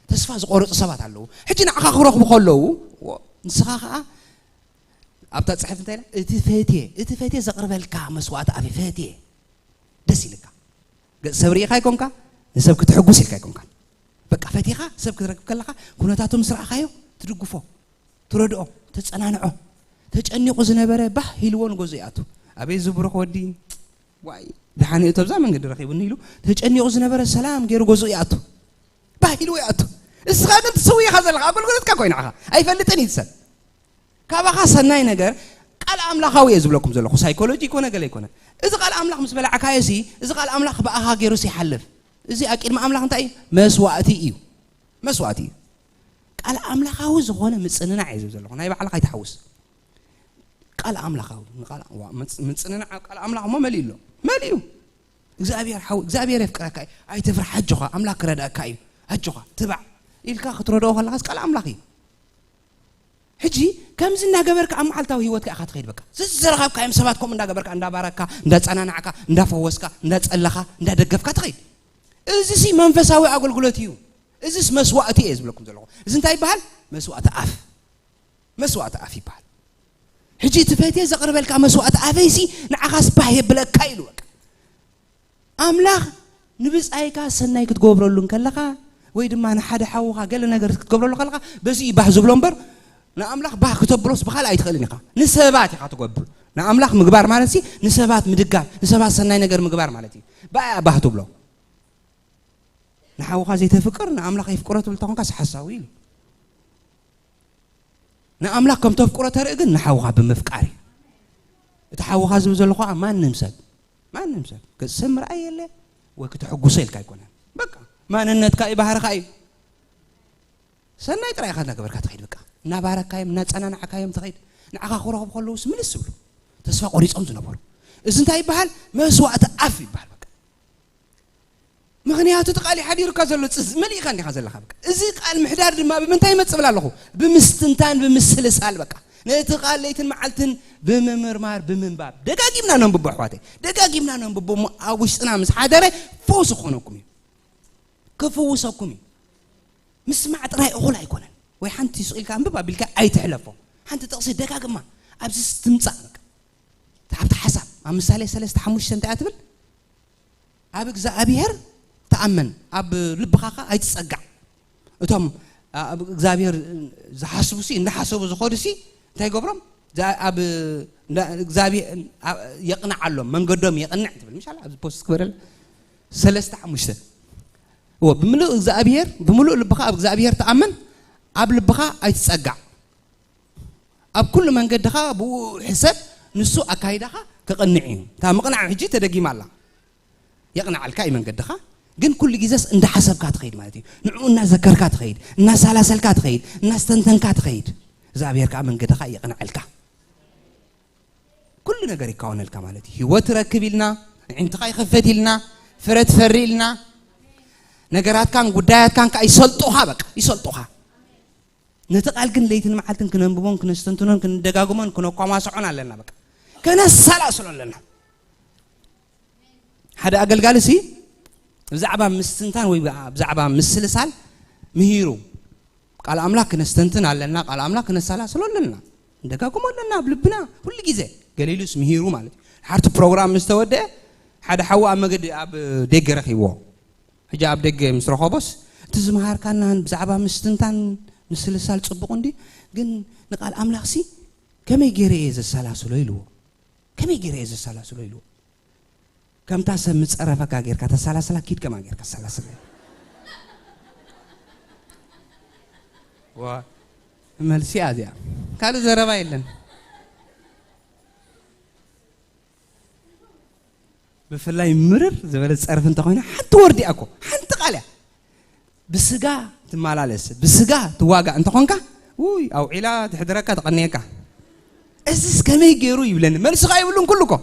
ተስፋ ዝቆረፁ ሰባት ኣለዉ። ሕጂ ንዓኻ ክረኽቡ ከለዉ፣ ወ-፣ ንስኻ ኸዓ ኣብታ ፅሕፍ እንታይ ኢላ? "እቲ ፈትየ፣ እቲ ፈትየ ዘቕርበልካ መስዋእቲ ኣፍ ፈትየ." ደስ ኢልካ። ገጽ ሰብ ርኢኻ ኣይኮንካ፣ ንሰብ ክትሕጉስ ኢልካ ኣይኮንካ። በቃ ፈቲኻ ሰብ ክትረክብ ከለኻ ኩነታቱ ምስ ረኣኻዮ ትድግፎ፣ ትረድኦ፣ ተጸናንዖ። ተጨኒቑ ዝነበረ ባህ ኢልዎ ንገዝኡ ይኣቱ። "ኣበይ ዝብሩኽ ወዲ፣ ዋይ፣ ደሓን እዩ፣ እቶ ኣብዛ መንገዲ ረኺቡኒ" ኢሉ ተጨኒቑ ዝነበረ ሰላም ገይሩ ገዝኡ ይኣቱ። ባህ ኢልዎ ይኣቱ። እስኻ ግን ትስዊ ኢኻ ዘለኻ፣ ኣገልግሎትካ ኮይና ኢኻ። ኣይፈልጥን እዩ እቲ ሰብ። ካባኻ ሰናይ ነገር ቃል ኣምላኻዊ እየ ዝብለኩም ዘለኹ። ሳይኮሎጂ ይኮነ ገለ ይኮነ። እዚ ቃል ኣምላኽ ምስ በላዕካዮ ሲ፣ እዚ ቃል ኣምላኽ ብኣኻ ገይሩ ሲ ይሓልፍ። እዚ ኣብ ቅድሚ ኣምላኽ እንታይ እዩ? መስዋእቲ እዩ። መስዋእቲ እዩ። ቃል ኣምላኻዊ ዝኾነ ምጽንናዕ እየ ዝብል ዘለኹ። ናይ ባዕልኻ ኣይትሓውስ። ቃል ኣምላኻዊ፣ ንቃል፣ ዋ፣ ምጽ-፣ ምጽንናዕ ኣብ ቃል ኣምላኽ እሞ መሊኡ ኣሎ። መሊኡ። እግዚኣብሔር ሓው፣ እግዚኣብሔር የፍቅረካ እዩ። ኣይትፍራሕ፣ ኣጆኻ፣ ኣምላኽ ክረድኣካ እዩ። ኣጆኻ፣ ትባዕ ኢልካ ክትረድኦ ከለኻስ ቃል ኣምላኽ እዩ። ሕጂ ከምዚ እናገበርካ ኣብ መዓልታዊ ህይወትካ ኢኻ ትኸይድ። በቃ ዝዝረኸብካዮም ሰባት ከምኡ እንዳገበርካ፣ እንዳባረካ፣ እንዳጸናናዕካ፣ እንዳፈወስካ፣ እንዳጸለኻ፣ እንዳደገፍካ ትኸይድ። እዚሲ መንፈሳዊ ኣገልግሎት እዩ። እዚስ መስዋእቲ እየ ዝብለኩም ዘለኹ። እዚ እንታይ ይበሃል? መስዋእቲ ኣፍ። መስዋእቲ ኣፍ ይበሃል። ሕጂ እቲ ፈትየ ዘቕርበልካ መስዋእቲ ኣፈይሲ ንዓኻስ ባህ የብለካ ኢሉ በቃ። ኣምላኽ ንብጻይካ ሰናይ ክትገብረሉ እንከለኻ፣ ወይ ድማ ንሓደ ሓውኻ ገለ ነገር ክትገብረሉ ከለኻ፣ በዚ እዩ ባህ ዝብሎ እምበር፣ ንኣምላኽ ባህ ክተብሎስ ብኻልእ ኣይትኽእልን ኢኻ። ንሰባት ኢኻ ትገብር። ንኣምላኽ ምግባር ማለት ሲ፣ ንሰባት ምድጋፍ፣ ንሰባት ሰናይ ነገር ምግባር ማለት እዩ። ብኣያ ባህ ትብሎ። ንሓውኻ ዘይተፍቅር፣ ንኣምላኽ የፍቅሮ ትብል ተኾንካስ ሓሳዊ እዩ። ንኣምላኽ ከም ተፍቅሮ ተርኢ ግን ንሓውኻ ብምፍቃር እዩ። እቲ ሓውኻ ዝብል ዘሎ ኸዓ ማንም ሰብ፣ ማንም ሰብ፣ ገጽ ሰብ ምርኣይ የለ ወይ ክተሐጉሶ ኢልካ ኣይኮነን። በቃ ማንነትካ እዩ፣ ባህርኻ እዩ። ሰናይ ጥራይ ኢኻ እናገበርካ ትኸይድ። በቃ እናባረካዮም፣ እናጸናናዕካዮም ትኸይድ። ንዓኻ ክረኽቡ ከለውስ ምልስ ዝብሉ፣ ተስፋ ቆሪጾም ዝነበሩ። እዚ እንታይ ይበሃል? መስዋእቲ ኣፍ ይበሃል። በቃ ምኽንያቱ እቲ ቃል እዩ ሓዲሩካ ዘሎ፣ ጽዝ-፣ መሊእካ እንዲኻ ዘለኻ። በቃ እዚ ቃል ምሕዳር ድማ ብምንታይ ይመጽእ እብል ኣለኹ? ብምስትንታን፣ ብምስልሳል። በቃ ነቲ ቃል ለይትን መዓልትን ብምምርማር፣ ብምንባብ። ደጋጊምና ነንብቦ ኣሕዋተይ፣ ደጋጊምና ነንብቦ እሞ ኣብ ውሽጥና ምስ ሓደረ ፈውሲ ክኾነኩም እዩ። ክፍውሰኩም እዩ። ምስማዕ ጥራይ እኹል ኣይኮነን። ወይ ሓንቲ ስቕ ኢልካ ኣንብብ ኣቢልካ ኣይትሕለፎ። ሓንቲ ጥቕሲ ደጋግማ ኣብዚ ትምጻእ። በቃ ኣብቲ ሓሳብ ኣብ ምሳሌ ሰለስተ ሓሙሽተ እንታይ እያ ትብል? "ኣብ እግዚኣብሔር ተኣመን፣ ኣብ ልብኻ ኸኣ ኣይትጸጋዕ።" እቶም ኣብ እግዚኣብሔር ዝሓስቡ ሲ፣ እንዳሓሰቡ ዝኸዱ ሲ እንታይ ይገብሮም? እዛ-፣ ኣብ እንዳ-፣ እግዚኣብሔር፣ ኣብ፣ የቕንዓሎም፣ መንገዶም የቕንዕ ትብል። ምሻል ኣብዚ ፖስት ክበረል ሰለስተ ሓሙሽተ። እዎ፣ ብምሉእ እግዚኣብሔር፣ ብምሉእ ልብኻ ኣብ እግዚኣብሔር ተኣመን፣ ኣብ ልብኻ ኣይትጸጋዕ። ኣብ ኩሉ መንገድኻ ብኡ ሕሰብ፣ ንሱ ኣካይዳኻ ክቕንዕ እዩ። እታ ምቕናዕ ሕጂ ተደጊማ ኣላ። የቕንዓልካ እዩ መንገድኻ፣ ግን ኩሉ ግዜስ እንዳሓሰብካ ትኸይድ ማለት እዩ። ንዕኡ እናዘከርካ ትኸይድ፣ እናሰላሰልካ ትኸይድ፣ እናስተንተንካ ትኸይድ። እግዚኣብሔር ከኣ መንገድኻ የቕንዓልካ። ኩሉ ነገር ይካወነልካ ማለት እዩ። ህይወት ትረክብ ኢልና፣ ኣዒንትኻ ይኸፈት ኢልና፣ ፍረ ትፈሪ ኢልና፣ ነገራትካን ጉዳያትካን ከኣ ይሰልጡኻ፣ በቃ ይሰልጡኻ። ነቲ ቃል ግን ለይትን መዓልትን ክነንብቦን ክነስተንትኖን ክንደጋግሞን ክነኳማስዖን ኣለና። በቃ ከነሰላስሎ ኣለና። ሓደ ኣገልጋሊ ሲ ብዛዕባ ምስትንታን ወይ ብዛዕባ ምስልሳል ምሂሩ። ቃል ኣምላኽ ክነስተንትን ኣለና፣ ቃል ኣምላኽ ክነሰላስሎ ኣለና፣ ንደጋግሞ ኣለና ኣብ ልብና ኩሉ ግዜ። ገሊሉስ ምሂሩ ማለት እዩ። ሓርቲ ፕሮግራም ምስ ተወደአ ሓደ ሓዉ ኣብ መገዲ ኣብ ደገ ረኺብዎ። ሕጂ ኣብ ደገ ምስ ረኸቦስ፣ እቲ ዝመሃርካናን ብዛዕባ ምስትንታን ምስልሳል ጽቡቕ እንዲ፣ ግን ንቃል ኣምላኽሲ ከመይ ገይረ እየ ዘሰላስሎ ኢልዎ። ከመይ ገይረ እየ ዘሰላስሎ ኢልዎ። ከምታ ሰብ ምጸረፈካ ጌርካ ተሰላስላ፣ ኪድ ከማ ጌርካ ሰላስላ። ዋ፣ መልሲ እያ እዚኣ። ካልእ ዘረባ የለን። ብፍላይ ምርር ዝበለ ጸርፊ እንተኾይና ሓንቲ ወርዲ እያ እኮ፣ ሓንቲ ቃል እያ። ብስጋ ትመላለስ፣ ብስጋ ትዋጋእ እንተኾንካ፣ ውይ፣ ኣውዒላ ትሕድረካ፣ ትቐንየካ። እዝስ ከመይ ገይሩ ይብለኒ። መልሲ ኸኣ ይብሉን ኩሉ እኮ።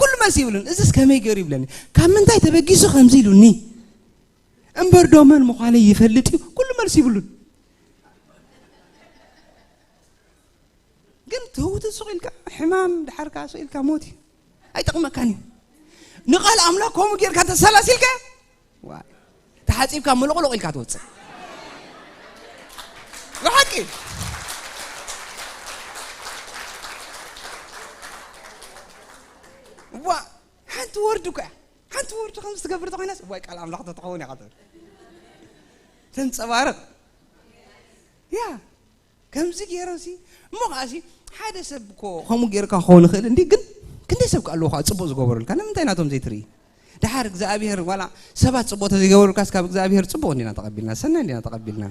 ኩሉ መልሲ ይብሉን። እዝስ ከመይ ገይሩ ይብለኒ። ካብ ምንታይ ተበጊሱ ከምዚ ኢሉኒ? እምበር ዶ መን ምዃነይ ይፈልጥ እዩ። ኩሉ መልሲ ይብሉን። ግን ትህውት ሱቕ ኢልካ ሕማም፣ ድሓር ከኣ ሱቕ ኢልካ ሞት እዩ። ኣይጠቕመካን እዩ። ንቓል ኣምላኽ ከምኡ ጌርካ ተሰላሲልካ፣ ዋ፣ ተሓጺብካ ምሉቕሉቕ ኢልካ ትወጽእ። ብሓቂ። ዋ፣ ሓንቲ ወርዲ እኮ እያ። ሓንቲ ወርዲ ከምዚ ትገብር ተኾይናስ፣ ዋይ፣ ቃል ኣምላኽ ተትኸውን ኢኻ ትብል። ተንጸባርቕ። ያ፣ ከምዚ ገይረሲ፣ እሞ ከኣሲ፣ ሓደ ሰብ እኮ ከምኡ ጌርካ ክኸውን ይኽእል እንዲ፣ ግን ክንደይ ሰብ ከ ኣለዎ ከኣ ጽቡቕ ዝገበሩልካ? ንምንታይ ናቶም ዘይትርኢ? ደሓር እግዚኣብሔር፣ ዋላ ሰባት ጽቡቕ ተዘይገበሩልካስ፣ ካብ እግዚኣብሔር ጽቡቕ እንዲና ተቐቢልና፣ ሰናይ እንዲና ተቐቢልና።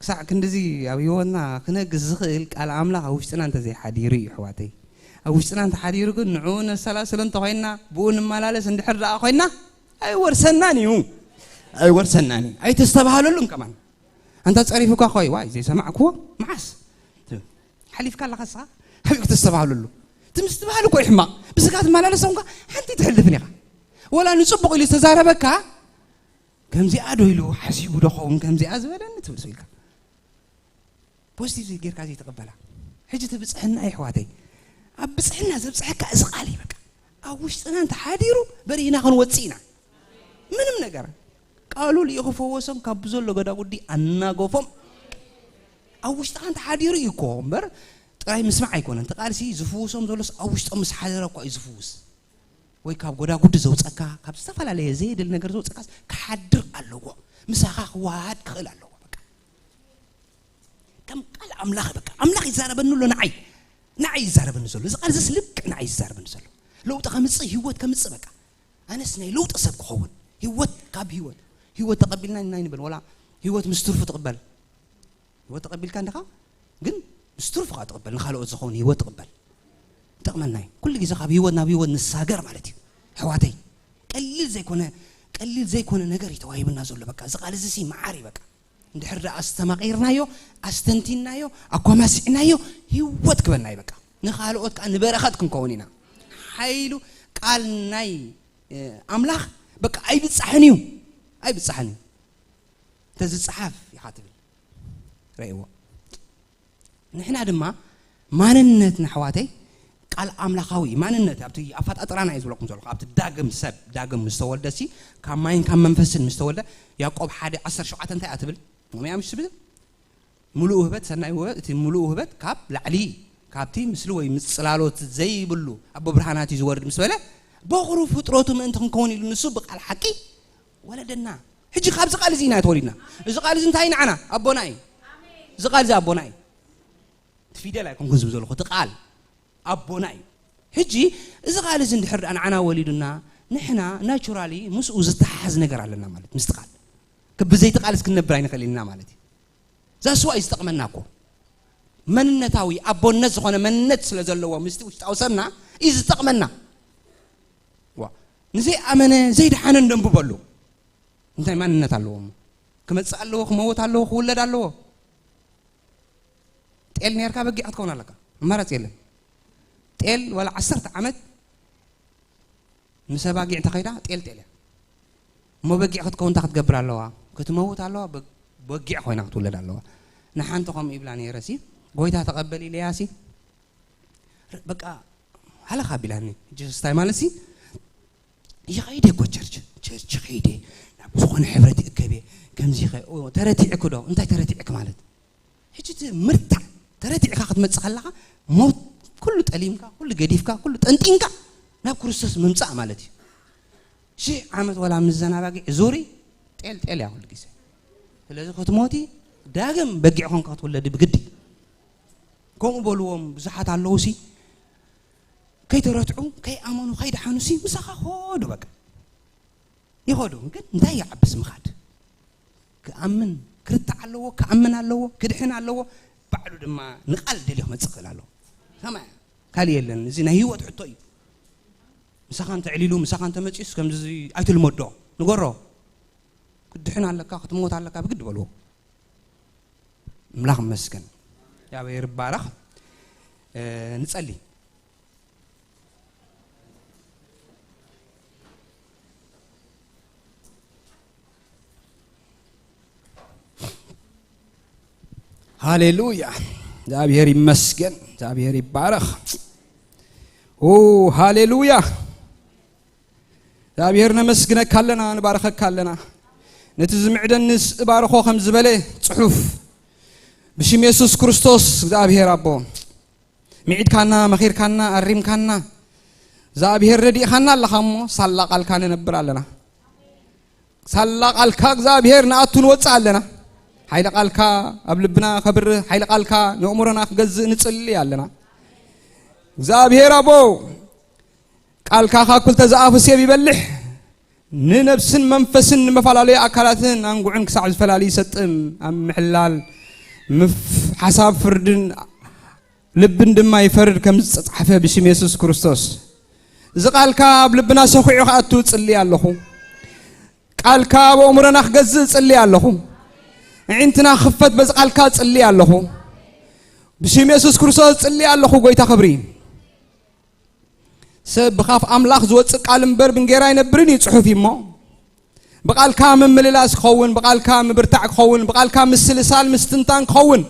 ክሳዕ ክንድዚ ኣብ ህይወትና ክነግስ ዝኽእል ቃል ኣምላኽ ኣብ ውሽጥና እንተዘይሓዲሩ እዩ፣ ኣሕዋተይ። ኣብ ውሽጥና እንተሓዲሩ ግን፣ ንዕኡ ነሰላስሎ እንተኾይንና፣ ብኡ ንመላለስ እንድሕር ደኣ ኮይንና፣ ኣይወርሰናን እዩ። ኣይወርሰናን እዩ። ኣይተስተባህለሉን ከማን። ኣንታ ጸሪፉካ ኾይ፣ ዋይ፣ ዘይሰማዕክዎ፣ መዓስ? ትብል። ሓሊፍካ ኣለኻ ንስኻ? ኣበይ ክተስተባህለሉ? እቲ ምስትብሃል እኮ እዩ ሕማቕ። ብስጋ ትመላለስ ኮንካ፣ ሓንቲ ትሕልፍን ኢኻ። ወላ ንጽቡቕ ኢሉ ዝተዛረበካ፣ ከምዚኣ ዶ ኢሉ ሓሲቡ ዶ ኸውን ከምዚኣ ዝበለኒ ትብል ኢልካ። ፖዚቲቭ ጌርካ ዘይትቕበላ። ሕጂ እቲ ብጽሕና እዩ ኣሕዋተይ። ኣብ ብጽሕና ዘብጽሐካ እዚ ቃል እዩ በቃ። ኣብ ውሽጥና እንተሓዲሩ በሪህና ክንወጽእ ኢና። ምንም ነገር። ቃሉ ልኢኹ ፈወሶም ካብ ብዘሎ ገዳጉዲ ኣናገፎም። ኣብ ውሽጥኻ እንተሓዲሩ እዩ እኮ እምበር ጥራይ ምስማዕ ኣይኮነን። እቲ ቃልሲ ዝፍውሶም ዘሎስ ኣብ ውሽጦም ምስ ሓደረ እኮ እዩ ዝፍውስ። ወይ ካብ ጎዳጉዲ ዘውጸካ፣ ካብ ዝተፈላለየ ዘየድል ነገር ዘውጸካስ ክሓድር ኣለዎ። ምሳኻ ክወሃሃድ ክኽእል ኣለዎ በቃ። ከም ቃል ኣምላኽ በቃ። ኣምላኽ ይዛረበኒ ኣሎ ንዓይ። ንዓይ ይዛረበኒ ዘሎ። እዚ ቃል እዚስ ልክዕ ንዓይ ይዛረበኒ ዘሎ። ለውጢ ከምጽእ፣ ህይወት ከምጽእ በቃ። ኣነስ ናይ ለውጢ ሰብ ክኸውን። ህይወት ካብ ህይወት። ህይወት ተቐቢልና ኢና ይንበል። ወላ ህይወት ምስ ትርፉ ትቕበል። ህይወት ተቐቢልካ እንዲኻ፣ ግን ምስ ትርፉ ኸኣ ትቕበል። ንኻልኦት ዝኸውን ህይወት ትቕበል። ይጠቕመና እዩ። ኩሉ ግዜ ካብ ህይወት ናብ ህይወት ንሳገር ማለት እዩ። ኣሕዋተይ፣ ቀሊል ዘይኮነ፣ ቀሊል ዘይኮነ ነገር እዩ ተዋሂብና ዘሎ። በቃ፣ እዚ ቃል እዚ ሲ መዓር እዩ በቃ። እንድሕር ደኣ ኣስተማቒርናዮ፣ ኣስተንቲንናዮ፣ ኣኳማሲዕናዮ፣ ህይወት ክበና እዩ በቃ። ንኻልኦት ከኣ ንበረኸት ክንከውን ኢና። ሓይሉ ቃል ናይ፣ እ፣ ኣምላኽ በቃ ኣይብጻሕን እዩ። ኣይብጻሕን እዩ። እንተዝጸሓፍ ኢኻ ትብል። ረእይዎ። ንሕና ድማ ማንነትና ኣሕዋተይ ቃል ኣምላኻዊ እዩ። ማንነት ኣብቲ ኣፈጣጥራና እዩ ዝብለኩም ዘለኹ። ኣብቲ ዳግም ሰብ፣ ዳግም ምስ ተወልደ ሲ፣ ካብ ማይን ካብ መንፈስን ምስ ተወልደ፣ ያዕቆብ ሓደ ዓሰርተ ሸውዓተ እንታይ እያ ትብል? ሞሚያ ምሽ ትብል? ምሉእ ውህበት፣ ሰናይ ውህበት፣ እቲ ምሉእ ውህበት ካብ ላዕሊ፣ ካብቲ ምስሊ ወይ ምጽላሎት ዘይብሉ ኣቦ ብርሃናት እዩ ዝወርድ ምስ በለ፣ በኹሩ ፍጥረቱ ምእንቲ ክንከውን ኢሉ ንሱ ብቃል ሓቂ ወለደና። ሕጂ ካብዚ ቃል እዚ ኢና ተወሊድና። እዚ ቃል እዚ እንታይ ንዓና? ኣቦና እዩ። እዚ ቃል እዚ ኣቦና እዩ። እቲ ፊደል ኣይኮንኩን ዝብል ዘለኹ፣ እቲ ቃል ኣቦና እዩ። ሕጂ እዚ ቃል እዚ እንድሕር ደኣ ንዓና ወሊዱና፣ ንሕና ናቹራሊ ምስኡ ዝተሓሓዝ ነገር ኣለና ማለት፣ ምስቲ ቃል። ክ-፣ ብዘይቲ ቃልስ ክንነብር ኣይንኽእል ኢና ማለት እዩ። ዛስዋ እዩ ዝጠቕመና እኮ። መንነታዊ ኣቦነት ዝኾነ መንነት ስለ ዘለዎ ምስቲ ውሽጣዊ ሰብና እዩ ዝጠቕመና። ዋ፣ ንዘይኣመነ ዘይደሓነ እንደንብበሉ። እንታይ ማንነት ኣለዎ እሞ? ክመጽእ ኣለዎ፣ ክመውት ኣለዎ፣ ክውለድ ኣለዎ። ጤል ኔርካ በጊዕ ክትከውን ኣለካ። ኣማራጺ የለን። ጤል ዋላ ዓሰርተ ዓመት ምስ ኣባጊዕ እንተኸይዳ ጤል ጤል እያ። እሞ በጊዕ ክትከውን እንታይ ክትገብር ኣለዋ? ክትመውት ኣለዋ፣ በ-፣ በጊዕ ኮይና ክትውለድ ኣለዋ። ንሓንቲ ከምኡ ይብላ ነይረ ሲ፣ ጎይታ ተቐበል ኢለያ ሲ፣ ር-፣ በቃ ሃለኻ ቢላኒ። ጀስስ እንታይ ማለት ሲ፣ ይኸይደ እኮ ቸርች፣ ቸርች ኸይደ፣ ናብ ዝኾነ ሕብረት ይእከብ እየ፣ ከምዚ ይኸ-፣ ኦ፣ ተረቲዕክ ዶ? እንታይ ተረቲዕክ ማለት? ሕጂ እቲ ምርታዕ ተረቲዕካ ክትመጽእ ከለኻ፣ ሞት ኩሉ ጠሊምካ፣ ኩሉ ገዲፍካ፣ ኩሉ ጠንጢንካ ናብ ክርስቶስ ምምጻእ ማለት እዩ። ሺሕ ዓመት ዋላ ምስ ዘናባጊዕ ዙሪ ጤል ጤል እያ ኩሉ ግዜ። ስለዚ ክትሞቲ ዳግም በጊዕ ኾንካ ክትውለድ ብግዲ። ከምኡ በልዎም ብዙሓት ኣለዉ ሲ፣ ከይተረትዑ፣ ከይኣመኑ፣ ከይደሓኑ ሲ ምሳኻ ኾዱ በቃ። ይኸዱ፣ ግን እንታይ ይዓብስ ምኻድ? ክኣምን፣ ክርታዕ ኣለዎ፣ ክኣምን ኣለዎ፣ ክድሕን ኣለዎ። ባዕሉ ድማ ንቓል ደልዮ ክመጽእ ክኽእል ኣለዎ። ሰማያ፣ ካልእ የለን። እዚ ናይ ህይወት ሕቶ እዩ። ምሳኻ እንተዕሊሉ፣ ምሳኻ እንተመጺኡስ ከምዚ ኣይትልመዶ። ንገሮ። ክትድሕን ኣለካ፣ ክትሞት ኣለካ፣ ብግዲ በልዎ። ኣምላኽ ይመስገን። እግዚኣብሔር ይባረኽ። እ፣ ንጸሊ። ሃሌሉያ። እግዚኣብሔር ይመስገን። እግዚኣብሔር ይባረኽ። ኦ፣ ሃሌሉያ። እግዚኣብሔር ነመስግነካ ኣለና፣ ንባርኸካ ኣለና። ነቲ ዝምዕደንስ እባርኾ ከም ዝበለ ጽሑፍ፣ ብሽም የሱስ ክርስቶስ እግዚኣብሔር ኣቦ፣ ምዒድካና፣ መኺርካና፣ ኣሪምካና፣ እግዚኣብሔር ረዲእኻና ኣለኻ እሞ፣ ሳላ ቃልካ ንነብር ኣለና። ሳላ ቃልካ እግዚኣብሔር ንኣቱ ንወጽእ ኣለና። ሓይሊ ቃልካ ኣብ ልብና ከብርህ፣ ሓይሊ ቃልካ ንእምሮና ክገዝእ ንጽሊ ኣለና። እግዚኣብሔር ኣቦ፣ ቃልካ ካብ ክልተ ዝኣፉ ሴብ ይበልሕ፣ ንነብስን መንፈስን ንመፈላለዩ ኣካላትን ኣንጉዕን ክሳዕ ዝፈላሊ ይሰጥም። ኣብ ምሕላል ምፍ-፣ ሓሳብ ፍርድን ልብን ድማ ይፈርድ ከም ዝተጻሕፈ ብሽም የሱስ ክርስቶስ። እዚ ቃልካ ኣብ ልብና ሰኹዑ ክኣቱ እጽሊ ኣለኹ። ቃልካ ኣብ ኣእምሮና ክገዝእ እጽሊ ኣለኹ። ኣዒንትና ክኽፈት በዚ ቃልካ እጽሊ ኣለኹ። ብሽም የሱስ ክርስቶስ እጽሊ ኣለኹ። ጎይታ ክብሪ። ሰብ ብኻፍ ኣምላኽ ዝወጽእ ቃል እምበር ብእንጌራ ኣይነብርን እዩ ጽሑፍ እዩ እሞ፣ ብቓልካ ምምልላስ ክኸውን፣ ብቓልካ ምብርታዕ ክኸውን፣ ብቓልካ ምስልሳል ምስትንታን ክኸውን፣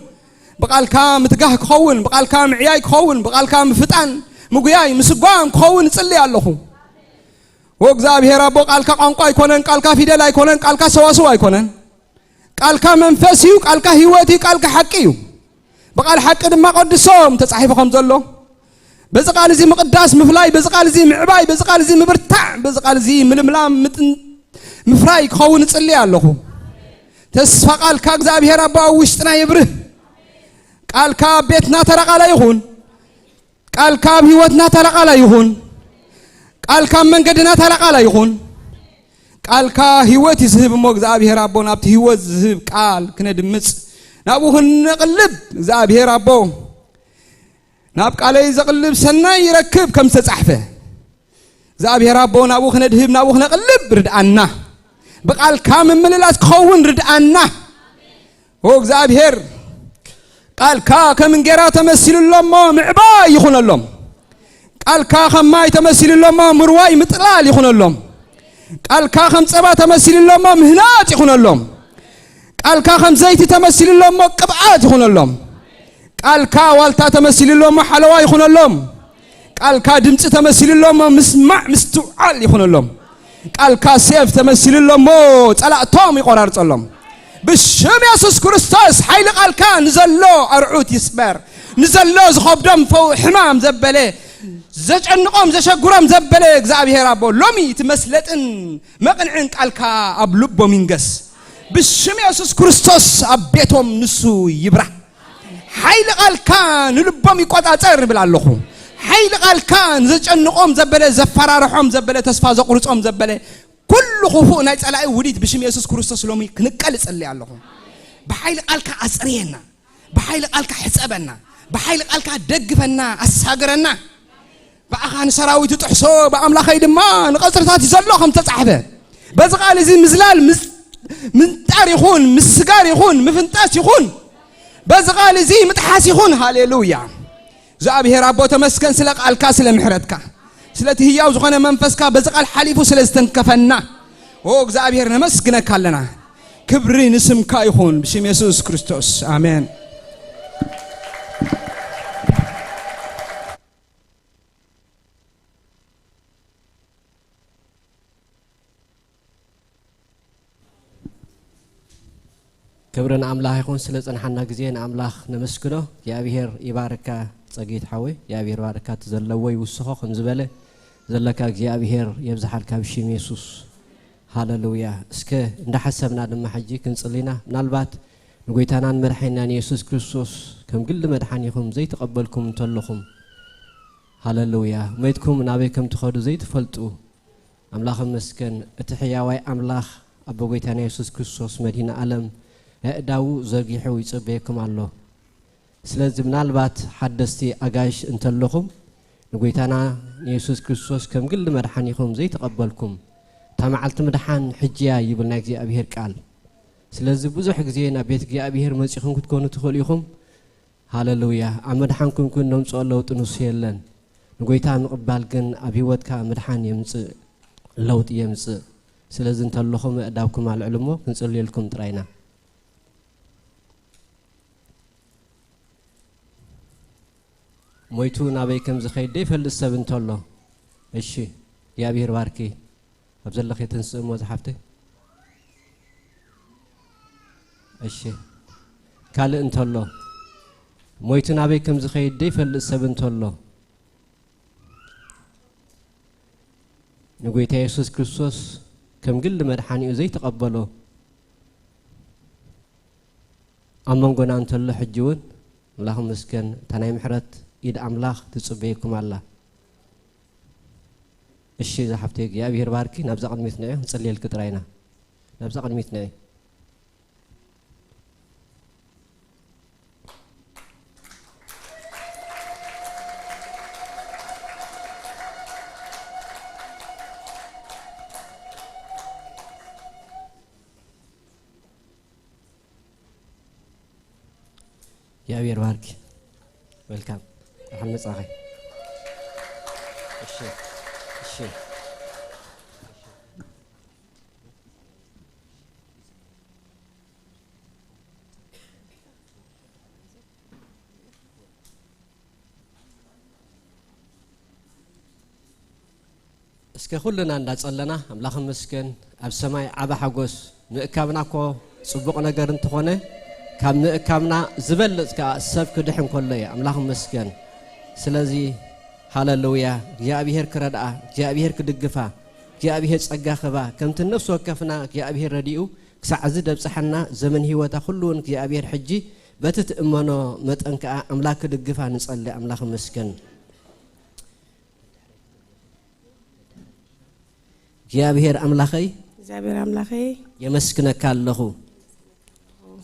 ብቓልካ ምትጋህ ክኸውን፣ ብቓልካ ምዕያይ ክኸውን፣ ብቓልካ ምፍጣን፣ ምጉያይ፣ ምስጓም ክኸውን እጽሊ ኣለኹ። ወእግዚኣብሔር ኣቦ፣ ቃልካ ቋንቋ ኣይኮነን፣ ቃልካ ፊደል ኣይኮነን፣ ቃልካ ሰዋስው ኣይኮነን። ቃልካ መንፈስ እዩ፣ ቃልካ ህይወት እዩ፣ ቃልካ ሓቂ እዩ። ብቓል ሓቂ ድማ ቀድሶም ተጻሒፉ ከም ዘሎ፣ በዚ ቃል እዚ ምቕዳስ ምፍላይ፣ በዚ ቃል እዚ ምዕባይ፣ በዚ ቃል እዚ ምብርታዕ፣ በዚ ቃል እዚ ምልምላም ምጥን-፣ ምፍራይ ክኸውን እጽሊ ኣለኹ። ተስፋ ቃልካ እግዚኣብሔር ኣባ ኣብ ውሽጥና ይብርህ። ቃልካ ኣብ ቤትና ተራ ቃላ ይኹን። ቃልካ ኣብ ህይወትና ተራ ቃላ ይኹን። ቃልካ ኣብ መንገድና ተራ ቃላ ይኹን። ቃልካ ህይወት እዩ ዝህብ እሞ እግዚኣብሔር ኣቦ፣ ናብቲ ህይወት ዝህብ ቃል ክነድምጽ፣ ናብኡ ክንቅልብ እግዚኣብሔር ኣቦ፣ ናብ ቃለይ ዘቕልብ ሰናይ ይረክብ ከም ዝተጻሕፈ፣ እግዚኣብሔር ኣቦ፣ ናብኡ ክነድህብ፣ ናብኡ ክነቕልብ ርድኣና። ብቃልካ ምምልላስ ክኸውን ርድኣና። ኦ እግዚኣብሔር፣ ቃልካ ከም እንጌራ ተመሲሉ ኣሎ እሞ ምዕባይ ይኹነሎም። ቃልካ ከም ማይ ተመሲሉ ኣሎ እሞ ምርዋይ ምጥላል ይኹነሎም። ቃልካ ከም ጸባ ተመሲሉ ኣሎ እሞ ምህናጽ ይኹነሎም። ቃልካ ከም ዘይቲ ተመሲሉ ኣሎ እሞ ቅብኣት ይኹነሎም። ቃልካ ዋልታ ተመሲሉ ኣሎ እሞ ሓለዋ ይኹነሎም። ቃልካ ድምጺ ተመሲሉ ኣሎ እሞ ምስማዕ ምስትውዓል ይኹነሎም። ቃልካ ሴፍ ተመሲሉ ኣሎ እሞ ጸላእቶም ይቆራርጸሎም። ብሽም የሱስ ክርስቶስ ሓይሊ ቃልካ ንዘሎ ኣርዑት ይስበር። ንዘሎ ዝኸብዶም ፈው-፣ ሕማም ዘበለ፣ ዘጨንቖም ዘሸግሮም ዘበለ እግዚኣብሔር ኣቦ፣ ሎሚ እቲ መስለጥን መቕንዕን ቃልካ ኣብ ልቦም ይንገስ። ብሽም የሱስ ክርስቶስ ኣብ ቤቶም ንሱ ይብራህ። ሓይሊ ቃልካ ንልቦም ይቆጻጸር እብል ኣለኹ። ሓይሊ ቃልካ ንዘጨንቖም ዘበለ፣ ዘፈራርሖም ዘበለ፣ ተስፋ ዘቑርጾም ዘበለ፣ ኩሉ ክፉእ ናይ ጸላኢ ውዲት ብሽም የሱስ ክርስቶስ ሎሚ ክንቀል እጸሊ ኣለኹ። ብሓይሊ ቃልካ ኣጽርየና፣ ብሓይሊ ቃልካ ሕጸበና፣ ብሓይሊ ቃልካ ደግፈና፣ ኣሳግረና። ብኣኻ ንሰራዊት ጥሕሶ፣ ብኣምላኸይ ድማ ንቐጽርታት እዩ ዘሎ ከም ዝተጻሕፈ። በዚ ቃል እዚ ምዝላል፣ ምዝ-፣ ምንጣር ይኹን፣ ምስጋር ይኹን፣ ምፍንጣስ ይኹን፣ በዚ ቃል እዚ ምጥሓስ ይኹን። ሃሌሉያ። እግዚኣብሔር ኣቦ ተመስገን ስለ ቃልካ፣ ስለ ምሕረትካ፣ ስለቲ ህያው ዝኾነ መንፈስካ በዚ ቃል ሓሊፉ ስለ ዝተንከፈና። ኦ እግዚኣብሔር ነመስግነካ ኣለና። ክብሪ ንስምካ ይኹን ብሽም የሱስ ክርስቶስ። ኣሜን። ክብሪ ንኣምላኽ ይኹን። ስለ ጸንሓና ግዜ ንኣምላኽ ነመስግኖ። እግዚኣብሔር ይባርካ ጸጊት ሓወይ፣ እግዚኣብሔር ባርካ። እቲ ዘለዎ ይውስኾ ከም ዝበለ ዘለካ እግዚኣብሔር የብዝሓልካ ብሽም የሱስ። ሃሌሉያ። እስከ እንዳሓሰብና ድማ ሕጂ ክንጽሊና። ምናልባት ንጎይታናን መድሓኒናን የሱስ ክርስቶስ ከም ግሊ መድሓኒኹም ዘይተቐበልኩም እንተለኹም፣ ሃለሉያ፣ ሞይትኩም ናበይ ከም ትኸዱ ዘይትፈልጡ፣ ኣምላኽ ይመስገን። እቲ ሕያዋይ ኣምላኽ ኣቦ ጎይታና የሱስ ክርስቶስ መድኃኔ ዓለም ኣእዳዉ ዘርጊሑ ይጽበየኩም ኣሎ። ስለዚ ምናልባት ሓደስቲ ኣጋይሽ እንተለኹም ንጎይታና ንየሱስ ክርስቶስ ከም ግሊ መድሓኒኹም ዘይተቐበልኩም፣ እታ መዓልቲ ምድሓን ሕጂ እያ ይብል ናይ እግዚኣብሔር ቃል። ስለዚ ብዙሕ ግዜ ናብ ቤት እግዚኣብሔር መጺኹም ክትኮኑ ትኽእሉ ኢኹም። ሃለሉያ። ኣብ ምድሓንኩም ግን ነምጽኦ ለውጢ ንሱ የለን። ንጎይታ ምቕባል ግን ኣብ ህይወትካ ምድሓን የምጽእ፣ ለውጢ የምጽእ። ስለዚ እንተለኹም ኣእዳውኩም ኣልዕሉ እሞ ክንጽልየልኩም ጥራይ ኢና። ሞይቱ ናበይ ከም ዝኸይድ ዘይፈልጥ ሰብ እንተሎ፣ እሺ፣ እግዚኣብሔር ባርኪ። ኣብ ዘለኺ ተንስእ እሞ ዝሓፍተይ። እሺ፣ ካልእ እንተሎ፣ ሞይቱ ናበይ ከም ዝኸይድ ዘይፈልጥ ሰብ እንተሎ፣ ንጎይታ የሱስ ክርስቶስ ከም ግሊ መድሓኒኡ ዘይተቐበሎ ኣብ መንጎና እንተሎ፣ ሕጂ እውን ኣምላኽ ይመስገን፣ እታ ናይ ምሕረት ኢድ ኣምላኽ ትጽበየኩም ኣላ። እሺ፣ እዛ ሓፍተይ እግዚኣብሔር ባርኪ፣ ናብዛ ቅድሚት ንዒ፣ ክንጽልየልኪ ጥራይ ኢና። ናብዛ ቅድሚት ንዒ። እግዚኣብሔር ባርኪ። ዌልካም። ደሓን መጻኺ። እሺ፣ እሺ። እስከ ኩልና እንዳጸለና ኣምላኽ ይመስገን። ኣብ ሰማይ ዓቢ ሓጎስ። ምእካብና እኮ ጽቡቕ ነገር እንተኾነ፣ ካብ ምእካብና ዝበልጽ ከኣ ሰብ ክድሕን ከሎ እዩ። ኣምላኽ ይመስገን። ስለዚ ሃለሉያ፣ እግዚኣብሔር ክረድኣ፣ እግዚኣብሔር ክድግፋ፣ እግዚኣብሔር ጸጋ ክህባ፣ ከምቲ ነፍሲ ወከፍና እግዚኣብሔር ረዲኡ ክሳዕ እዚ ደብጽሓና፣ ዘመን ህይወታ ኩሉ እውን እግዚኣብሔር ሕጂ በቲ ትእመኖ መጠን ከኣ ኣምላኽ ክድግፋ ንጸሊ። ኣምላኽ ይመስገን። እግዚኣብሔር ኣምላኸይ፣ እግዚኣብሔር ኣምላኸይ፣ የመስግነካ ኣለኹ።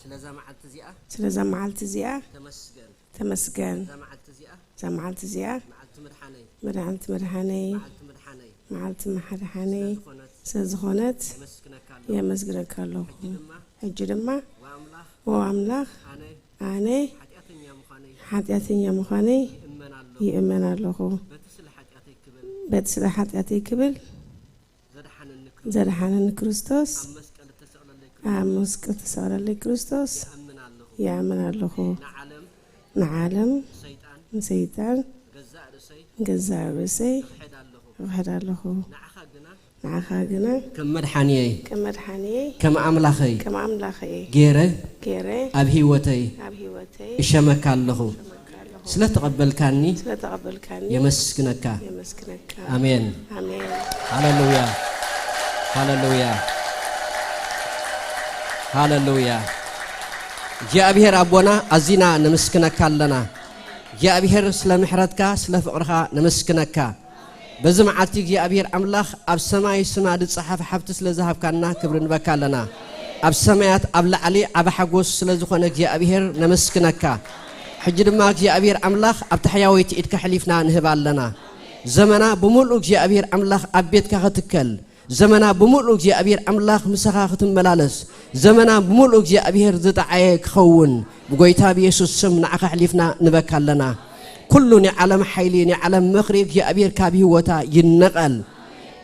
ስለዛ መዓልቲ እዚኣ፣ ስለዛ መዓልቲ እዚኣ፣ ተመስገን። ተመስገን። እዛ መዓልቲ እዚኣ፣ እዛ መዓልቲ እዚኣ፣ መዓልቲ ምድሓነይ፣ መዓልቲ ምድሓነይ፣ መዓልቲ ምድሓነይ፣ መዓልቲ ምድሓነይ ስለ ዝኾነት፣ ስለ ዝኾነት፣ የመስግነካ ኣለኹ። የመስግነካ ኣለኹ። ሕጂ ድማ፣ ሕጂ ድማ፣ ወ ኣምላኽ፣ ወ ኣምላኽ፣ ኣነ፣ ኣነ፣ ሓጢኣተኛ ምዃነይ፣ ሓጢኣተኛ ምዃነይ፣ ይእመን ኣለኹ። ይእመን ኣለኹ። በቲ ስለ ሓጢኣተይ ክብል፣ በቲ ስለ ሓጢኣተይ ክብል፣ ዘድሓነኒ ክርስቶስ፣ ዘድሓነኒ ክርስቶስ፣ ኣብ መስቀል እተሰቕለለይ ኣብ ክርስቶስ፣ መስቀል እተሰቕለለይ ክርስቶስ፣ ይኣምን ኣለኹ። ይኣምን ኣለኹ። ንዓለም፣ ንዓለም፣ ንሰይጣን፣ ንሰይጣን፣ ገዛእ ርእሰይ፣ ገዛእ ርእሰይ፣ እኽሕድ ኣለኹ። እኽሕድ ኣለኹ። ንዓኻ ግና፣ ንዓኻ ግና፣ ከም መድሓንየይ፣ ከም መድሓንየይ፣ ከም ኣምላኸይ፣ ከም ኣምላኸይ፣ ገይረ፣ ገይረ፣ ኣብ ህይወተይ፣ ኣብ ህይወተይ፣ እሸመካ ኣለኹ። እሸመካ ኣለኹ። ስለ ተቐበልካኒ፣ ስለ ተቐበልካኒ፣ የመስግነካ። የመስግነካ። ኣሜን። ኣሜን። ሃሌሉያ። ሃሌሉያ። ሃሌሉያ። እግዚኣብሔር ኣቦና፣ ኣዚና ነመስግነካ ኣለና። እግዚኣብሔር፣ ስለ ምሕረትካ፣ ስለ ፍቕርኻ ነመስግነካ። በዚ መዓልቲ እግዚኣብሔር ኣምላኽ፣ ኣብ ሰማይ ስማ ዝጸሓፍ ሓብቲ ስለ ዝሃብካና ክብሪ ንበካ ኣለና። ኣብ ሰማያት ኣብ ላዕሊ ዓቢ ሓጎስ ስለ ዝኾነ እግዚኣብሔር ነመስግነካ። ሕጂ ድማ እግዚኣብሔር ኣምላኽ፣ ኣብታ ሕያወይቲ ኢድካ ኣሕሊፍና ንህባ ኣለና። ዘመና ብምሉኡ እግዚኣብሔር ኣምላኽ ኣብ ቤትካ ክትከል፣ ዘመና ብምሉኡ እግዚኣብሔር ኣምላኽ ምሳኻ ክትመላለስ፣ ዘመና ብምሉኡ እግዚኣብሔር ዝጠዓየ ክኸውን ብጎይታ ብየሱስ ስም ንዓኻ ኣሕሊፍና ንበካ ኣለና። ኩሉ ናይ ዓለም ሓይሊ፣ ናይ ዓለም ምኽሪ እግዚኣብሔር ካብ ህይወታ ይነቐል።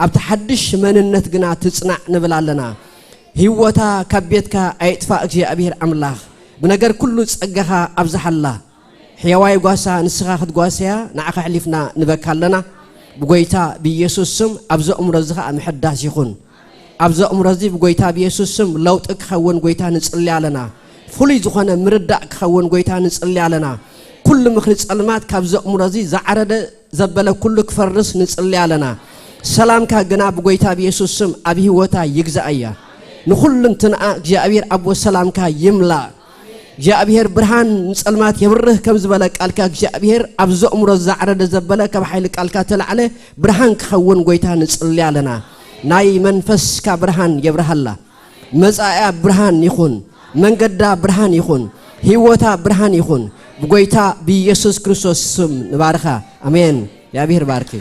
ኣብቲ ሓድሽ መንነት ግና ትጽናዕ ንብል ኣለና። ህይወታ ካብ ቤትካ ኣይጥፋእ እግዚኣብሔር ኣምላኽ። ብነገር ኩሉ ጸጋኻ ኣብዝሓላ። ሕያዋይ ጓሳ ንስኻ ክትጓሰያ ንዓኻ ኣሕሊፍና ንበካ ኣለና። ብጎይታ ብኢየሱስ ስም ኣብዚ ኣእምሮ እዚ ኸኣ ምሕዳስ ይኹን። ኣብዚ ኣእምሮ እዚ ብጎይታ ብኢየሱስ ስም ለውጢ ክኸውን ጎይታ ንጽሊ ኣለና። ፍሉይ ዝኾነ ምርዳእ ክኸውን ጎይታ ንጽሊ ኣለና። ኩሉ ምኽሪ ጸልማት ካብዚ ኣእምሮ እዚ ዝዓረደ ዘበለ ኩሉ ክፈርስ ንጽሊ ኣለና። ሰላምካ ግና ብጎይታ ብኢየሱስ ስም ኣብ ህይወታ ይግዛእ እያ። ንኹሉ እንትንኣ እግዚኣብሔር ኣቦ ሰላምካ ይምላእ። እግዚኣብሔር ብርሃን ንጸልማት የብርህ ከም ዝበለ ቃልካ እግዚኣብሔር ኣብዚ ኣእምሮ ዛዕረደ ዘበለ ካብ ሓይሊ ቃልካ ተላዕለ ብርሃን ክኸውን ጎይታ ንጽሊ ኣለና። ናይ መንፈስካ ብርሃን የብርሃላ። መጻኢያ ብርሃን ይኹን። መንገዳ ብርሃን ይኹን። ህይወታ ብርሃን ይኹን። ብጎይታ ብኢየሱስ ክርስቶስ ስም ንባርኻ። ኣሜን። እግዚኣብሔር ባርኪ።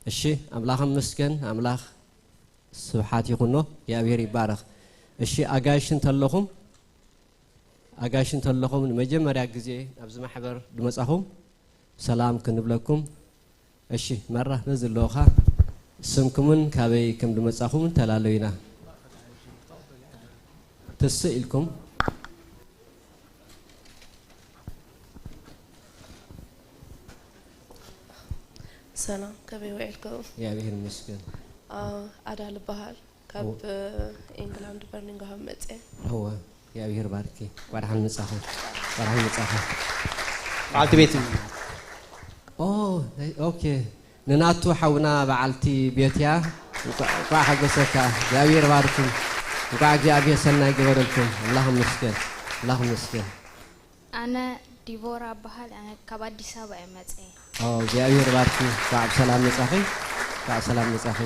እሺ ኣምላኽ ይመስገን። ኣምላኽ ስብሓት ይኹኖ። እግዚኣብሔር ይባረኽ። እሺ ኣጋይሽ እንተለኹም ኣጋይሽ እንተለኹም ንመጀመርያ ግዜ ኣብዚ ማሕበር ዝመጻኹም ሰላም ክንብለኩም። እሺ መራ በዚ ኣለውኻ ስምኩምን ካበይ ከም ዝመጻኹም ተላለዩና። ትስእ ኢልኩም። ሰላም ከመይ ውዒልኩም? እግዚኣብሔር ይመስገን። ኣዳል በሃል ካብ ኢንግላንድ በርሚንግሃም መፅየ። እወ እግዚኣብሔር ባርኪ። እንኳዕ ደሓን መጻኹ። እንኳዕ ደሓን መጻኹ። በዓልቲ ቤት ኦ ኦኬ ንናቱ ሓውና በዓልቲ ቤትያ እንኳዕ ሓጎሰካ እግዚኣብሔር ባርኩም እንኳዕ እግዚኣብሔር ሰናይ ገበረልኩም ኣምላኽ መስገን ኣምላኽ መስገን ኣነ ዲቦራ እበሃል። ኣነ ካብ ኣዲስ ኣበባ እየ መፅየ። ኦ እግዚኣብሔር ባርኪ። እንኳዕ ብሰላም መፃኺ። እንኳዕ ሰላም መፃኺ።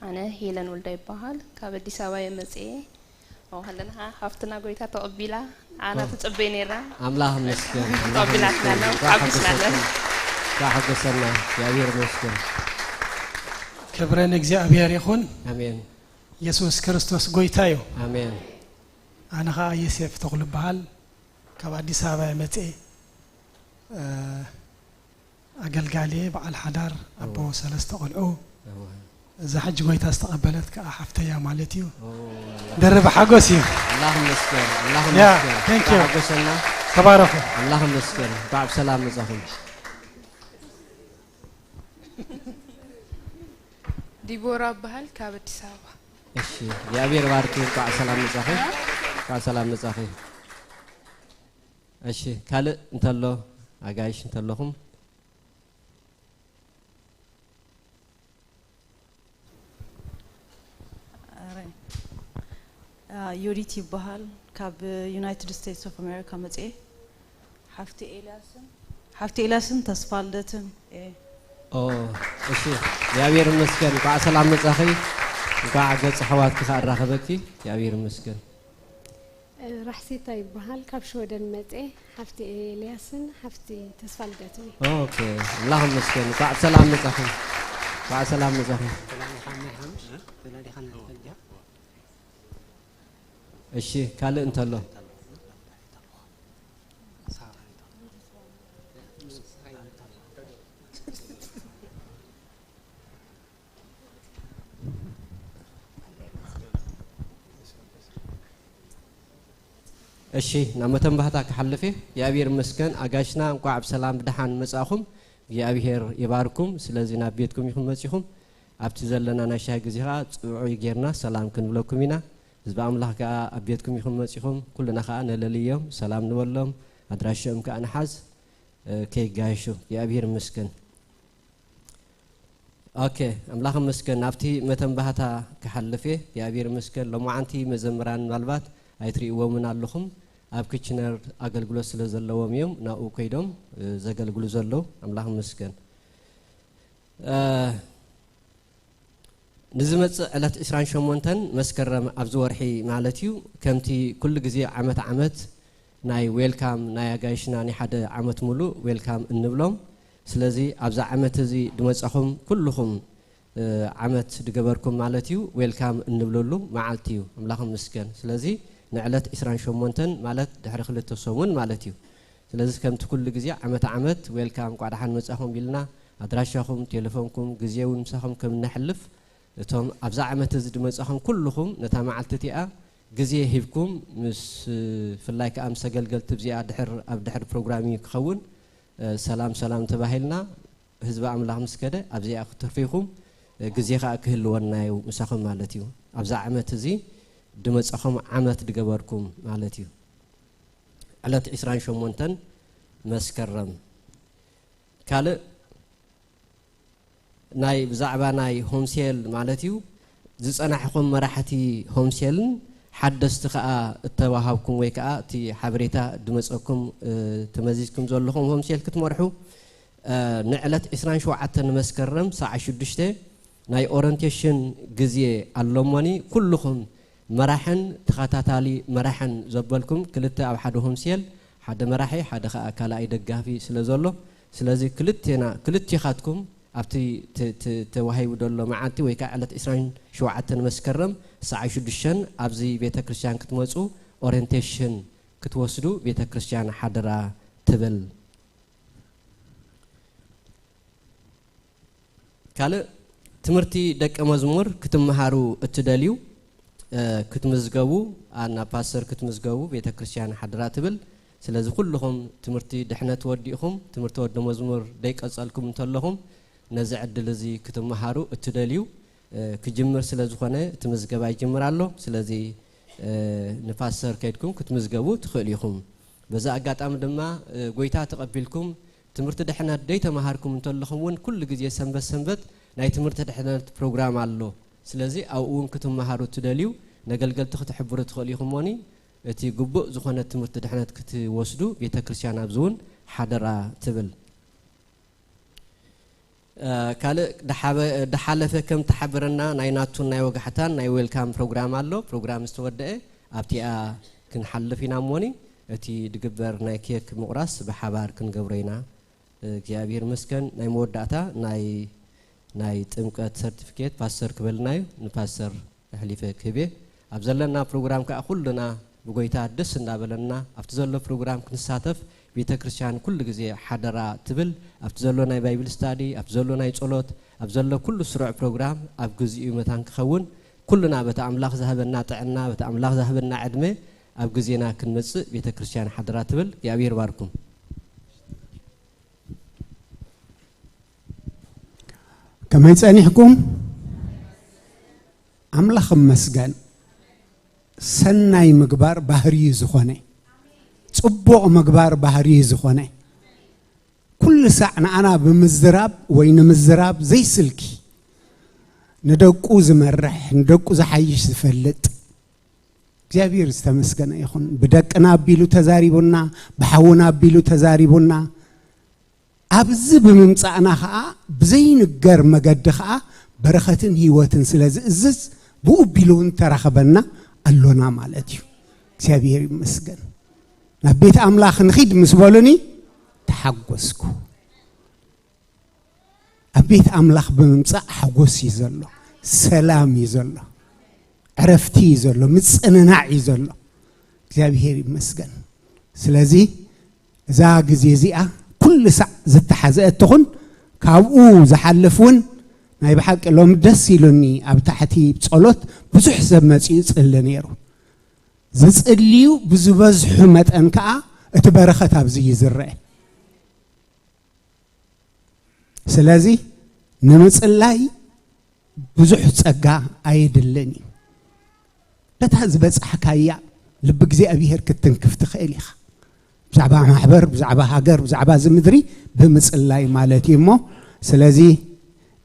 ኣነ ሄለን ወልዳ ይበሃል። ካብ ኣዲስ ኣበባ እየ መፅኤ። ኣብኡ ከለና ከዓ ሃፍትና ጎይታ ተቐቢላ ኣና ትፅበይ ነይራ። ኣምላኽ መስገን ኣምላኽ ተቐቢላትና መስገን። ኣላ። እንኳዕ ሓጎሰኩም። ሓጎስናለን። እንኳዕ ሓጎሰና። እግዚኣብሔር መስገን። ክብረ ንእግዚኣብሔር ይኹን። ኣሜን። የሱስ ክርስቶስ ጎይታ እዩ። ኣሜን። ኣነ ከዓ የሴፍ ተኽሉ እበሃል። ካብ ኣዲስ ኣበባ እየ መፅኤ። ኣገልጋሊ በዓል ሓዳር ኣቦ ሰለስተ ቆልዑ እዛ ሕጂ ጎይታ ዝተቐበለት ከዓ ሓፍተያ ማለት እዩ። ድርብ ሓጎስ እዩ። ኣምላኽ ይመስገን። ኣምላኽ ይመስገን። Thank you። ሓጎሰና። ተባረኹ። ኣምላኽ ይመስገን። እንኳዕ ብሰላም መጻኹም። ዲቦራ እበሃል ካብ ኣዲስ ኣበባ። እሺ እግዚኣብሔር ባርኪ። እንኳዕ ሰላም መጻኺ። እንኳዕ ሰላም መጻኺ። እሺ ካልእ እንተሎ ኣጋይሽ እንተለኹም ዮዲት ይበሃል ካብ United States of America መፅኤ ሓፍቲ ኤልያስን ሓፍቲ ኤልያስን ተስፋልደትን እየ። ኦ እሺ እግዚኣብሔር ይመስገን እንኳዕ ሰላም መፃኺ እንኳዕ ገፅ ኣሕዋትኪ ከኣ ኣራኸበኪ እግዚኣብሔር ይመስገን። ራሕሲታ ይበሃል ካብ ሽወደን መፅኤ ሓፍቲ ኤልያስን ሓፍቲ ተስፋልደትን እየ። ኦኬ ኣምላኽ ይመስገን እንኳዕ ብሰላም መፃኹም እንኳዕ ሰላም መፃኹም። እሺ ካልእ እንተሎ። እሺ ናብ መተንባህታ ክሓልፍ እየ እግዚኣብሔር ይመስገን ኣጋሽና እንኳዕ ብሰላም ብደሓን መጻእኹም እግዚኣብሔር ይባርኩም ስለዚ ናብ ቤትኩም ኢኹም መጺኹም ኣብቲ ዘለና ናይ ሻሂ ግዜ ከዓ ጽውዑይ ጌርና ሰላም ክንብለኩም ኢና ህዝቢ ኣምላኽ ከዓ ኣብ ቤትኩም ኢኹም መጺኹም ኩልና ከዓ ነለልዮም ሰላም ንበሎም ኣድራሽኦም ከዓ ንሓዝ ከይጋየሹ እግዚኣብሔር ይመስገን ኦኬ ኣምላኽ ይመስገን ናብቲ መተን ባህታ ክሓልፍ እየ እግዚኣብሔር ይመስገን ሎማዓንቲ መዘምራን ምናልባት ኣይትርእይዎምን ኣለኹም ኣብ ክችነር ኣገልግሎት ስለ ዘለዎም እዮም ናብኡ ከይዶም ዘገልግሉ ዘለዉ ኣምላኽ ይመስገን ንዝመጽእ ዕለት ዕስራን ሸሞንተን መስከረም ኣብዚ ወርሒ ማለት እዩ ከምቲ ኩሉ ግዜ ዓመት ዓመት ናይ ዌልካም ናይ ኣጋይሽና ናይ ሓደ ዓመት ሙሉእ ዌልካም እንብሎም ስለዚ ኣብዛ ዓመት እዚ ድመጻኹም ኩልኹም ዓመት ድገበርኩም ማለት እዩ ዌልካም እንብለሉ መዓልቲ እዩ ኣምላኽ ይመስገን ስለዚ ንዕለት ዕስራን ሸሞንተን ማለት ድሕሪ ክልተ ሰሙን ማለት እዩ ስለዚ ከምቲ ኩሉ ግዜ ዓመት ዓመት ዌልካም እንቋዕ ደሓን መጻኹም ኢልና ኣድራሻኹም ቴሌፎንኩም ግዜ እውን ምሳኹም ከም እነሕልፍ እቶም ኣብዛ ዓመት እዚ ድመጻኹም ኩልኹም ነታ መዓልቲ እቲኣ ግዜ ሂብኩም ምስ፣ ብፍላይ ከኣ ምስ ኣገልገልቲ ኣብዚኣ ድሕር፣ ኣብ ድሕሪ ፕሮግራም እዩ ክኸውን። እ፣ ሰላም ሰላም ተባሂልና፣ ህዝቢ ኣምላኽ ምስ ከደ ኣብዚኣ ክትተርፉ ኢኹም። እ፣ ግዜ ከኣ ክህልወና እዩ ምሳኹም ማለት እዩ። ኣብዛ ዓመት እዚ ድመጻኹም ዓመት ድገበርኩም ማለት እዩ። ዕለት ዕስራን ሸሞንተን መስከረም። ካልእ ናይ ብዛዕባ ናይ ሆምሴል ማለት እዩ፣ ዝጸናሕኹም መራሕቲ ሆምሴልን ሓደስቲ ከኣ እተዋሃብኩም ወይ ከኣ እቲ ሓበሬታ ድመጸኩም፣ እ፣ ተመዚዝኩም ዘለኹም ሆምሴል ክትመርሑ፣ እ፣ ንዕለት ዕስራን ሸውዓተን መስከረም ሰዓት ሽዱሽተ ናይ ኦሪንቴሽን ግዜ ኣሎ እሞኒ፣ ኩልኹም መራሕን ተኸታታሊ መራሕን ዘበልኩም ክልተ ኣብ ሓደ ሆምሴል፣ ሓደ መራሒ፣ ሓደ ከኣ ካልኣይ ደጋፊ ስለ ዘሎ፣ ስለዚ ክልቴና፣ ክልቴኻትኩም ኣብቲ ተ-፣ ተ-፣ ተዋሂቡ ዘሎ መዓልቲ ወይ ከኣ ዕለት ዕስራን ሸውዓተን መስከረም ሰዓት ሽዱሽተ ኣብዚ ቤተ ክርስቲያን ክትመጹ ኦሪንቴሽን ክትወስዱ ቤተ ክርስቲያን ሓደራ ትብል። ካልእ ትምህርቲ ደቀ መዝሙር ክትመሃሩ እትደልዩ፣ እ፣ ክትምዝገቡ፣ ኣ፣ ናብ ፓስተር ክትምዝገቡ ቤተ ክርስቲያን ሓደራ ትብል። ስለዚ ኩልኹም ትምህርቲ ድሕነት ወዲእኹም፣ ትምህርቲ ወዲ መዝሙር ደይቀጸልኩም እንተለኹም፣ ነዚ ዕድል እዚ ክትመሃሩ እትደልዩ፣ እ፣ ክጅምር ስለ ዝኾነ እቲ ምዝገባ ይጅምር ኣሎ። ስለዚ፣ እ፣ ንፓስተር ከይድኩም ክትምዝገቡ ትኽእሉ ኢኹም። በዚ ኣጋጣሚ ድማ፣ እ፣ ጎይታ ተቐቢልኩም ትምህርቲ ድሕነት ደይተማሃርኩም እንተለኹም እውን ኩሉ ግዜ ሰንበት ሰንበት ናይ ትምህርቲ ድሕነት ፕሮግራም ኣሎ። ስለዚ ኣብኡ እውን ክትመሃሩ ትደልዩ ነገልገልቲ ክትሕብሩ ትኽእሉ ኢኹም እሞኒ፣ እቲ ግቡእ ዝኾነ ትምህርቲ ድሕነት ክትወስዱ ቤተ ክርስቲያን ኣብዚ እውን ሓደራ ትብል። እ፣ ካልእ ድሓበ-፣ ድሓለፈ ከም ተሓበረና ናይ ናቱን ናይ ወጋሕታን ናይ ዌልካም ፕሮግራም ኣሎ። ፕሮግራም ዝተወደአ ኣብቲኣ ክንሓልፍ ኢና እሞኒ፣ እቲ ድግበር ናይ ኬክ ምቑራስ ብሓባር ክንገብሮ ኢና። እግዚኣብሔር ይመስገን። ናይ መወዳእታ ናይ፣ ናይ ጥምቀት ሰርቲፊኬት ፓስተር ክበልና እዩ። ንፓስተር ኣሕሊፈ ክህብ እየ። ኣብ ዘለና ፕሮግራም ከኣ ኩልና ብጎይታ ደስ እንዳበለና ኣብቲ ዘሎ ፕሮግራም ክንሳተፍ ቤተ ክርስቲያን ኩሉ ግዜ ሓደራ ትብል። ኣብቲ ዘሎ ናይ ባይብል ስታዲ፣ ኣብቲ ዘሎ ናይ ጸሎት፣ ኣብ ዘሎ ኩሉ ስሩዕ ፕሮግራም ኣብ ግዚኡ መታን ክኸውን ኩልና በቲ ኣምላኽ ዝሃበና ጥዕና፣ በቲ ኣምላኽ ዝሃበና ዕድመ ኣብ ግዜና ክንመጽእ ቤተ ክርስቲያን ሓደራ ትብል። እግዚኣብሔር ይባርኩም። ከመይ ጸኒሕኩም? ኣምላኽ እመስገን። ሰናይ ምግባር ባህርዩ ዝኾነ፣ ጽቡቕ ምግባር ባህርዩ ዝኾነ፣ ኩሉ ሳዕ ንኣና ብምዝራብ ወይ ንምዝራብ ዘይስልኪ፣ ንደቁ ዝመርሕ፣ ንደቁ ዝሓይሽ ዝፈልጥ፣ እግዚኣብሔር ዝተመስገነ ይኹን። ብደቅና ኣቢሉ ተዛሪቡና፣ ብሓውና ኣቢሉ ተዛሪቡና። ኣብዚ ብምምጻእና ኸኣ ብዘይንገር መገዲ ኸኣ በረኸትን ህይወትን ስለ ዝእዝዝ፣ ብኡ ኣቢሉ እውን ተራኸበና ኣሎና ማለት እዩ። እግዚኣብሔር ይመስገን። ናብ ቤት ኣምላኽ ንኺድ ምስ በሉኒ ተሓጎስኩ። ኣብ ቤት ኣምላኽ ብምምጻእ ሓጎስ እዩ ዘሎ፣ ሰላም እዩ ዘሎ፣ ዕረፍቲ እዩ ዘሎ፣ ምጽንናዕ እዩ ዘሎ። እግዚኣብሔር ይመስገን። ስለዚ እዛ ግዜ እዚኣ ኩሉ ሳዕ ዝተሓዘአት ትኹን፣ ካብኡ ዝሓልፍ እውን ናይ ብሓቂ ሎሚ ደስ ኢሉኒ። ኣብ ታሕቲ ጸሎት ብዙሕ ሰብ መጺኡ ይጽሊ ነይሩ። ዝጽልዩ ብዝበዝሑ መጠን ከኣ እቲ በረኸት ኣብዚ እዩ ዝረአ። ስለዚ ንምጽላይ ብዙሕ ጸጋ ኣየድልን እዩ። በታ ዝበጻሕካያ ልቢ እግዚኣብሔር ክትትንክፍ ትኽእል ኢኻ። ብዛዕባ ማሕበር፣ ብዛዕባ ሃገር፣ ብዛዕባ እዚ ምድሪ ብምጽላይ ማለት እዩ እሞ፣ ስለዚ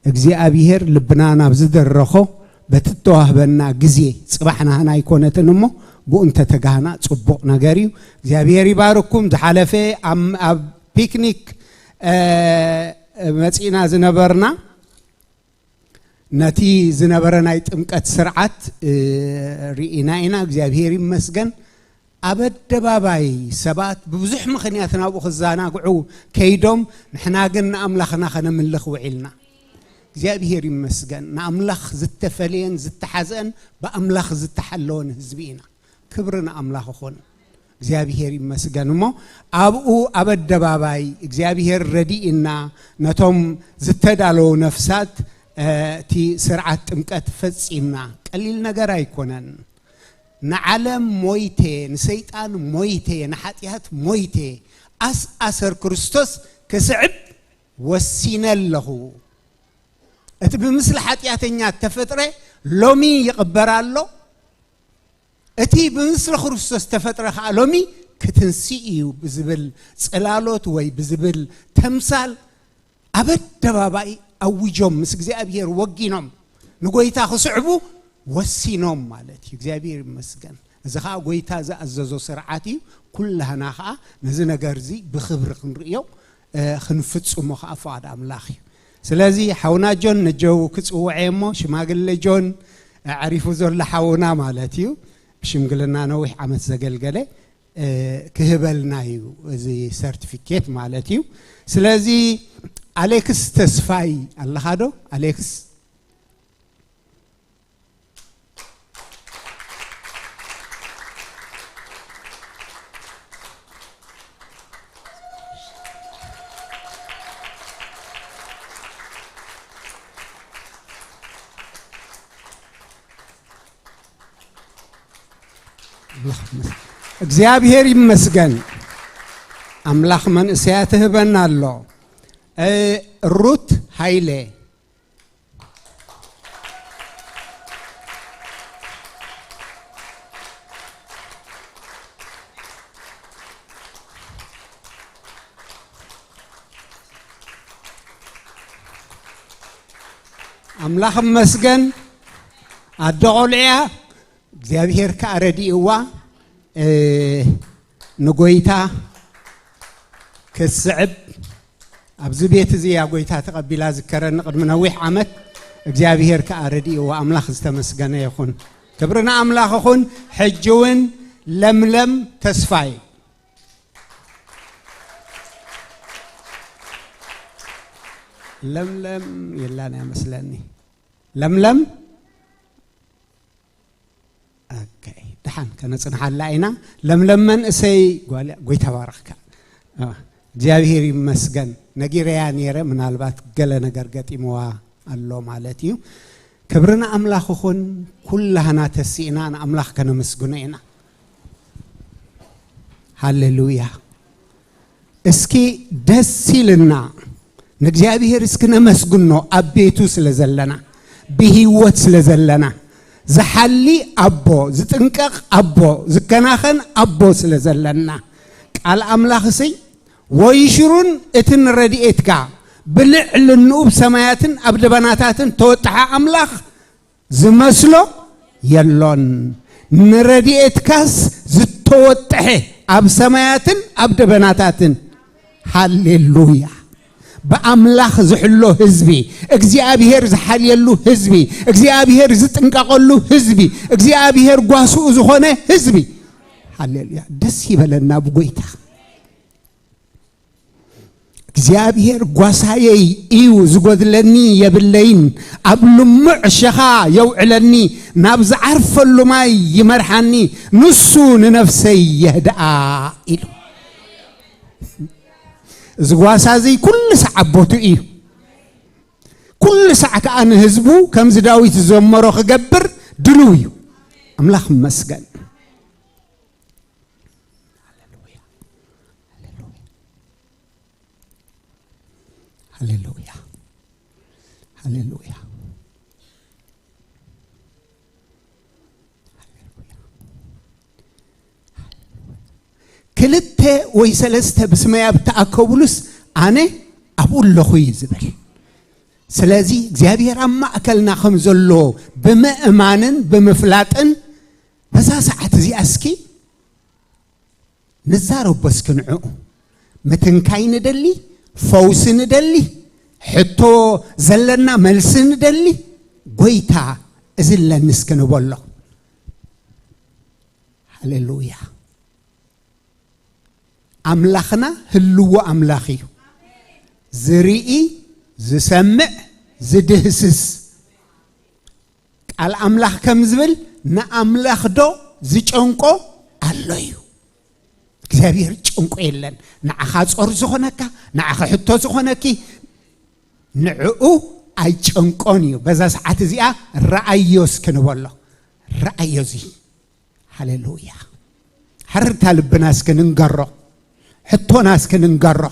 እግዚኣብሔር ልብና ናብ ዝደረኾ በቲ እተዋህበና ግዜ፣ ጽባሕ ናህና ኣይኮነትን እሞ፣ ብኡ እንተተጋህና ጽቡቕ ነገር እዩ። እግዚኣብሔር ይባርኩም። ዝሓለፈ ኣብ፣ ኣብ ፒክኒክ፣ እ፣ መጺእና ዝነበርና፣ ነቲ ዝነበረ ናይ ጥምቀት ስርዓት፣ እ፣ ርኢና ኢና። እግዚኣብሔር ይመስገን። ኣብ ኣደባባይ ሰባት ብብዙሕ ምኽንያት ናብኡ ክዘናግዑ ከይዶም፣ ንሕና ግን ንኣምላኽና ከነምልኽ ውዒልና። እግዚኣብሔር ይመስገን። ንኣምላኽ ዝተፈለየን ዝተሓዝአን ብኣምላኽ ዝተሓለወን ህዝቢ ኢና። ክብሪ ንኣምላኽ ይኹን። እግዚኣብሔር ይመስገን። እሞ ኣብኡ ኣብ ኣደባባይ እግዚኣብሔር ረዲእና፣ ነቶም ዝተዳለዉ ነፍሳት፣ እ፣ እቲ ስርዓት ጥምቀት ፈጺምና። ቀሊል ነገር ኣይኮነን። ንዓለም ሞይተ፣ ንሰይጣን ሞይተ፣ ንሓጢኣት ሞይተ፣ ኣስ ኣሰር ክርስቶስ ክስዕብ ወሲነ ኣለኹ። እቲ ብምስሊ ሓጢኣተኛ እተፈጥረ ሎሚ ይቕበር ኣሎ። እቲ ብምስሊ ክርስቶስ ዝተፈጥረ ኸኣ ሎሚ ክትንስእ እዩ ብዝብል ጽላሎት ወይ ብዝብል ተምሳል ኣብ ኣደባባይ ኣዊጆም ምስ እግዚኣብሔር ወጊኖም ንጎይታ ክስዕቡ ወሲኖም ማለት እዩ። እግዚኣብሔር ይመስገን። እዚ ኸኣ ጎይታ ዝኣዘዞ ስርዓት እዩ። ኩላህና ኸኣ ነዚ ነገር እዚ ብኽብሪ ክንርእዮ፣ እ፣ ክንፍጽሞ ኸኣ ፍቓድ ኣምላኽ እዩ። ስለዚ ሓውና ጆን ነጀው ክጽውዐ እሞ ሽማግለ ጆን ኣዕሪፉ ዘሎ ሓውና ማለት እዩ። ብሽምግልና ነዊሕ ዓመት ዘገልገለ፣ እ፣ ክህበልና እዩ እዚ ሰርቲፊኬት ማለት እዩ። ስለዚ ኣሌክስ ተስፋይ ኣለኻ ዶ? ኣሌክስ። እግዚኣብሔር ይመስገን። ኣምላኽ መንእሰያት ትህበና ኣሎ። እ፣ ሩት ሃይለ። ኣምላኽ መስገን። ኣደ ቆልዑ እያ። እግዚኣብሔር ከኣ ረዲእዋ፣ እ፣ ንጎይታ ክትስዕብ ኣብዚ ቤት እዚ እያ ጎይታ ተቐቢላ ዝከረኒ ቅድሚ ነዊሕ ዓመት። እግዚኣብሔር ከኣ ረዲእዋ። ኣምላኽ ዝተመስገነ ይኹን። ክብሪ ንኣምላኽ ይኹን። ሕጂ እውን ለምለም ተስፋይ። ለምለም የላን እያ መስለኒ። ለምለም፣ ኦኬ፣ ደሓን ከነጽንሓላ ኢና። ለምለም መንእሰይ ጓል እያ። ጎይታ ባረኽካ። አ፣ እግዚኣብሔር ይመስገን። ነጊረያ ነይረ፣ ምናልባት ገለ ነገር ገጢምዋ ኣሎ ማለት እዩ። ክብሪ ንኣምላኽ ይኹን። ኩላህና ተሲእና ንኣምላኽ ከነመስግኖ ኢና። ሃሌሉያ። እስኪ ደስ ኢልና ንእግዚኣብሔር እስኪ ነመስግኖ፣ ኣብ ቤቱ ስለ ዘለና፣ ብህይወት ስለ ዘለና፣ ዝሓሊ ኣቦ፣ ዝጥንቀቕ ኣቦ፣ ዝከናኸን ኣቦ ስለ ዘለና። ቃል ኣምላኽሲ፣ "ወይሽሩን እቲ ንረድኤትካ ብልዕሊ ንኡብ ሰማያትን ኣብ ደበናታትን ተወጥሐ ኣምላኽ ዝመስሎ የሎን። ንረድኤትካስ ዝተወጥሐ ኣብ ሰማያትን ኣብ ደበናታትን." ሃሌሉያ። ብኣምላኽ ዝሕሎ ህዝቢ፣ እግዚኣብሔር ዝሓልየሉ ህዝቢ፣ እግዚኣብሔር ዝጥንቀቐሉ ህዝቢ፣ እግዚኣብሔር ጓስኡ ዝኾነ ህዝቢ። ሃሌሉያ። ደስ ይበለና ብጎይታ። እግዚኣብሔር ጓሳየይ እዩ፣ ዝጎድለኒ የብለይን። ኣብ ልሙዕ ሸኻ የውዕለኒ፣ ናብ ዝዓርፈሉ ማይ ይመርሓኒ፣ ንሱ ንነፍሰይ የህድኣ ኢሉ። እዚ ጓሳ እዚ ኩሉ ሳዕ ኣብ ቦትኡ እዩ። ኩሉ ሳዕ ከኣ ንህዝቡ ከምዚ ዳዊት ዝዘመሮ ክገብር ድሉው እዩ። ኣምላኽ ይመስገን። ሃሌሉያ። ሃሌሉያ። ሃሌሉያ። ክልተ ወይ ሰለስተ ብስመይ ኣብ ተኣከቡሉስ ኣነ ኣብኡ ኣለኹ እዩ ዝብል። ስለዚ እግዚኣብሔር ኣብ ማእከልና ከም ዘሎ ብምእማንን ብምፍላጥን በዛ ሰዓት እዚኣ እስኪ ንዛረቦ እስኪ ንዕኡ። ምትንካይ ንደሊ፣ ፈውሲ ንደሊ፣ ሕቶ ዘለና መልሲ ንደሊ፣ ጎይታ እዚ ኣለኒ እስኪ ንበሎ። ሃሌሉያ። ኣምላኽና ህልዎ ኣምላኽ እዩ። ዝርኢ፣ ዝሰምዕ፣ ዝድህስስ። ቃል ኣምላኽ ከም ዝብል ንኣምላኽ ዶ ዝጨንቆ ኣሎ እዩ? እግዚኣብሔር ጨንቆ የለን። ንዓኻ ጾር ዝኾነካ፣ ንዓኻ ሕቶ ዝኾነኪ፣ ንዕኡ ኣይጨንቆን እዩ። በዛ ሰዓት እዚኣ ረኣዮ እስኪ ንበሎ። ረኣዮ እዚ። ሃሌሉያ። ሓርታ ልብና እስኪ ንንገሮ፣ ሕቶና እስኪ ንንገሮ።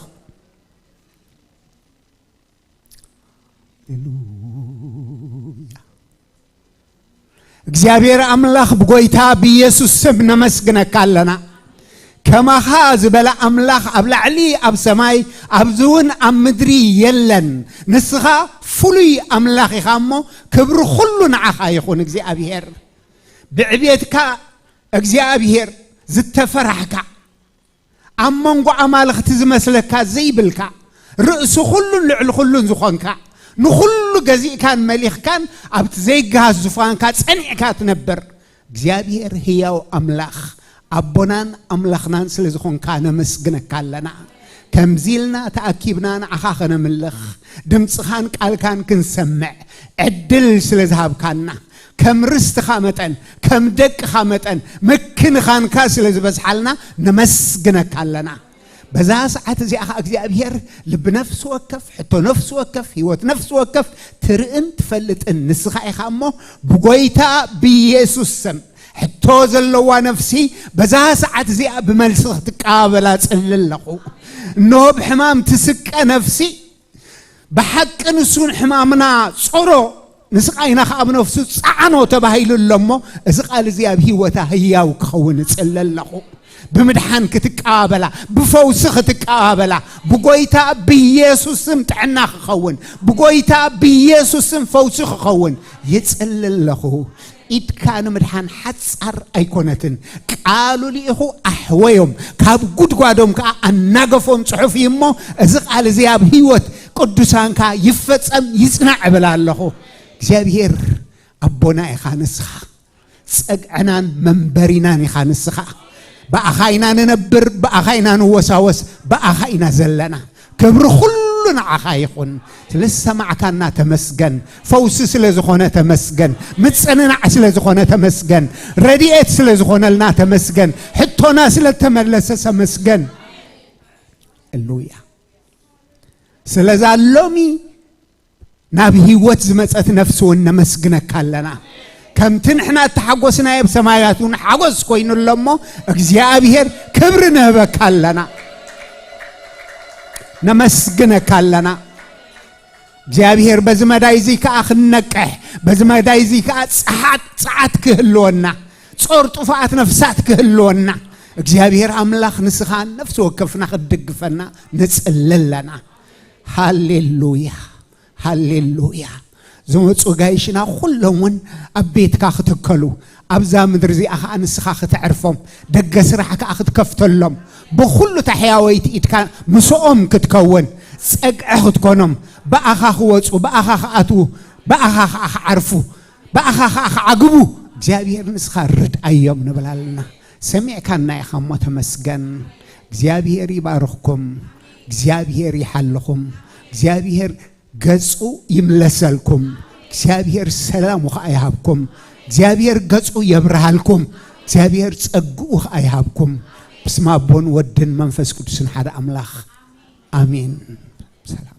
ሃሌሉያ። እግዚኣብሔር ኣምላኽ፣ ብጎይታ ብኢየሱስ ስም ነመስግነካ ኣለና። ከማኻ ዝበለ ኣምላኽ ኣብ ላዕሊ ኣብ ሰማይ፣ ኣብዚ እውን ኣብ ምድሪ የለን። ንስኻ ፍሉይ ኣምላኽ ኢኻ እሞ፣ ክብሪ ኩሉ ንዓኻ ይኹን እግዚኣብሔር። ብዕቤትካ እግዚኣብሔር ዝተፈራሕካ፣ ኣብ መንጎ ኣማልኽቲ ዝመስለካ ዘይብልካ፣ ርእሲ ኩሉን ልዕሊ ኩሉን ዝኾንካ፣ ንኹሉ ገዚእካን መሊኽካን ኣብቲ ዘይገሃስ ዙፋንካ ጸኒዕካ ትነብር እግዚኣብሔር ህያው ኣምላኽ፣ ኣቦናን ኣምላኽናን ስለ ዝኾንካ ነመስግነካ ኣለና። ከምዚ ኢልና ተኣኪብና ንዓኻ ከነምልኽ፣ ድምፅኻን ቃልካን ክንሰምዕ ዕድል ስለ ዝሃብካና፣ ከም ርስትኻ መጠን፣ ከም ደቅኻ መጠን ምክንኻንካ ስለ ዝበዝሓልና ነመስግነካ ኣለና። በዛ ሰዓት እዚኣ ኸዓ እግዚኣብሔር ልቢ ነፍሲ ወከፍ፣ ሕቶ ነፍሲ ወከፍ፣ ህይወት ነፍሲ ወከፍ ትርእን ትፈልጥን ንስኻ ኢኻ እሞ፣ ብጎይታ ብኢየሱስ ስም ሕቶ ዘለዋ ነፍሲ በዛ ሰዓት እዚኣ ብመልሲ ክትቀባበላ ጽሊ ኣለኹ። እንሆ ብሕማም ትስቀ ነፍሲ፣ ብሓቂ ንሱ ንሕማምና ጾሮ፣ ንስቓይና ኸዓ ኣብ ነፍሱ ጸዓኖ ተባሂሉ ኣሎ እሞ፣ እዚ ቃል እዚ ኣብ ህይወታ ህያው ክኸውን እጽሊ ኣለኹ። ብምድሓን ክትቀባበላ፣ ብፈውሲ ክትቀባበላ፣ ብጎይታ ብኢየሱስ ስም ጥዕና ክኸውን፣ ብጎይታ ብኢየሱስ ስም ፈውሲ ክኸውን ይጽሊ ኣለኹ። ኢድካ ንምድሓን ሓጻር ኣይኮነትን። ቃሉ ልኢኹ ኣሕወዮም፣ ካብ ጉድጓዶም ከኣ ኣናገፎም ጽሑፍ እዩ እሞ፣ እዚ ቃል እዚ ኣብ ህይወት ቅዱሳንካ ይፈጸም ይጽናዕ እብል ኣለኹ። እግዚኣብሔር ኣቦና ኢኻ ንስኻ። ጸግዕናን መንበሪናን ኢኻ ንስኻ። ብኣኻ ኢና ንነብር፣ ብኣኻ ኢና ንወሳወስ፣ ብኣኻ ኢና ዘለና። ክብሪ ኩሉ ንዓኻ ይኹን። ስለ ዝሰማዕካና ተመስገን። ፈውሲ ስለ ዝኾነ ተመስገን። ምጽንናዕ ስለ ዝኾነ ተመስገን። ረድኤት ስለ ዝኾነልና ተመስገን። ሕቶና ስለ እተመለሰ ተመስገን። ሃሌሉያ። ስለዛ ሎሚ ናብ ህይወት ዝመጸት ነፍሲ እውን ነመስግነካ ኣለና። ከምቲ ንሕና እተሓጎስናዮ፣ ኣብ ሰማያት እውን ሓጎስ ኮይኑ ኣሎ እሞ፣ እግዚኣብሔር ክብሪ ንህበካ ኣለና። ነመስግነካ ኣለና። እግዚኣብሔር በዚ መዳይ እዚ ከኣ ክንነቅሕ፣ በዚ መዳይ እዚ ከኣ ጸሓት፣ ጸዓት ክህልወና፣ ጾር ጥፉኣት ነፍሳት ክህልወና፣ እግዚኣብሔር ኣምላኽ ንስኻ ነፍሲ ወከፍና ክትድግፈና ንጽሊ ኣለና። ሃሌሉያ፣ ሃሌሉያ። ዝመጹ ጋይሽና ኩሎም እውን ኣብ ቤትካ ክትከሉ፣ ኣብዛ ምድሪ እዚኣ ኸዓ ንስኻ ክተዕርፎም፣ ደገ ስራሕ ከኣ ክትከፍተሎም፣ ብኹሉ ታሕያወይቲ ኢድካ ምስኦም ክትከውን፣ ጸግዒ ክትኮኖም፣ ብኣኻ ክወጹ፣ ብኣኻ ክኣትዉ፣ ብኣኻ ኸዓ ክዓርፉ፣ ብኣኻ ኸዓ ክዓግቡ እግዚኣብሔር ንስኻ ርድኣዮም ንብል ኣለና። ሰሚዕካና ኢኻ እሞ ተመስገን። እግዚኣብሔር ይባርኽኩም፣ እግዚኣብሔር ይሓልኹም፣ እግዚኣብሔር ገጹ ይምለሰልኩም፣ እግዚኣብሔር ሰላሙ ኸዓ ይሃብኩም፣ እግዚኣብሔር ገጹ የብርሃልኩም፣ እግዚኣብሔር ጸግኡ ኸዓ ይሃብኩም። ብስመ ኣቦን ወድን መንፈስ ቅዱስን ሓደ ኣምላኽ ኣሜን። ሰላም።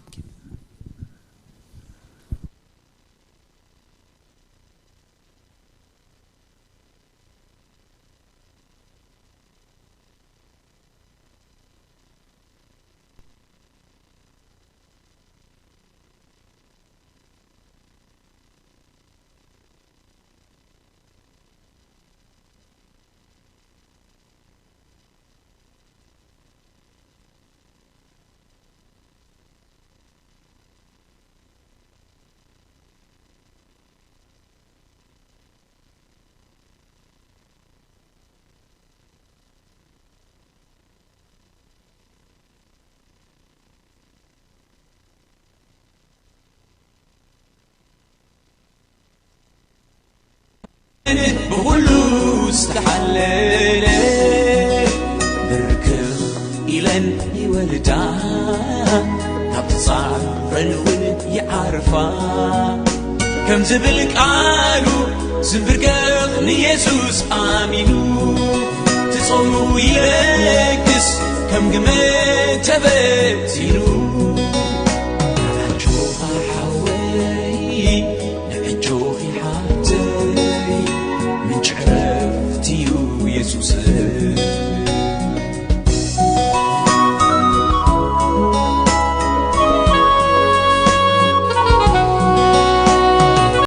ብኹሉ ዝተሓለለ ብርክኽ ኢለን ይወልዳ፣ ካብ ጻዕረን እውን ይዓርፋ። ከም ዝብል ቃሉ ዝንብርከኽ ንየሱስ ኣሚኑ፣ ትጾሙ ይለግስ ከም ግመ ተበቲኑ። ንኣጆኻ ሓወይ፣ ንኣጆኺ ሓብተይ፣ ምንጪ ዕረፍቲ እዩ ኢየሱስ